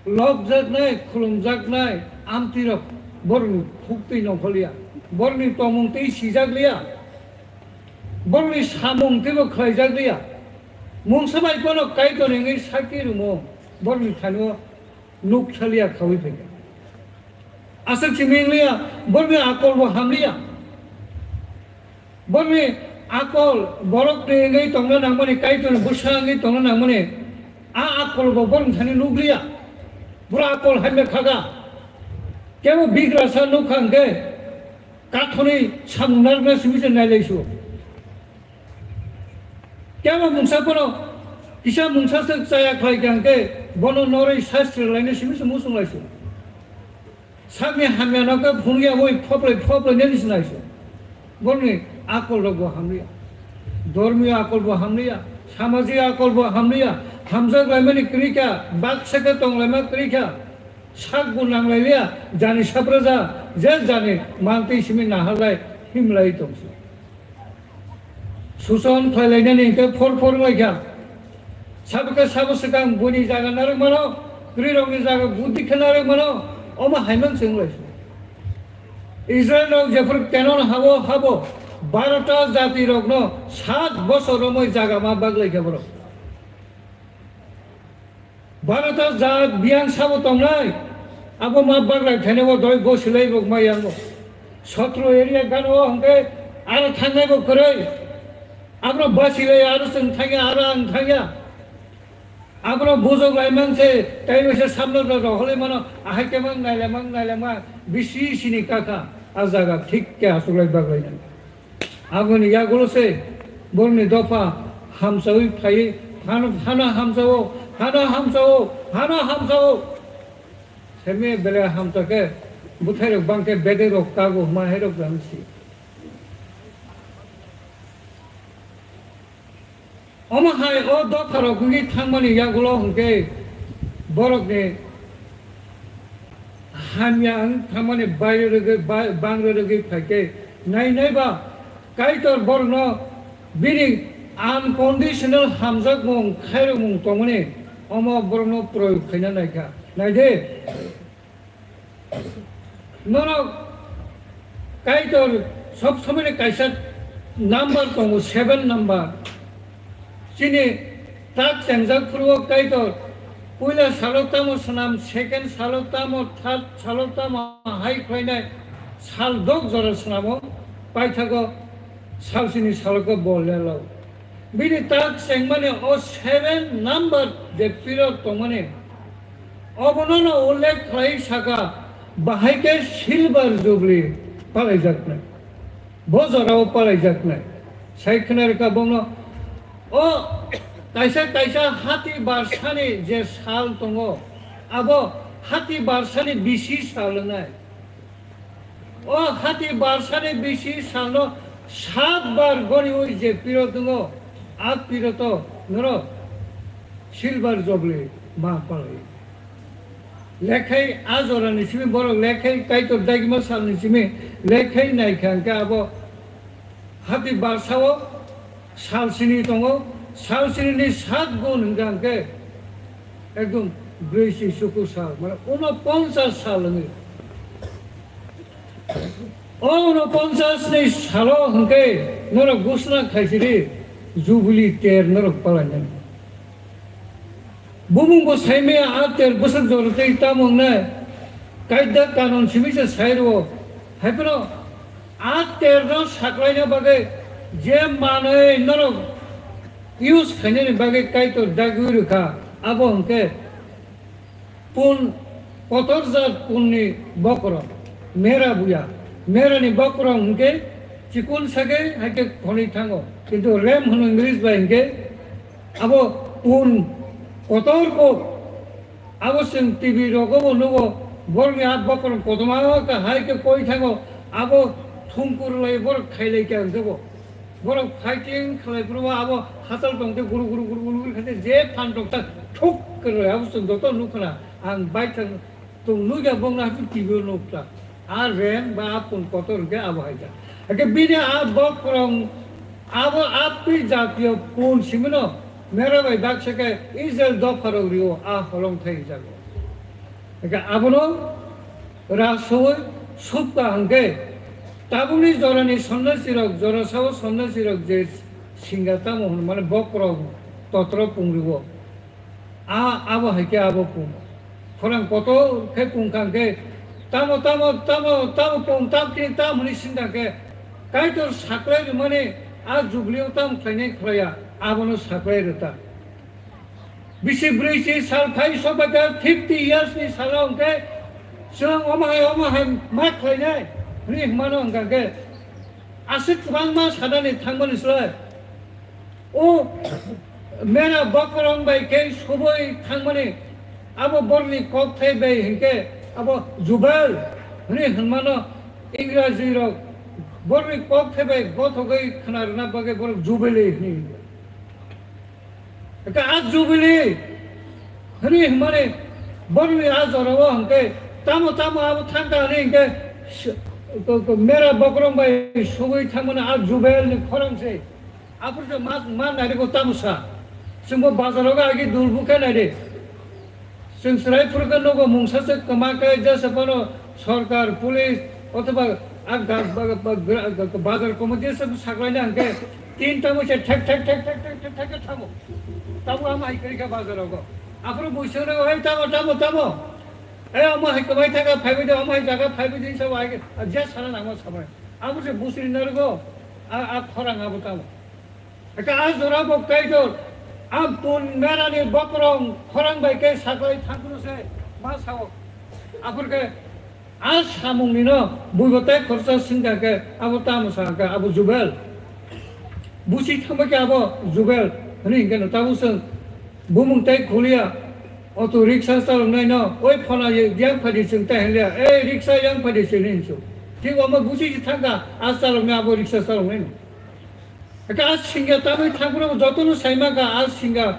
lobjaknai, khulumjaknai amtwirok borokni huktwi nongkhorliya, borokni tongmung tei sijakliya, borokni samung teibo khlaijakliya. Mungsa bai bono Kaitorni wngwi sakki rwmung borokni thani-o nuk thaliya khaui phaikha. Aswk simi wngliya, borokni akolbo hamliya. Borokni akol, borokni wngwi tongna nangmani, Kaitorni bwsa wngwi tongna nangmani, a akolbo borokni thani nukliya. Borok akol hamya khaga. Kebo bigrasa nukha hwnkhe, kathorni samung narwkna simi se nailaisu. Kebo mungsa phano kisa mungsa se chaya khlai kha hwnkhe, bono norwi sastri laina simi se muchung laisu. Sakni hamyano khe phunukya bai phoplai phoplai nini se naisu. Borokni akolrokbo hamliya. Dhormiyo akolbo hamliya. Samajik akolbo hamliya. Hamjak laimani kwrwi kha, baksa khe tong laima kwrwi kha. Sakbo nang lailiya, jani sapraja, je jani mantwi simi naharlai himlai tongsi. Suson khlailainani hwnkhe phor phor wnglaikha. Sabo khe sabo swkang buini jaga narwk mano, kwrwirokni jaga buddhi khe narwk mano, omo hai manswk wnglaisi. Israilrok jephru Kenan hao habo, barota jatirokno sat bosor romwi jaga ma baglaikha borok. Bharata jat biyang sabo tongnai, abo ma bagrai thainai o doi gosilai rok ma yango. Sotro area gano o hwnkhe aro thangnai bo kwrwi. Abro basilai aro chwng thangya, aro ang thangya. Abono bujok lai man se, tei bai se samno rok rohorlai mano, ahai khe mang nailai mang nailai mang, bisi sini kaka, a jaga thik khe aswk lai bak lai nang. Aboni yagulo se borokni dopha hamsawi phaiwi hano, hano hamsao, hano hamsao, hano hamsao. Semi bele hamsa khe bwthairok bang khe bedek rok kago hwnma hai rok jani si. Omo hai o dopharok wngwi thangmani yagulo hwnkhe borokni hamya wng thangmani bairwi rwgwi, bai-, bang rwgwi phaikhe nai nai ba Kaitor borokno bini unconditional hamjakmung khairokmung tongmani omo borokno proyog khaina naikha. Naidi. Norok Kaitor sob somoi kaisa number tongo, seven number. Chini tak chengjak phuru o Kaitor puila salo tamo swnam, second salo tamo, third salo tamo hai khlainai sal dok jora swnamo, paithago sal sini salo khe bol lelo. Bini tak chengmani o seven number je period tongmani, obono no ullekh khlai saka, bahai khe silver jubilee palaijaknai, bo jorao palaijaknai. Sai khna rwkha bongno, o kaisa kaisa hati barsani je sal tongo, abo hati barsani bisi sal wngnai. O hati barsani bisi salno sat bar goniwi je period wngo, a period o norok silver jubilee ma palai. Lekhai a jorani simi borok lekhai Kaitor dagima salni simi lekhai naikha hwnkhe abo hati barsao sal sini tongo, sal sinini sat gun hwnkha hwnkhe ekdom brwi si suku sal, mane unoponchas sal wngwi. O unoponchas ni salo hwnkhe norok gusna khaisiri jubili ter norok palainani. Bumung bo saimaya a ter bwswk jora tei tamo wngnai, kaida kanun simi se sai rwo. Hai phano a ter no saklaina bagwi je manwi norok use khainani bagwi Kaitor dagwi rwkha, abo hwnkhe pun, kotor jat punni bokorok, mera buya, merani bokorok hwnkhe chikun sake haikhe khonwi thango, kintu rem hwno English bai hwnkhe abo pun kotor kok. Abo chwng T V rogo bo nugo, borokni a bokorok kotorma kha hai khe koi thango, abo thungkur lai borok khailai khe ang tebo. Borok fighting khlai phuru abo hachal tong khe guru guru guru guru guru khe je phan tong ta thuk khe rw abo chwng joto nuk khna ang bai thang tung nuk ya bong na hatu T V nuk ta. A rem ba a pun kotor hwnkhe abo hai kha. Hake bini a bokorong abo a twi jatiyo pun simino mera bai baksa khe Israel dopharok rio a holong thai jago. Hake abono rasowi subka hwnkhe tabukni jorani sonnasirok, jorasao sonnasirok je singa tamo hwn mane bokorong totro pungriwo. A, abo hai khe abo pung. Khorang kotor khe pung kha hwnkhe, tamo, tamo, tamo, tamo pung, tam khe tam hwnwi sing kha hwnkhe, Kaitor saklai rwmani a jubileo tam khlainai khlaiya, abono saklai rwta. Bisi brwi si sal phai sok bai kha fifty years ni salo hwnkhe, chwng omo hai, omo hai ma khlainai hwnwi hwnmano hwnkha hwnkhe, aswk kwbangma sanani thangmani slai. O mera bokorong bai khe subui thangmani abo borni kokthai bai hinkhe abo jubel hwnwi hwnmano Ingraji rok borni kokthai bai gothogwi khna rwna bagwi borok jubili hwnwi hwnkha. Hwnkhe a jubili hwnwi hwnmani borni a jorao hwnkhe tamo tamo abo thangkha hwnwi hinkhe s-, ko-, ko-, mera bokorong bai subui thangmani a jubelni khorang se. Aphuru se ma, ma nairwgo tamo sa. Chwngbo bazaro ga agi dul bukha naidi. Chwng chwrai phuru khe nogo mungsa se kwma khe jesa phano sorkar, police, othoba a ga, ba, ba, gra-, ga, ga, bazar committee se saklaina hwnkhe tin tamo se thek, thek, thek, thek, thek, thek, thek, thek, thamo. Tamo ama hai kwrwi kha bazaro go. Aphuru buisong rwgo, "Hei tamo, tamo, tamo. Hei omo hai kwmai thaka phaibai de, omo hai jaga phaibai de," hinsa bo hai khe, a je sana nangma samai. Abo se busri narwgo, a, a khorang abo tamo. Eka a jora bo Kaitor, Ampun merani bokorong khorang bai khe saklai thangkru se ma sao. Aphur khe a samung ni no buibo tai khorsa singka khe abo tamo sa khe abo Jubel. Busi thangba khe abo Jubel hwnwi hinkhe no tabuk chwng bumung tai khuliya auto rickshaw chalok nai no oi phona ye yang phadi chwng tai hinliya ei rickshaw yang phadi chwng hinsu. Thik omo busi thangka a chalok nai abo rickshaw chalok nai no. Eka a singya tamwi thangphuru jotono saimankha a singya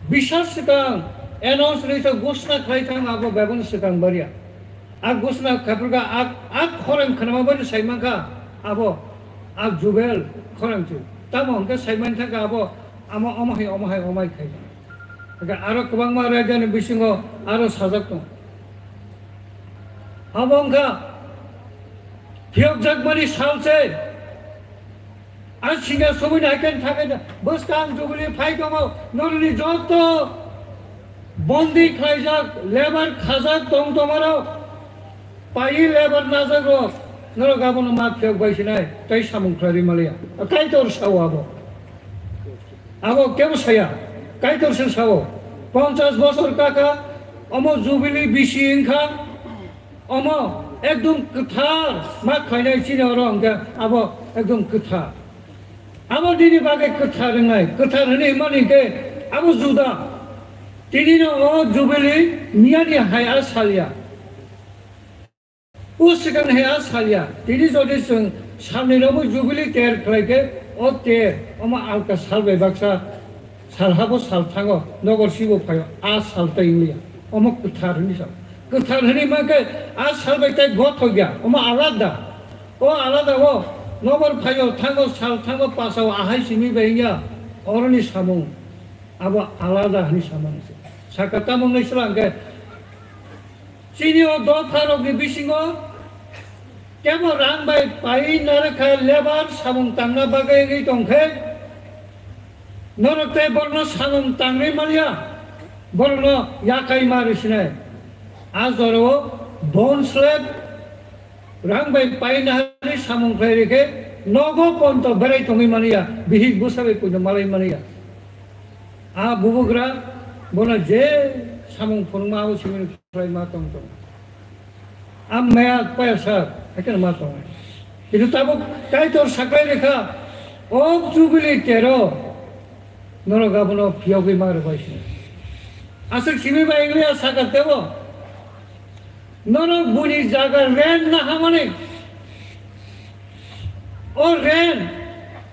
bisal swkang announce rwisa ghoshna khlai thang abo beboni swkang barya. A ghoshna khaphurkha a, a khorang khnama bai saimankha abo a Jubel khorang chu. Tamo hwnkhe saimani thangkha abo ama omo hai omo hai omai khai. Hwnkhe aro kwbangma raidani bisingo aro sajak tongo. Abo wngkha phiyokjakmani sal se. A singya somoini hai khe thangkhe bwskang jubili phai tongo, norokni joto bondi khlaijak, lebar khajak tong tongmarok, paiwi lebar najakrok, norok abono ma phiyok bai sinai, tei samung khlai rwi maliya. Kaitor sao abo. Abo kebo saya, Kaitor se sao, ponchas bosor kaka, omo jubili bisi wngkha, omo ekdom kwthar ma khlainai chini oro hwnkhe abo ekdom kwthar. Abo nini bagwi kwthar wngnai, kwthar hwnwi hwnmani hwnkhe abo juda. Tinino o jubili miyani hai a salya. O swkang hai a salya, tini jodi chwng salni romwi jubili ter khlai khe, o ter omo alka sal bai baksa sal habo sal thango, nogor sibo phaio, a sal tai wngya, omo kwthar hwnwi sa. Kwthar hwnwi mankhe a sal bai tai gothok ya, omo alada. O alada o nogor phaio thango, sal thango, pasao ahai simi bai wngya, oroni samung abo alada hwnwi samani se. Saka tamo wngwi swlang khe, chini o dopharokni bisingo kebo rang bai pai narwkha lebar samung tangna bagwi wngwi tongkhe, norok tei borokno samung tangwi manya, borokno yakai ma rwsinai. A jorao bon slab rang bai pai naharwi samung khlai rikhe nogo ponto berai tongwi manya, bihik bwsa bai puino malai manya. A bubugra bono je samung phunukma abo simi khlai ma tong tong. A maya paya sar, haikhe ma tong. Kintu tabuk Kaitor saklai rikha, o jubili tero, norok abono phiyogwi ma rwbai se. Aswk simi bai wngya saka tebo. Norok buini jaga rent na hamani. O rent,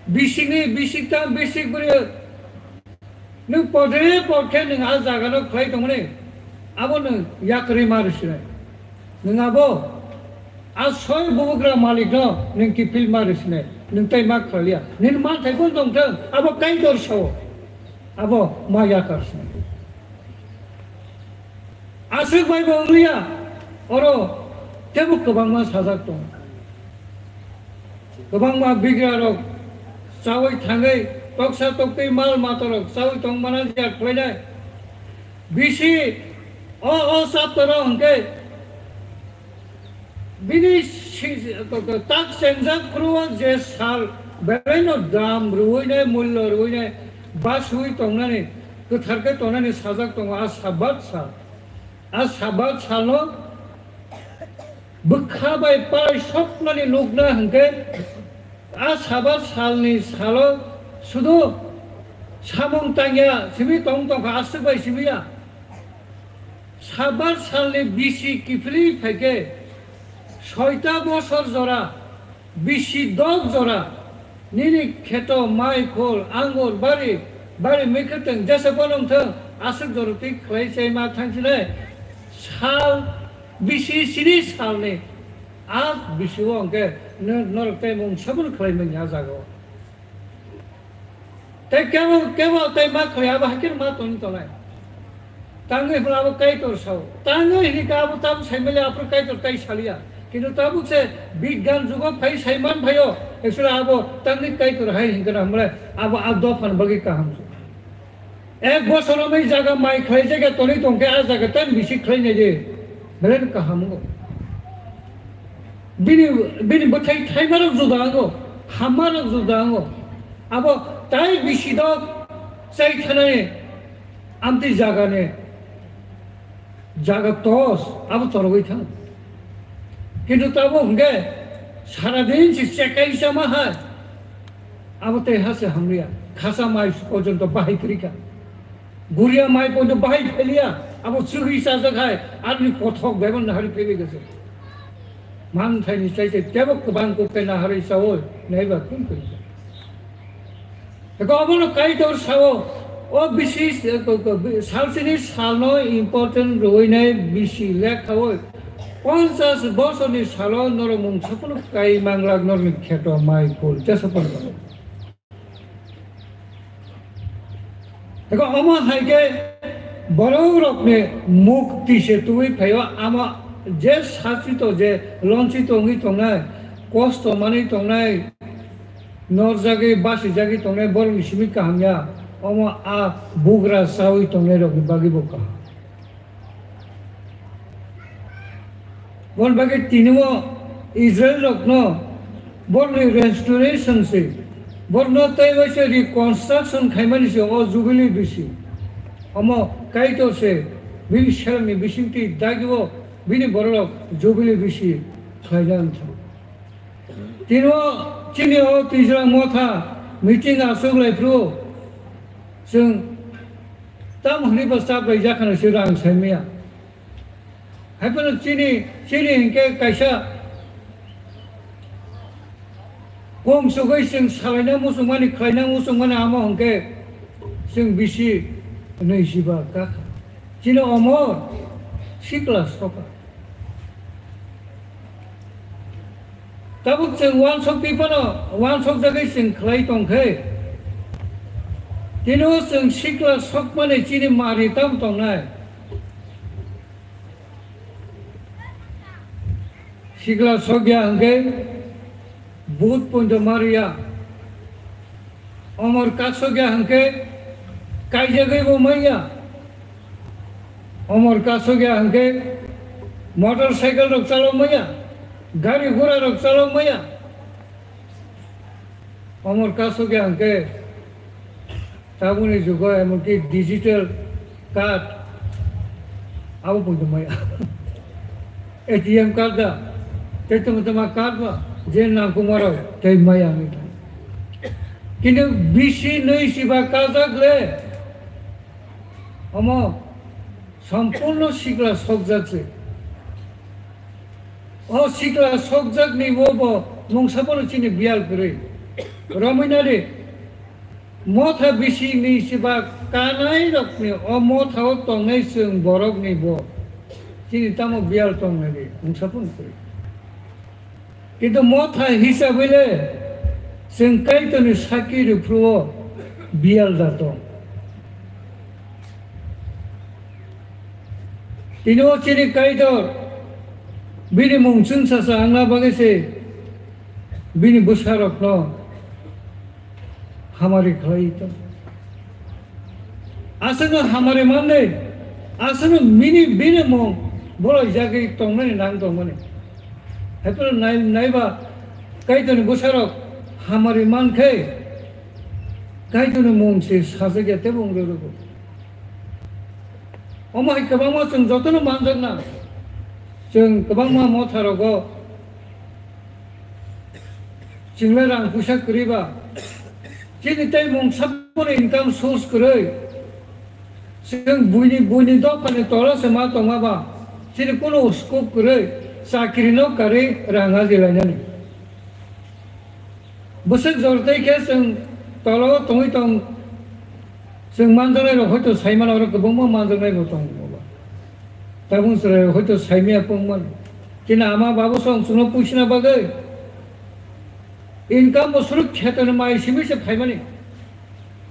bisingni, bisik tam, bisik bwrwi. Nwng podre pod khe nwng a jaga no khlai tongmani, abo nwng yakarwi ma rwsinai. Nwng abo a soi bubugra malik no nwng kiphil ma rwsinai, nwng tai ma khlaiya. Nini manthai bo tongthwng, abo Kaitor sao, abo ma yakar sinai. Aswk bai bo wngya, oro tebo kwbangma sajak tongo. Kwbangma bigrarok chawi thangwi toksa toktwi mal matarok chawi tongmana jia khlainai. Bisi o, o chaptero hwnkhe bini si-, tak chengjak phuru o je sal belaino dam rwinai, mullo rwinai, basui tongnani, kwthar khe tongnani sajak tongo a Sabat sal. A Sabat salno bwkha bai palai soknani nukna hwnkhe, a Sabat salni salo sudu samung tangya simi tong tongkha, aswk bai simi ya. Sabat salni bisi kiphilwi phaikhe, soita bosor jora, bisi dok jora, nini kheto, mai, khol, angur, bari, bari, mikhuitwng, jesa phano wngthwng, aswk jorotwi khlai chai ma thangsinai. Sal bisi sini salni a bisi o hwnkhe no-, norok tei mung sabun khlai manya jaga o. Tei kebo, kebo tei ma khlai abo hakhe ma tongwi tongnai. Tangwi hwnwi abo Kaitor sao. Tangwi hwnwi khe abo tabuk saimali aphuru Kaitor tai saliya. Kintu tabuk se bigyan jugo phai saiman phaio. Actually abo tangwi Kaitor hai hinkhe na hwnmale abo a dophan bagwi kaham se. Ek bosor omwi jaga mai khlai jaga tonwi tongkhe a jaga tei bisi khlai nai de. Belai no kaham wngo. Bini, bini bwthai thaimarok juda wngo, hammarok juda wngo. Abo tai bisi dok, Chai thanani amtwi jagani jaga tos abo chorogwi thang. Kintu tabuk hwnkhe sara din se chekai chama hai. Abo tei ha se hamliya. Khasa mai porjonto bahai kwrwi kha. Guria mai porjonto bahai pheliya. Abo chugwi chajak hai. Aroni kothok bebak nahari pheli gese. Manthaini chai chai tebo kwbang kok khe nahari chawi naiba tun kwrwi kha. Eko obono Kaitor sao, o bisi, salsini salno important rwinai bisi lekhawi, ponchas bosorni salo norok mungsa phano kai manglak norokni kheto mai kul jesa phano. Eko omo hai khe borok rokni mukti se tubui phaio, ama je sachito je lonchito wngwi tongnai, kosto manwi tongnai, norjagwi, basijagwi tongnai borokni simi kaham ya, omo a bugra chawi tongnairokni bagwi bo kaham. Boni bagwi tini o Israel rokno borokni restoration se, borokno tei waisa reconstruction khaimani se o Jubilee bisi. Omo Kaitor se bini selengni bisingtwi dagio bini bororok Jubilee bisi khlaina wngkha. Tini o chini o Twijlang Motha meeting aswk lai phuru chwng tamo hwnwi bo chap lai jakha se rang sai maya. Hai phano chini, chini hinkhe kaisa kom sugwi chwng salaina muchungmani, khlaina muchungmani amo hinkhe chwng bisi nwi siba kakha. Chini omor sikla soka. Tabuk chwng uansukwi phano uansukjagwi chwng khlai tongkhe, tini o chwng sikla sokmani chini mari tam tongnai. Sikla sokya hwnkhe but poito mariya. Omor kasokya hwnkhe kaijagwi bo maya. Omor kasokya hwnkhe motor cycle rok chalok maya, gari gura rok chalok maya. Omor kasokya hwnkhe tabukni jugo emonki digital card abo poito maya. A T M card da, tei tongma tongma card ba, je nangkukmarok tei maya wngwi thang. Kintu bisi nwi siba kajak le, omo sompurno sikla sokjak se. O sikla sokjakni bo bo mungsa bono chini biyal kwrwi. Romwi nadi, motha bisi ni siba kanai rokni o motha o tongnai chwng borokni bo chini tamo biyal tongnai di mungsa bono kwrwi. Kintu motha hisabwi le chwng Kaitorni saki rwphru o biyal da tong. Tini o chini Kaitor bini mung chwngsacha wngna bagwi se bini bwsarokno hamari khlai tong. Aswkno hamari manwi, aswkno mini bini mung bolai jagwi tongnani nang tongmani. Haiphano nai-, naiba Kaitorni bwsarok hamari mankhe Kaitorni mung se sajagya teibo wng rwrwgo. Omo hai kwbangma chwng jotono manjakna. Chwng kwbangma motharogo chwngno rang puisa kwrwi ba. Chini tei mung sabono income source kwrwi. Chwng buini, buini dophani tolo se ma tongma ba. Chini kunu scope kwrwi. Chakri no karwi rang ajilainani. Bwswk jor tei khe chwng tolo tongwi tong, chwng manjaknai rok hoito sai mano, oro kwbangma manjaknai bo tongo ba. Tabuk chwrai rok hoito sai maya pung mano. Chini ama babu song chwngno puisina bagwi income bo suruk kheto ni mai simi se phaimani.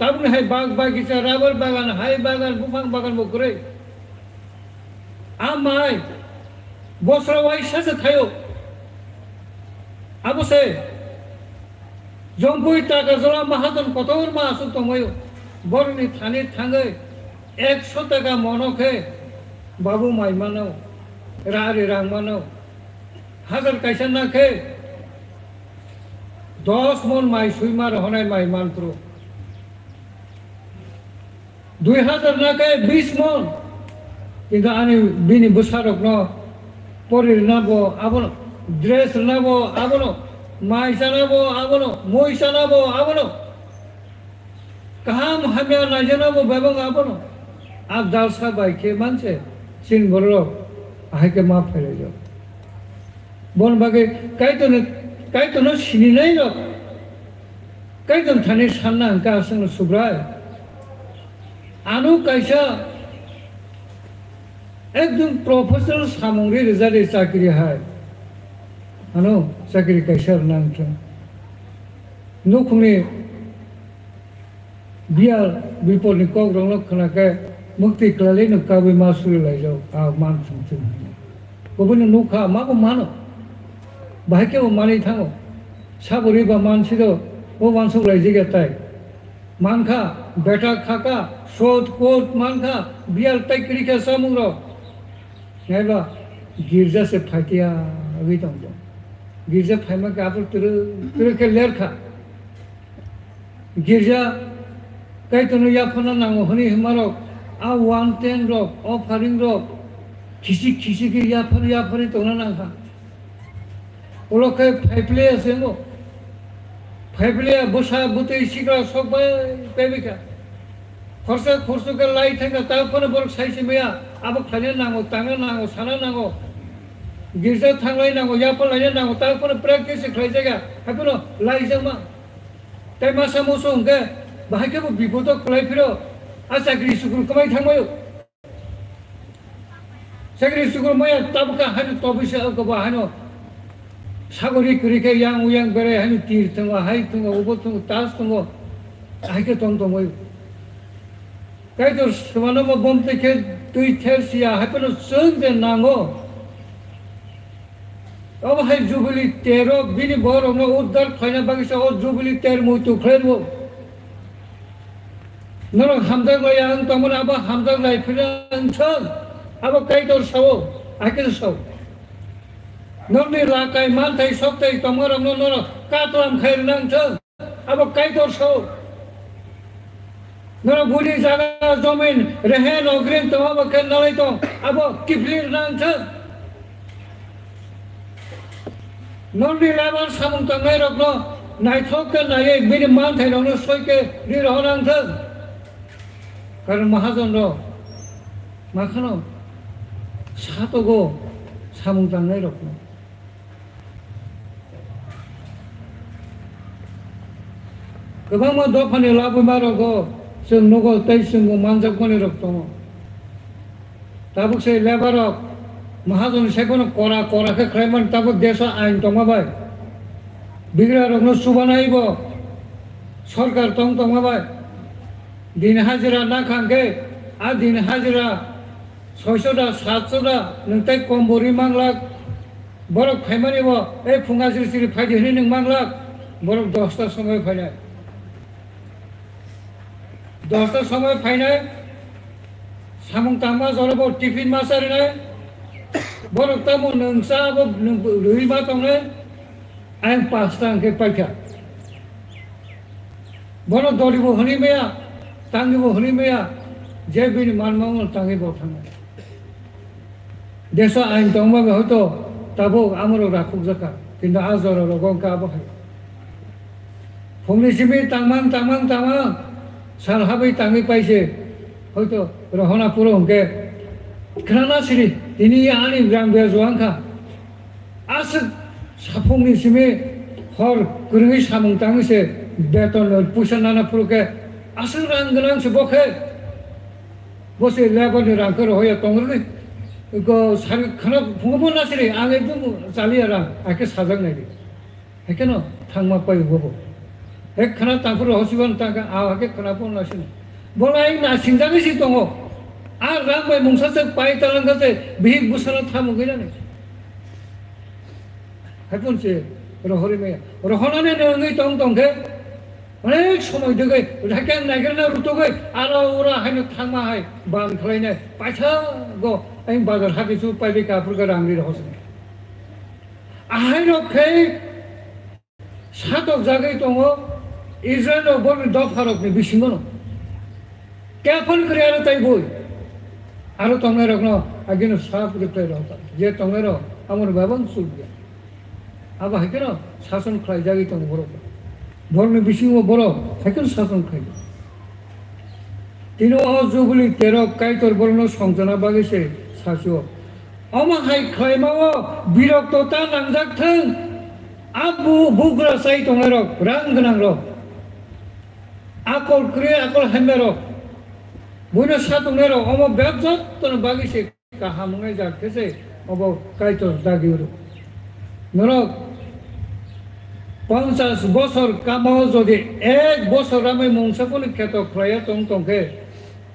Tabukni hai bag bagisa, rubber bagan, hai bagan, buphang bagan bo kwrwi. A mai bosra waisa se thaio. Abo se Jompui Takarjala mahajon kotor ma aswk tongbaio. Borokni thani thangwi ekso taka mono khe babu mai mano, rari rang mano. Hajar kaisa na khe dos mon mai sui ma rohonai mai manpro. Dui hazar na khe bis mon. Kintu ani bini bwsarokno pori rwna bo abono, dress rwna bo abono, mai chana bo abono, mui chana bo abono, kaham hamya naijana bo bebak abono. A dalsa bai khe manse chini bororok ahai khe ma phailaijak. Bon bagwi Kaitorno, Kaitorno sininai rok, Kaitor thani sanna hwnkha aswkno Subrai. Ano kaisa ekdom professional samung ri rijak ri chakri hai. Ano chakri kaisa rwna hwnkhe nukhungni biyal bipolni kokrokno khna khe mukti kwlailai no kabui ma suri laijak, a man thung thung hwnwi. Kubuni nukha, ma bo mano. Bahai khe bo manwi thango. Saburi ba mansi do, bo wansuk laijak ya tai. Mankha, beta khakha, sot kot mankha, biyal tai kwrwi kha chamung rok. Naiba girja se phaitiya wngwi tongkha. Girja phaima khe aphuru twrwk twrwk khe lerkha. Girja Kaitorno yaphana nango hwnwi hwnmarok, a one ten rok, offering rok, khisi khisi khe yaphar yaphar tongna nangkha. Ulo khe phaiphiliya se wngbo. Phaiphiliya bwsa bwtwi sikla sok bai paibaikha. Khorsa khorsu khe lai thangkha, ta phano borok sai se maya, abo khlaina nango, tangna nango, sana nango. Girja thanglai nango, yaphar laina nango, ta phano practice khlai jaya, haphano lai jakma. Tai masa musu hwnkhe bahai khe bo bipodo kwlai phiro, a chakri chukru kwmai thangbaio. Chakri chukru maya tabukha haino tobisa oko bo haino sagori kwrwi khe yang uyang berai haino tir tongo, hai tongo, ubo tongo, tas tongo, hai khe tong tongbaio. Kaitor swmano bo bom twi khe twi ther siya, hai phano chwng je nango. Obo hai Jubilee tero bini borokno uddar khlaina bagwi sa o Jubilee ter muitu khlai rwo. Norok hamjak lai ang tongmani abo hamjak lai phina ang thang. Abo Kaitor sao, akhe sao. Norokni lakai manthai sokthai tongmarokno norok katlam khai rwna ang thang. Abo Kaitor sao. Norok buini jaga jomin rehen ogrin tong abo khe nalai tong. Abo kiphilwi rwna ang thang. Norokni lebar samung tangnai rokno naithok khe naiwi bini manthai rokno soi khe ri rohor ang thang. Karon mahajon rok ma khano satogo samung tangnai rokno. Kwbangma dophani labwi ma rokgo chwng nugo tei chwngbo manjakmani rok tongo. Tabuk se lebar rok mahajon se bono kora kora khe khlai mani, tabuk deso ain tongma bai bigra rokno chubanai bo sorkar tong tongma bai din hajira na khang khe a din hajira soiso da, satso da, nwng tei kom bo ri manglak. Borok phaimani bo, "Ei, phunga siri siri phai di," hwnwi nwng manglak. Borok dosta somoi phainai. Dosta somoi phainai, samung tangma jora bo tiffin ma charinai. Borok tamo nwng cha bo, nwng rwi ma tongnai. Ayang pasta hwnkhe paikha. Bono dolibo hwnwi maya, tangibo hwnwi maya, je bini manmano tangwi bo thangnai. Deso ain tongma bai hoito tabuk amorok rakhukjakha, kintu a jora rogo wngkha abo hai. Phungni simi tangmang, tangmang, tangmang, sal habwi tangwi paise, hoito rohona puro hwnkhe khwnana siri, tini ani rang bia juang kha. Aswk saphungni simi hor kwrwngwi samung tangwi se beton puisa nana phuru khe aswk rang gwnang se bo khe. Bo se lebar ni rang khe rohoya tong rwdi. Ko sari khana phungo bo nasiri ang ekdom chaliya rang, akhe sajak nai di. Haikhe no thangma pai bo bo. Ek khana tangphuru hosiban tangkha, a hake khana phone nasing. Bola ai nasingjagwi si tongo. A rang bai mungsa se pai talangkha se bihik bwsano thamung gwi nani. Haikhe se rohori maya. Rohonani nangwi tong tong khe onek somoi degwi, haikhe naigrana rutugwi, ara ura haino thangma hai ban khlainai. Paithago ai bazar hati su pai bai kaphur khe rang ri rohosini. Ahai rok khe Satok jagwi tongo Israel rok borokni dopha rokni bisingo no. Kephon kwrwi aro tai bui. Aro tongnairokno agino sap rwkhlai rw ta. Je tongnairok amoni babang chukya. Abo hai kheno sason khlaijagwi tongo borok. Borokni bisingo borok hai kheno sason khlai. Tini o Jubili terok Kaitor borokno songchana bagwi se sasio. Omo hai khlaimao birokto ta nangjak thung. A bu-, bugra chai tongnairok, rang gwnangrok. Akol kwrwi, akol hamyarok. Buino sa tongnairok, omo bebak jottoni bagwi se kaham wngnai jak khe se obo Kaitor dagi oro. Norok ponchash bosor kamao jodi ek bosor ramwi mungsa phano kheto khlaiya tong tong khe,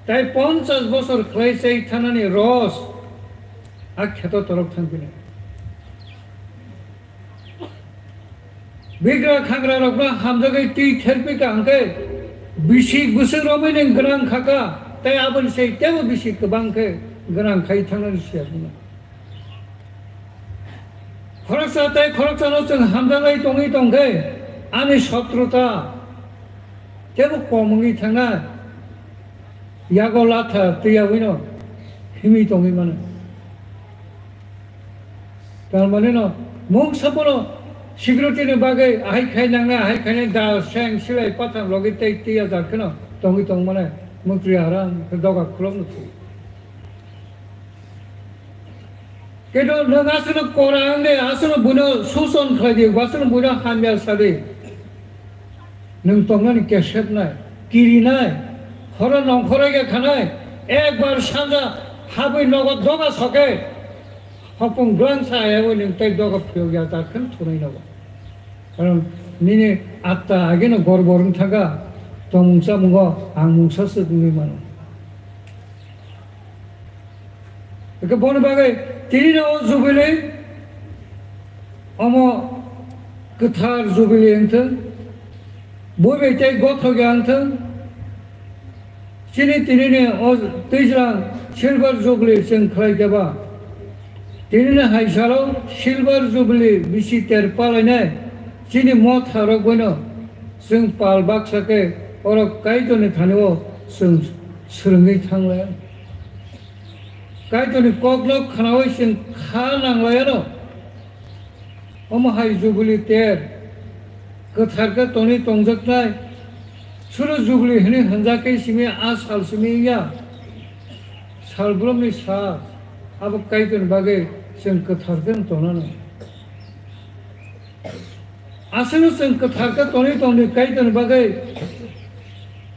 tai ponchash bosor khlai chai thanani ros a kheto torok thang phini. Bigra khagra rokno hamjagwi twi therpi ka hwnkhe, bisik bwswk romwi nwng gwnang kha ka, tei aboni se teibo bisik kwbang khe gwnang khai thangnani siya phano. Khoroksa tei khoroksano chwng hamjaklai tongwi tongkhe, ani sotrota teibo kom wngwi thangnai, yago latha twiyaui no himwi tongwi mano. Tar mane no mungsa bono security ni bagwi ahai khai nangnai, ahai khainai da seng silai pathar logi tei twiya jar kheno tongwi tong mane mukri haram khe doga khulok no thwi. Kedo nwng aswkno kora wng de, aswkno buino suson khlai di, aswkno buino hamya sa di. Nwng tongnani kesepnai, kirinai, horo nongkhoroi khe khanai, ekbar sanja habwi nogo doga soke, hopung glangsa ayagwi nwng tei doga phiyok ya jar khe thunai nogo. Karon nini atta ageno gorbor wng thangkha, tongmung chamungo ang mungsa swk wngwi mano. Hwnkhe boni bagwi tinino o jubili, omo kwthar jubili wngthung, bui bai tei gothok ya wngthung. Chini tinini o twijlang silver jubili chwng khlai khe ba, tinini hai salo silver jubili bisi ter palainai chini motha rok boino chwng pal baksa khe oro Kaitorni thani o chwng swrwngwi thanglai. Kaitorni kokno khnaui chwng kha nanglaiyano. Omo hai jubili ter kwthar khe tonwi tongjaknai. Suro jubili hwnwi hwnjak khe simi a sal simi wngya. Sal brumni sal abo Kaitorni bagwi chwng kwthar khe tongnani. Aswkno chwng kwthar khe tonwi tongdi Kaitorni bagwi,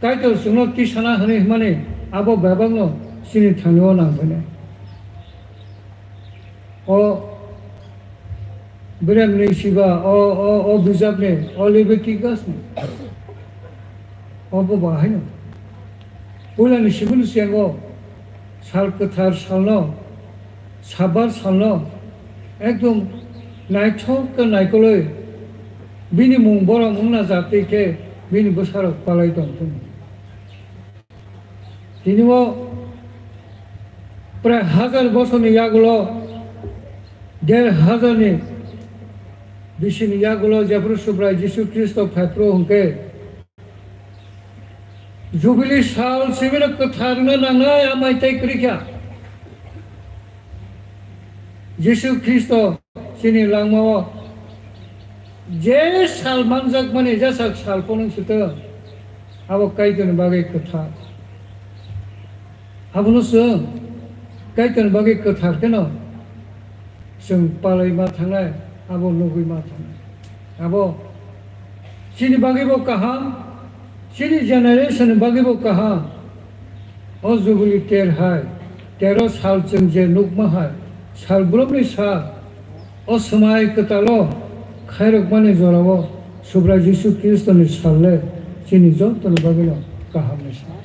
Kaitor chwngno tisana hwnwi hwnmani abo bebakno chini thani o nang phainai. O Biremni siba, o, o, o bijapni, o Leviticusni, obo bo haino. Puilani sibini siyango sal kwthar salno, Sabat salno ekdom naithok khe naikolwi bini mung borom wngna jatwi khe bini bwsarok palai tongthung. Tini o prai hazar bosorni yagulo, der hazarni bisini yagulo jephru Subrai Jisu Khristo phaiphru hwnkhe, Jubili sal sibino kwthar wngna nangnai amai tei kwrwi kha. Jisu Khristo chini langmao je sal manjakmani jesak sal phonung sitwng, abo Kaitorni bagwi kwthar. Abono chwng Kaitorni bagwi kwthar kheno chwng palai ma thangnai, abo nugwi ma thangnai. Abo chini bagwi bo kaham, chini generation ni bagwi bo kaham. O jubili ter hai, tero sal chwng je nukma hai, sal brumni sal, o swmai kwtalo khairokmani jorao Subrai Jisu Khristoni sal le chini jottoni bagwino kahamni sal.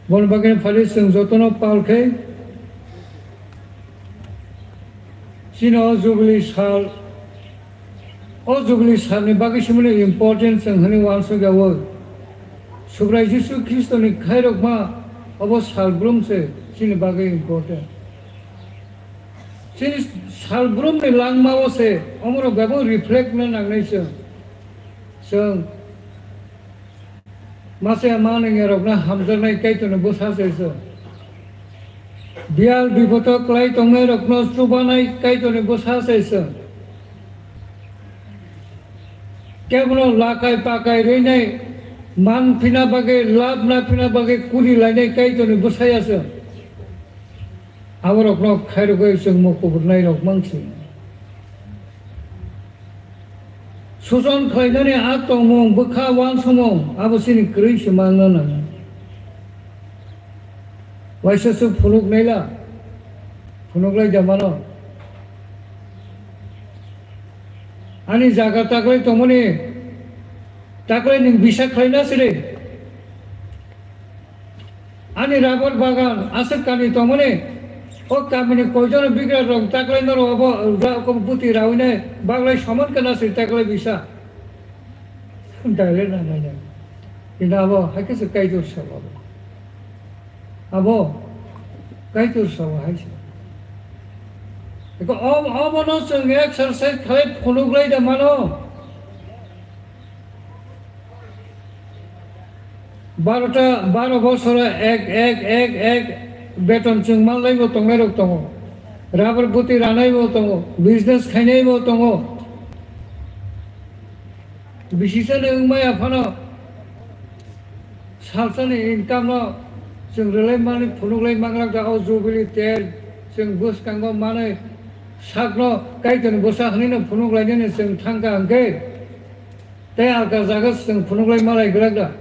Boni bagwi phali chwng jotono pal khe chini o jubili sal, o jubili salni bagwi simino important chwng hwnwi uansuk yaui. Subrai Jisu Khristoni khairokma obo sal brum se chini bagwi important. Chini sal brumni langmao se omorok bebak reflect na nangnai chwng. Chwng Masa manwiyarokno hamjaknai Kaitorni bwsa se chwng. Biyal bipodo kwlai tongnairokno chubanai Kaitorni bwsa se chwng. Kebono lakai pakai rwinai man phina bagwi, lab na phina bagwi kuri lainai Kaitorni bwsaya chwng. Aborokno khairogwi chwng mokobwrwnairok mansing. Sujon khlainani a tongmung, bwkha uansukmung, abo chini kwrwi se mangna nango. Waisa se phunuk naila, phunuk lai da mano. Ani jaga taklai tongmani, taklai nwng bisa khlaina siri. Ani rubber bagan aswk kani tongmani, o kamini koijono bigra rok taklai norok obo ra-, ko buti rawi nai baglai soman kana se taklai bisa. Daile na nai nai. Kintu abo hai khe se Kaitor sabo abo. Abo Kaitor sabo hai se. Eko ob-, obono chwng exercise khlai phunuk lai da mano. Barota, baro bosoro ek, ek, ek, ek beton chwng manlaibo tongnairok tongo. Rubber buti ranaibo tongo, business khainaibo tongo. Bisisani wngmaya phano salsani income no chwng rwlai mani phunuklai manglak da o jubilee tel chwng bwskango manwi sakno Kaitorni bwsa hwnwi no phunuklainani chwng thangkha hwnkhe. Tei alka jaga chwng phunuklai malai glak da.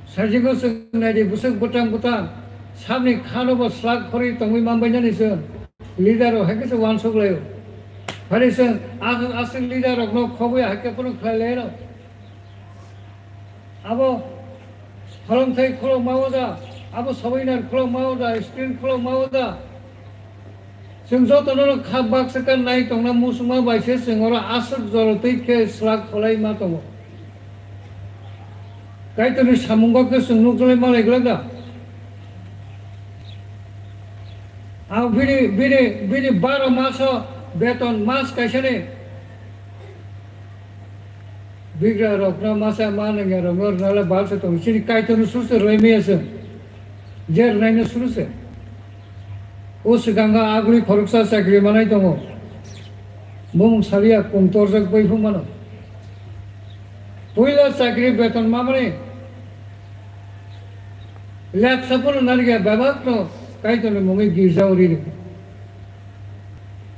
Sajingo chwng naidi bwswk bwtang bwtang, samni khano bo slak khorwi tongwi manbainani chwng leader rok hai khe se uansuk laio. Phari chwng aswk aswk leader rokno khobwi hai khe phano khlai laino. Abo holongthai khulokma o da, abo soboinar khulokma o da, screen khulokma o da. Chwng jotono kha baksa khe nai tongna muchungma bai se chwng oro aswk jora twi khe slak kholai ma tongo. Kaitorni samungo khe chwng nukjagwi malai glak da. Ang bini, bini, bini baro maso beton mas kaisani Bigra rokno masa ma nangya rokno rwnala bal se tongo. Chini Kaitorno suru se rwlai maya se. Je rwnaino suru se. O swkango aguli khoroksa chakri manai tongo. Bumung saliya kung torjak bai phung mano. Puila chakri beton mamani lepsa phano narikya bebakno Kaitorni mungwi girjao ri rikha.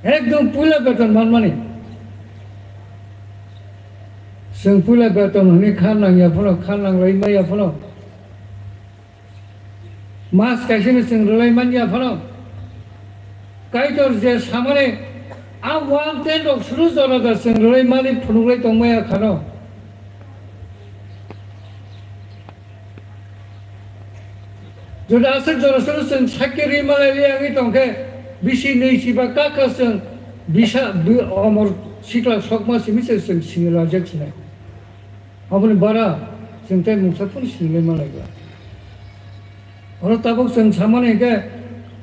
Ekdom puila beton manmani. Chwng puila beton hwnwi kha nangya phano, kha nanglai maya phano. Mas kaisano chwng rwlai manya phano. Kaitor je samani a one tenth rok suru jora da chwng rwlai mani phunuklai tongmaya khano. Jodi aswk jora suru chwng sakki ri malai ri wngwi tongkhe, bisi nwi chiba kaka chwng bisa bi-, omor sikla sokma simi se chwng sini lajak sinai. Aboni bara chwng tei mungsa phano sinilai malai ba. Oro tabuk chwng samani hinkhe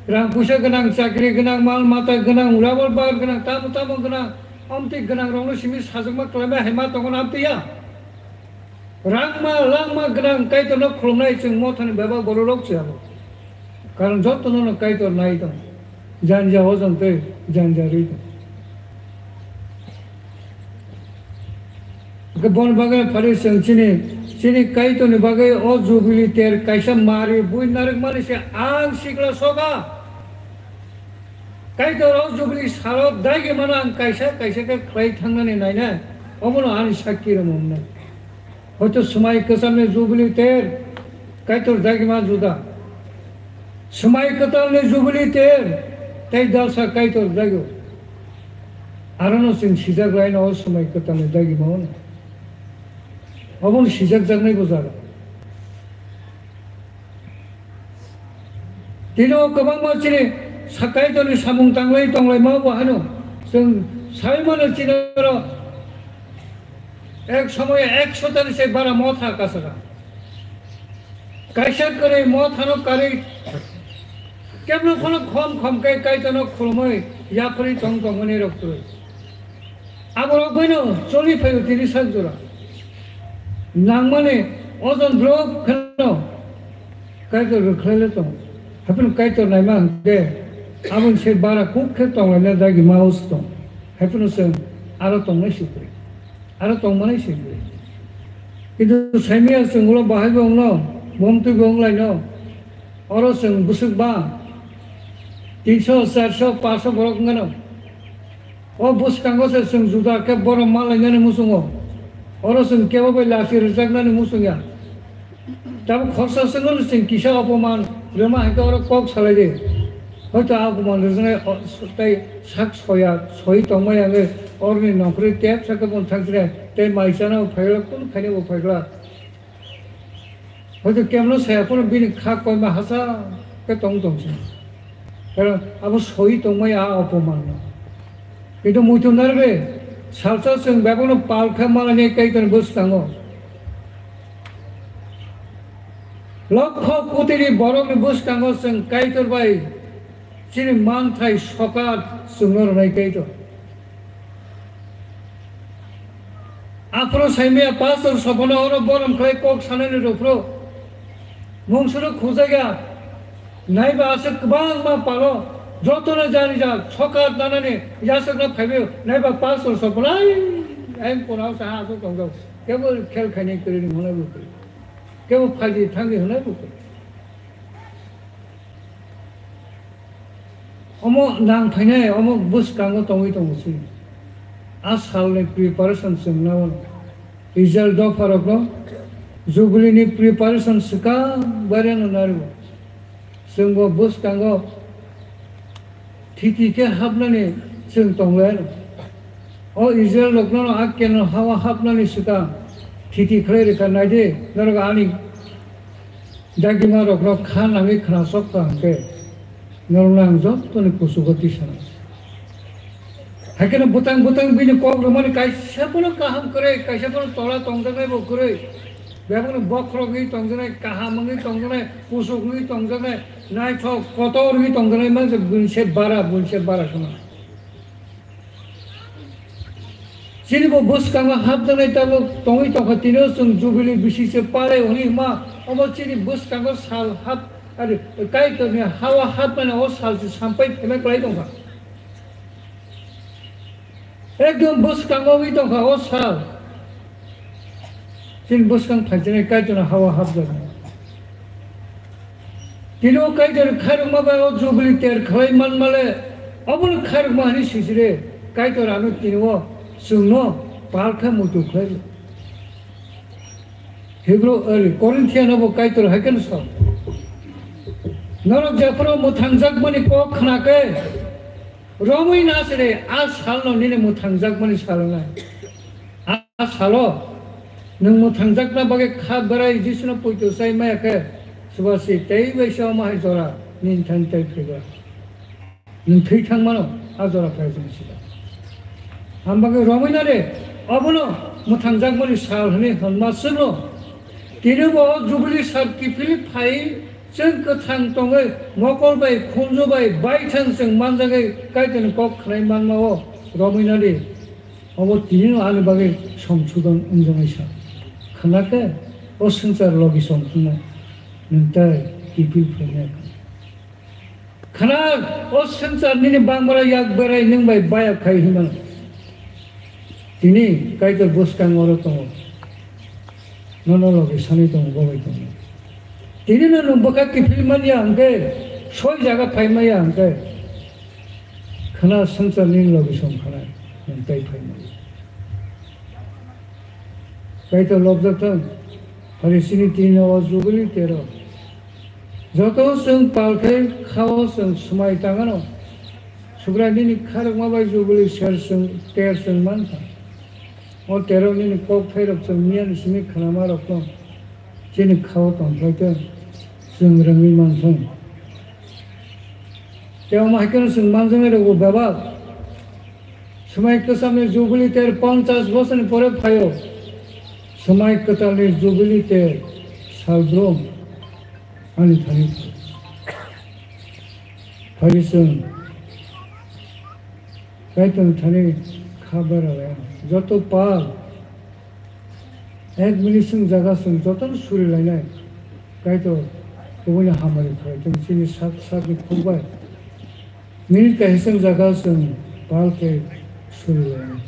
rang puisa gwnang, chakri gwnang, mal mata gwnang, rubber bar gwnang, tamo tamo gwnang, amtwi gwnang rokno simi sajakma kwlaimai hai ma tongo na amtwi ya? Rangma langma gwnang Kaitorno khulumnai chwng mothani bebak bororok se abo. Karon jotono no Kaitor nai tong. Janja hojong tei janja ri tong. Hwnkhe boni bagwi phari chwng chini, chini Kaitorni bagwi o jubili ter kaisa mari bui narwkmani se ang sikla soka. Kaitor o jubili salo dagi mano ang kaisa kaisa khe khlai thangnani nainai, omono ani sakki rwmani. Hoito swmai kwchalni jubili ter Kaitor dagima juda. Swmai kwtalni jubili ter tei dalsa Kaitor dago. Arono chwng sijak laino o swmai kwtalni dagima ono. Obono sijak jaknai bo jaga. Tini o kwbangma chini sa-, Kaitorni samung tanglai tonglaima bo haino chwng sai mano chini oro ek somoy ekshotani se bara motha kasaka. Kaisa kwrwi mothano karwi kebno phano khom khom khe Kaitorno khulumwi yaphri tong tongmani rok kwrwi. Aborok baino choli phaio tini sak jora. Nangmani ojon rok kheno Kaitor rwkhlai le tong. Haphino Kaitor naima hwnkhe aboni se bara kuk khe tonglaina dagi ma usu tong. Haphino chwng aro tongnai se kwrwi. Aro tongmani se kwrwi. Kintu saimaya chwng ulo bahai bo wngno, bumtwi bo wnglaino. Oro chwng bwswk ba tinso, charso, paso borok wngano. O bwskango se chwng juda khe borom ma lainani muchungo. Oro chwng kebo bai lachi rwjaknani muchungya. Tabuk khorsa chwngno chwng kisa opoman rwma hai khe oro kok salai di. Hoito a opoman rwjaknai o, tei sak soya, soi tongmaya wngwi oroni nongkhorwi tep sa khe bun thangsinai tei mai chana bo phaikla, kunu khaina bo phaikla. Hoito kemno saya phano bini kha koima hasa khe tong tong se. Karon abo soi tongmai a opoman no. Kintu muitu narbe salsa chwng bebakno pal khe malani Kaitorni bwskango. Lokho kotini borokni bwskango chwng Kaitor bai chini manthai sokat chwngno rwnai Kaitor. Aphuru saimaya pastor sopono oro borom khlai kok sanani rwphuru. Mungsuru khujagya. Naiba aswk kwbangma palo. Jotono jani ja sokat nanani yasakna phaibaio. Naiba pastor sopono ai, ai kono sa ha aswk tongjak. Kebo khel khainai kwrwi ni hwnai bo kwrwi. Kebo phaidi thangdi hwnai bo kwrwi. Omo nang phainai, omo bwskango tongwi tongo chini. A salni preparation chwng nao. Israel dopharokno Jubilee ni preparation swkang baireno nario. Chwng bo bwskango thiti khe hapnani chwng tonglaino. O Israel rokno a Kenan hao hapnani swkang thiti khlai rwkha naidi, norok ani Dagima rokno kha nangwi khna sok kha hwnkhe, norokno ang jotoni kuchugo tisana. Haikhe no bwtang bwtang bini kok rwmani kaisa phano kaham kwrwi, kaisa phano tola tongjaknai bo kwrwi. Bebakno bokhorok wngwi tongjaknai, kaham wngwi tongjaknai, kuchuk wngwi tongjaknai, naithok kotor wngwi tongjaknai manse buini se bara, buini se bara kheno. Chini bo bwskango hapjaknai tabuk tongwi tongkha, tini o chwng Jubilee bisi se palai hwnwi hwnma, omo chini bwskango sal hap, ari Kaitorni hao hapmani o sal se sampai phaima kwlai tongkha. Ekdom bwskango wngwi tongkha o sal. Chini bwskang phaijani Kaitorni hao hapjaknai. Tini o Kaitor khairokma bai o Jubilee ter khlai manmale, obono khairokma hwnwi sisire, Kaitor ano tini o chwngno pal khe muitu khlai rw. Hebrew, oi, Corinthian o bo Kaitor hai kheno sa. Norok jephuru mwthangjakmani kok khna khe, romwi na sire a salno nini mwthangjakmani sal wngnai. A salo nwng mwthangjakna bagwi kha berai Jisuno poito chai maya khe, subasi tei bai se omo hai jora nini thani tei phaiba. Nwng thwi thang mano, a jora phai chwng sida. Ang bagwi romwi na de, obono mwthangjakmani sal hwnwi hwnma swkno. Tini bo o Jubilee sal kiphilwi phai chwng kwthang tongwi mokol bai, khunju bai, baithang chwng manjagwi Kaitorni kok khnai manma o romwi na di. Obo tinino ani bagwi songsodon wngjaknai sa. Khna khe o swngchar logi song wngmani nwng tai kiphil phainai. Khna o swngchar nini bangmara yak berai nwng bai baya khai hwnmano. Tini Kaitor bwskang oro tongo. Nono logi sanwi tongo, bo bai tongo. Tini no nwng bwkha kiphil manya hwnkhe, soi jaga phai maya hwnkhe, khna swngchar nini logi song khna nwng tai phai maya. Kaitor lobjak thang, Pharisini tini o Jubilee tero. Joto chwng pal khe khao chwng swmai tangano. Subrai nini kharokma bai Jubilee ser chwng ter chwng mankha. O tero nini kok phairok chwng miyani simi khnama rokno chini khao tongkhlai khe chwng rwngwi manthung. Tei omo hai kheno chwng manjaknai rokbo bebak. Swmai kwchamni Jubilee ter ponchash bosorni pore phaio. Swmai kwtalni Jubilee ter salbrum ani thani phaio. Phai chwng Kaitorni thani kha bera lai ang. Joto pal Ek minute swng jaga swng jotono suri lainai. Kaitor kubuni hamari khlai tong chini sak sakni khukbai. Minute kaisa swng jaga swng pal khe suri lainai.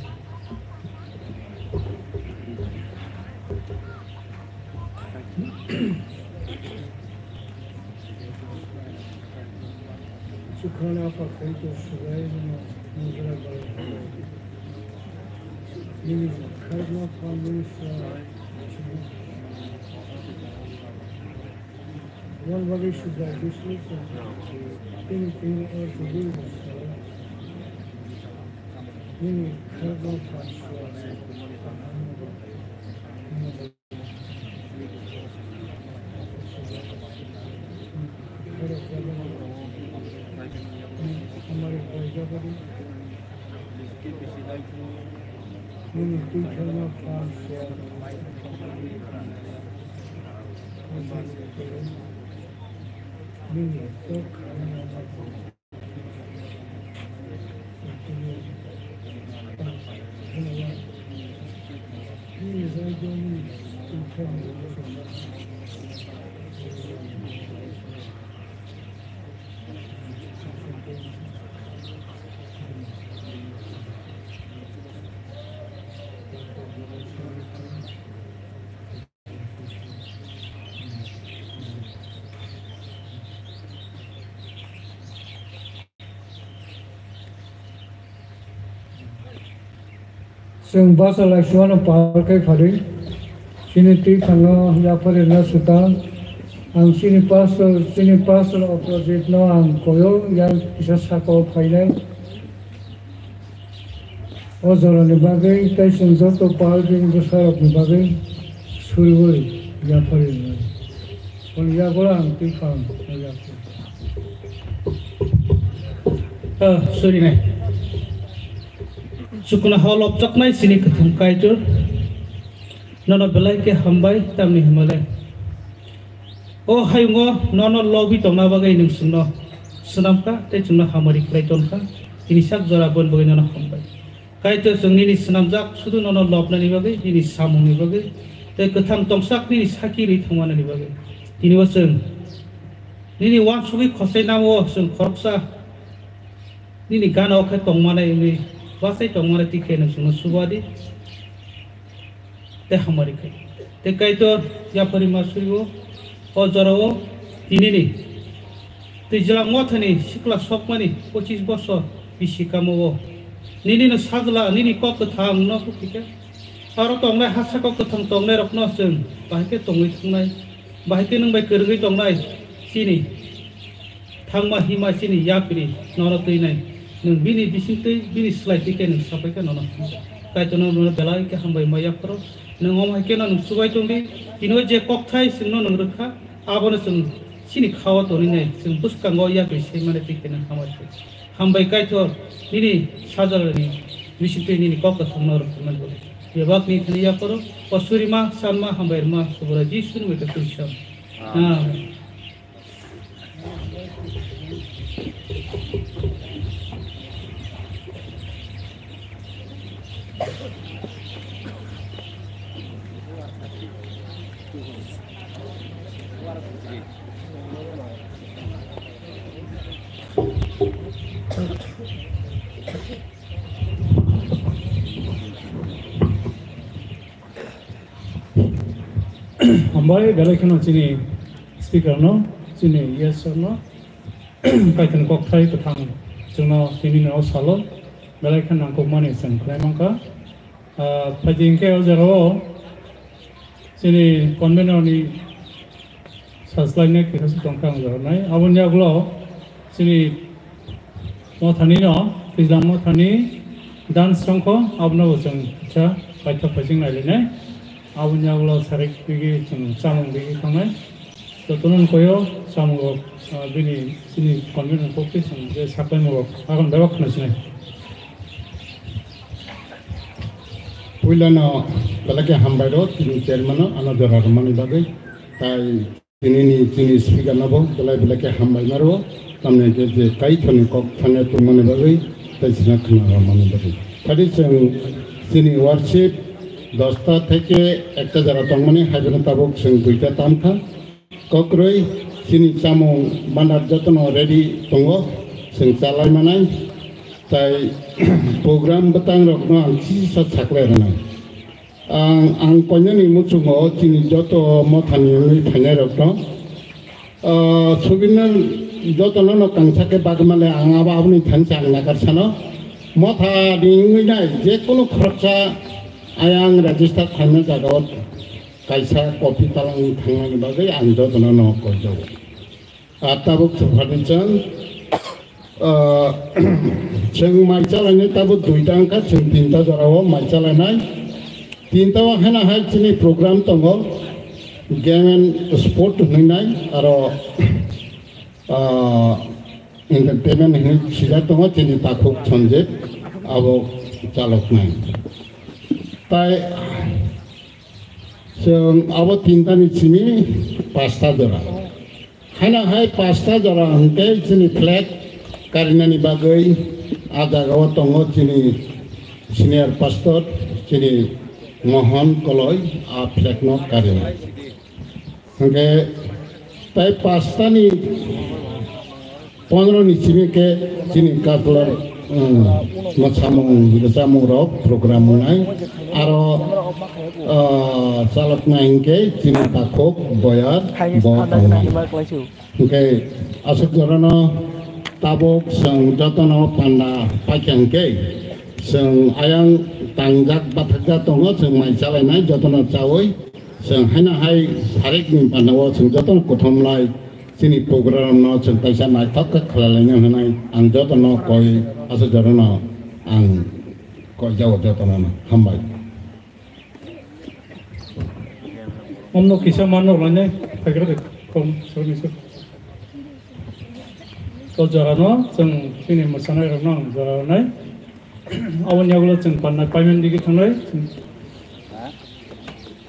Chukhana pa khaito sugai no mujra bai. Nini kharma pa nini sa. Wal bagwi sugai bisni sa. Tini tini o sugai no sa. Nini kharma pa sa. Chwng basa laisuano pal khe phalwi, chini twi thango yapharino swkang. Ang chini pastor, chini pastor Aprajit no ang koyo yang kisa saka o phainai. O jorani bagwi tei chwng joto pal bini bwsarokni bagwi suriwi yapharwi rwnai. Hwn yagulo ang twi phang yapharwi. Ah, surinai. Chukuna hol objaknai chini kwthang Kaitor. Nono belai khe hambai, tamni hwnmale. O hayungo nono lobwi tongna bagwi nwng chwngno swnamkha tei chwngno hamari khlai tonkha. Tini sak jora boni bagwi nono hambai. Kaitor, chwng nini swnamjak sudu nono lobnani bagwi, nini samungni bagwi, tei kwthang tongsak nini sakhi rwi thangmanani bagwi. Tini o chwng nini uansugwi khosai namo chwng khoroksa nini gana o khe tongmanai wngwi bachai tongmanai twi khe nwng chwngno chuba di. Tei hamari khai. Tei Kaitor yapharwi ma suriwo, o jorao tinini twijlang mothani sikla sokmani pochis bosor bisi kamo o. Nini no sajla, nini kok kwthang no huphikha. Aro tongnai ha saka kwthang tongnai rokno chwng bahai khe tongwi thangnai, bahai khe nwng bai kwrwngwi tongnai chini thangma hima chini yapri nono twinai. Nwng bini bisingtwi bini slai twi khe nwng sapai khe nono. Kaitorno nono belai khe hambai ma yapharo. Nwng omo hai kheno nwng chubai tongdi. Tino je kokthai chwngno nwng rwkha, abono chwng chini khao toninai, chwng bwskango yapri sai mani twi khe nwng hambai khe. Hambai Kaitor, nini sajalni bisingtwi nini kok kwthangno rwkha mani bo. Bebakni thani yapharo, o surima, sanma, hambai rwma, Subrai Jisuni bai khe twi sam. Amen. Amen. Hambai belai kheno chini speaker no, chini E S sir no, Kaitorni kokthai kwthang chwngno tini no salo belai khe nangkukmani chwng khlai mankha. Ah, phaidi hinkhe o jagao chini convener ni saslainai kisa se tongkha ang jornai. Aboni yagulo chini mothani no, twijlang mothani dance tongkho, abono bo chwng kisa paithak phaising nailainai. Aboni yagulo sarik bigi chwng chamung bigi thangnai. Jotono koyo chamung rok, ah, bini chini convener kokti chwng je saklaimung rok agon bebak khna sinai. Puilano belai khe hambai rw tini chairman no ano jora rwmani bagwi. Tai tinini chini speaker no bo belai belai khe hambai ma rw. Tamni khe je Kaitorni kok thangya tongmani bagwi tai sina khna rwmani bagwi. Phadi chwng chini worship Dosta theke ekta jora tongmani, haiphano tabuk chwng duita tamkha. Kokrwi chini chamung bandar jotono ready tongo, chwng chalai manai. Tai program bwtang rokno ang kisa saklai rwnai. Ang, ang koinani muchungo chini joto mothani wngwi phainairokno, ah, souvenir jotono no kangsa khe bagwi male ang abo aboni thansa ang nakarsano. Mothani wngwi nai jekunu khoroksa ayang register khaina jagao kaisa copy talang thangnani bagwi ang jotono no koijago. Ah, tabuk Suphani chwng, ah, chwng mai chalainai tabuk duita wngkha, chwng tinta jorao mai chalainai. Tinta o haino hai chini program tongo, game and sport hwnwi nai, aro, ah, entertainment hwnwi sijak tongo chini takhuk Sanjit, abo chaloknai. Tai chwng abo tintani simi pasta jora. Haino hai pasta jora hwnkhe chini flag karinani bagwi a jagao tongo chini senior pastor, chini Mohan Koloi, a flag no karinai. Hwnkhe tai pasta ni pondro ni simi khe chini cultural, um, mwsamung, mwsamung rok program wngnai. Aro, ah, chaloknai hwnkhe chini takhuk boyar bo tongnai. Hwnkhe aswk jorano tabuk chwng jotono panda paikha hwnkhe chwng ayang tangjak bathakjak tongo, chwng mai chalainai jotono chaui. Chwng haino hai sarikni bandao chwng jotono kuthumlai chini programno chwng kaisa naithok khe khlailaina hwnwi ang jotono koi aswk jorano ang koijago jotono hambai. Omno kisa manno lainai phaigra de kom sorni sir. To jorano chwng chini mwsanairokno ang jora rwnai. Aboni yagulo chwng pannai payment digi thangnai.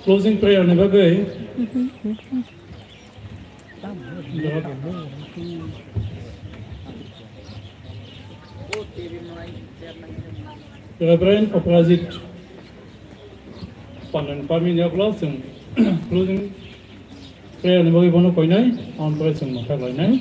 Closing prayer ni bagwi. Reverend Aparajit pannai payment yagulo chwng closing prayer ni bagwi bono koinai, ang pore chwng mwthak lainai.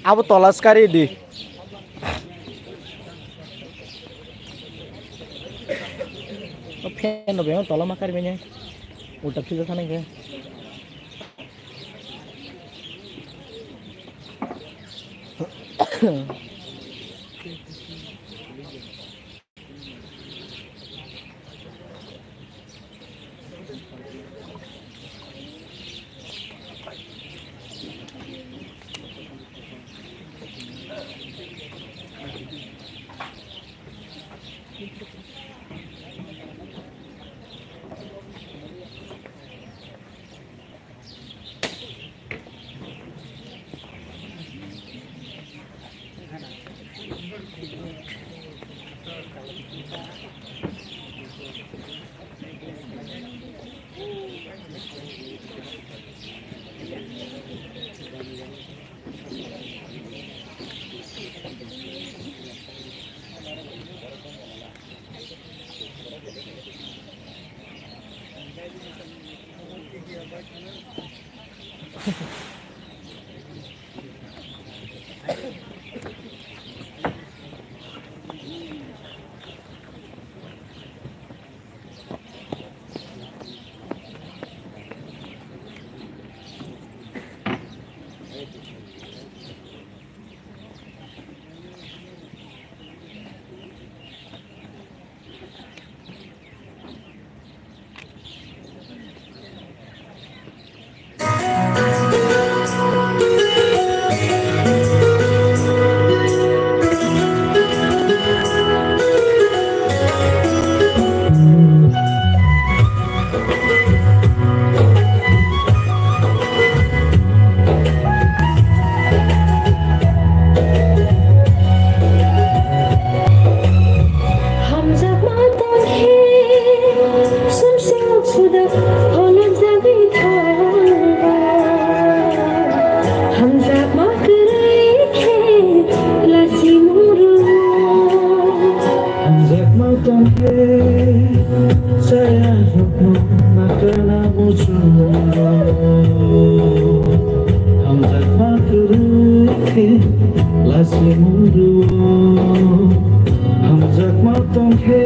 Abo tola swkari di. O fan rok bebak tola ma kari manya. Ulta philja thani khe. Pholobjagwi thangba, hamjakma kwrwi khe lachimung rwo. Hamjakma tongkhe chaya rokno nakana muchungo. Hamjakma kwrwi khe lachimung rwo. Hamjakma tongkhe.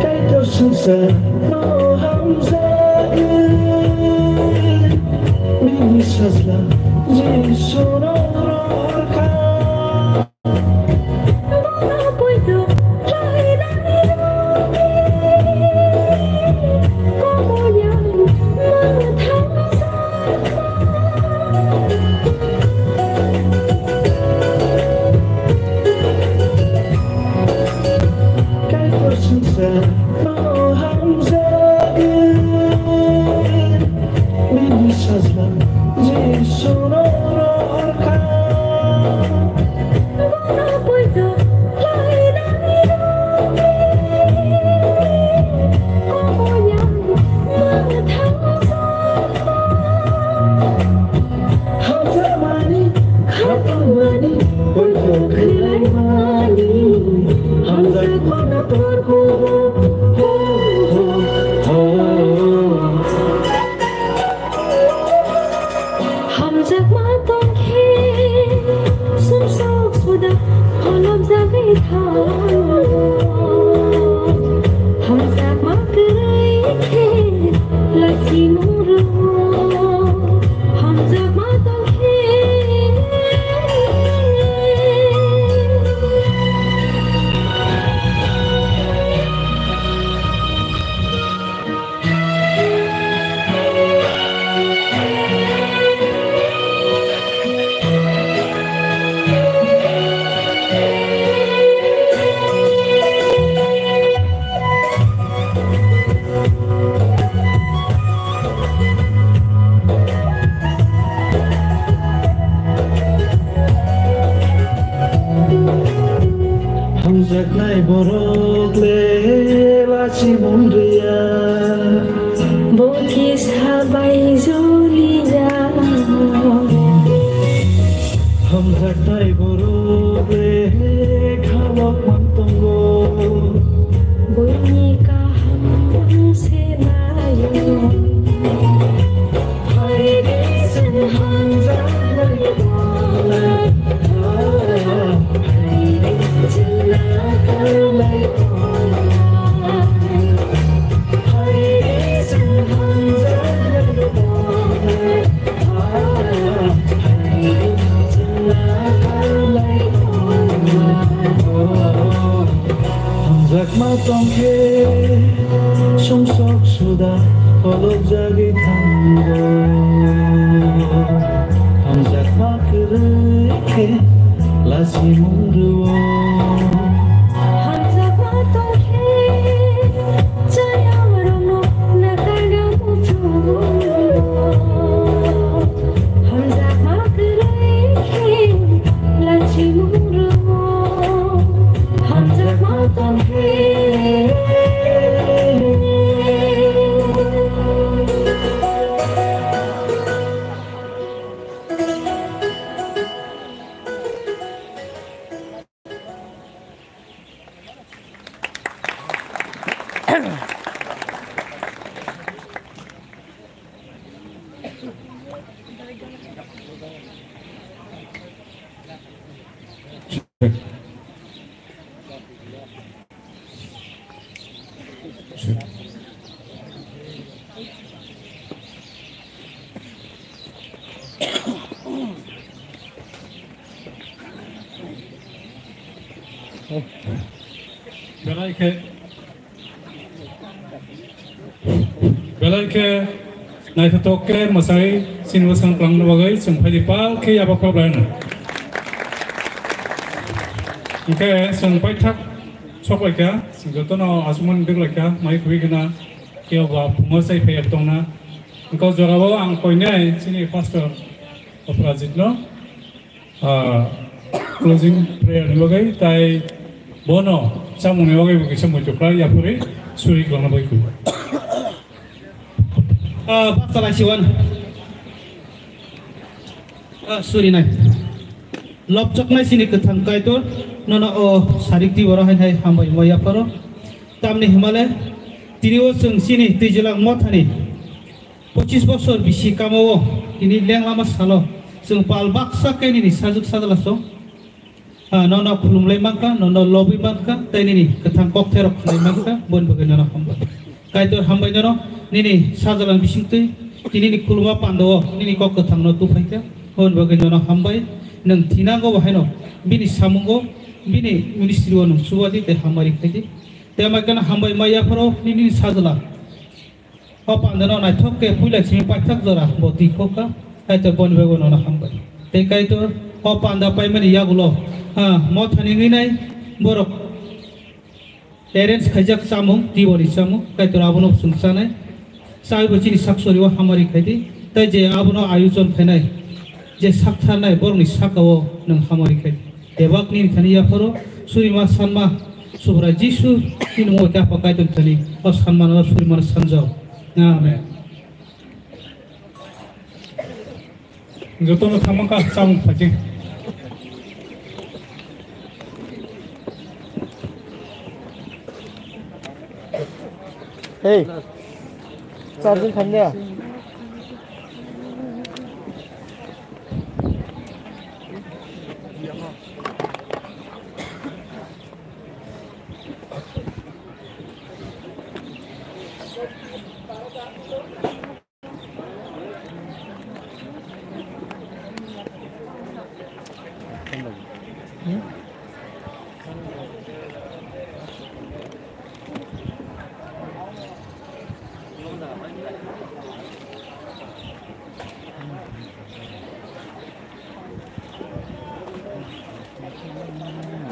Kaitor swngcharno hamjagwi, bini sajla Jisuno rohorkha. Bono poito khlainani rwdi, komoyang mwthangjakma. Kaitor swngcharno hamjagwi, bini sajla Jisuno rohorkha. Bono poito khlainani rwdi, komoyang mwthangjakma. Hamjakmani, khatungmani, poito khlaimani, hamjakmano torkhubo. Ho, ho, ho. Hamjakma tongkhe, sumsok suda pholobjagwi thang. Hamjakma kwrwi khe lachimung rwo. Hamjakma tongkhe. Hamjaknai borok le lachimung rwya. Bo kisa bai joliya. Hamjaknai borok le khalok man tongo. Buini kaham se nayo. Haide chwng hamjaknai borok. Hamjakma tongkhe sumsok suda pholobjagwi thango. Hamjakma kwrwi khe lachimung rwo. Hamjakma tongkhe chayamrokno nakarna muchungo. Hamjakma kwrwi khe lachimung rwo. Hamjakma tongkhe. Belai khe, belai khe naithothok khe mwsai Chini bwskang twlangna bagwi chwng phaidi pal khe yaba kok laino. Hwnkhe chwng paithak sok lai kha, chwng jotono aswkmani dwk lai kha, mai kwrwi gana khe ba phungo chai phai tongna. Hwnkhe o jorao ang koinai chini pastor Oprajitno, ah, closing prayer ni bagwi tai bono chamungni bagwi bo kisa muitu khlai yaphuri suri kwlangna bagwi. Ah, pastor Aisiwan. Ah, suri nai. Lobchoknai sini kwthang Kaitor, nono o sarik twi boro hai hai hambai mo yapharo. Tamni himale, tini o chwng sini twijlang mothani pochis bosor bisi kamo o, tini lenglama salo, chwng pal baksa khe nini sajwk sajla song. Ah, nono khulumlai mankha, nono lobwi mankha, tei nini kwthang kokthairok khlai mankha, boni bagwi nono hambai. Kaitor hambai nono, nini sajwlang bisingtwi, tini ni khuluma pandao, nini kok kwthangno tuphaikha, boni bagwi nono hambai. Nwng thinango bo haino, bini samungo, bini ministry o nwng chubadi tei hamari khaidi. Tei maikano hambai maya pharo, nini sajwlang. O pandano naithok khe puila simi paithak jora bo twi khokha, Kaitor boni bagwi nono hambai. Tei Kaitor o panda paimani yagulo, ha, mothani nginai borok arrange khaijak chamung, tiboni chamung, Kaitor abono chwng chanai. Chaibo chini saksori o hamari khaidi. Tei je abono ayojon khainai, je saktharnai borokni saka o nwng hamari khaidi. Bebak nini thani yapharo, surima sanma, Subrai Jisu, nini mungwi khe Apha Kaitor thani, o sanmano, surimano sanjao. Amen. Jotono thangma kha, chamung phaidi. Hey, charging khamya.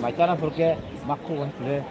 Mai chana phurke makhu wan khle.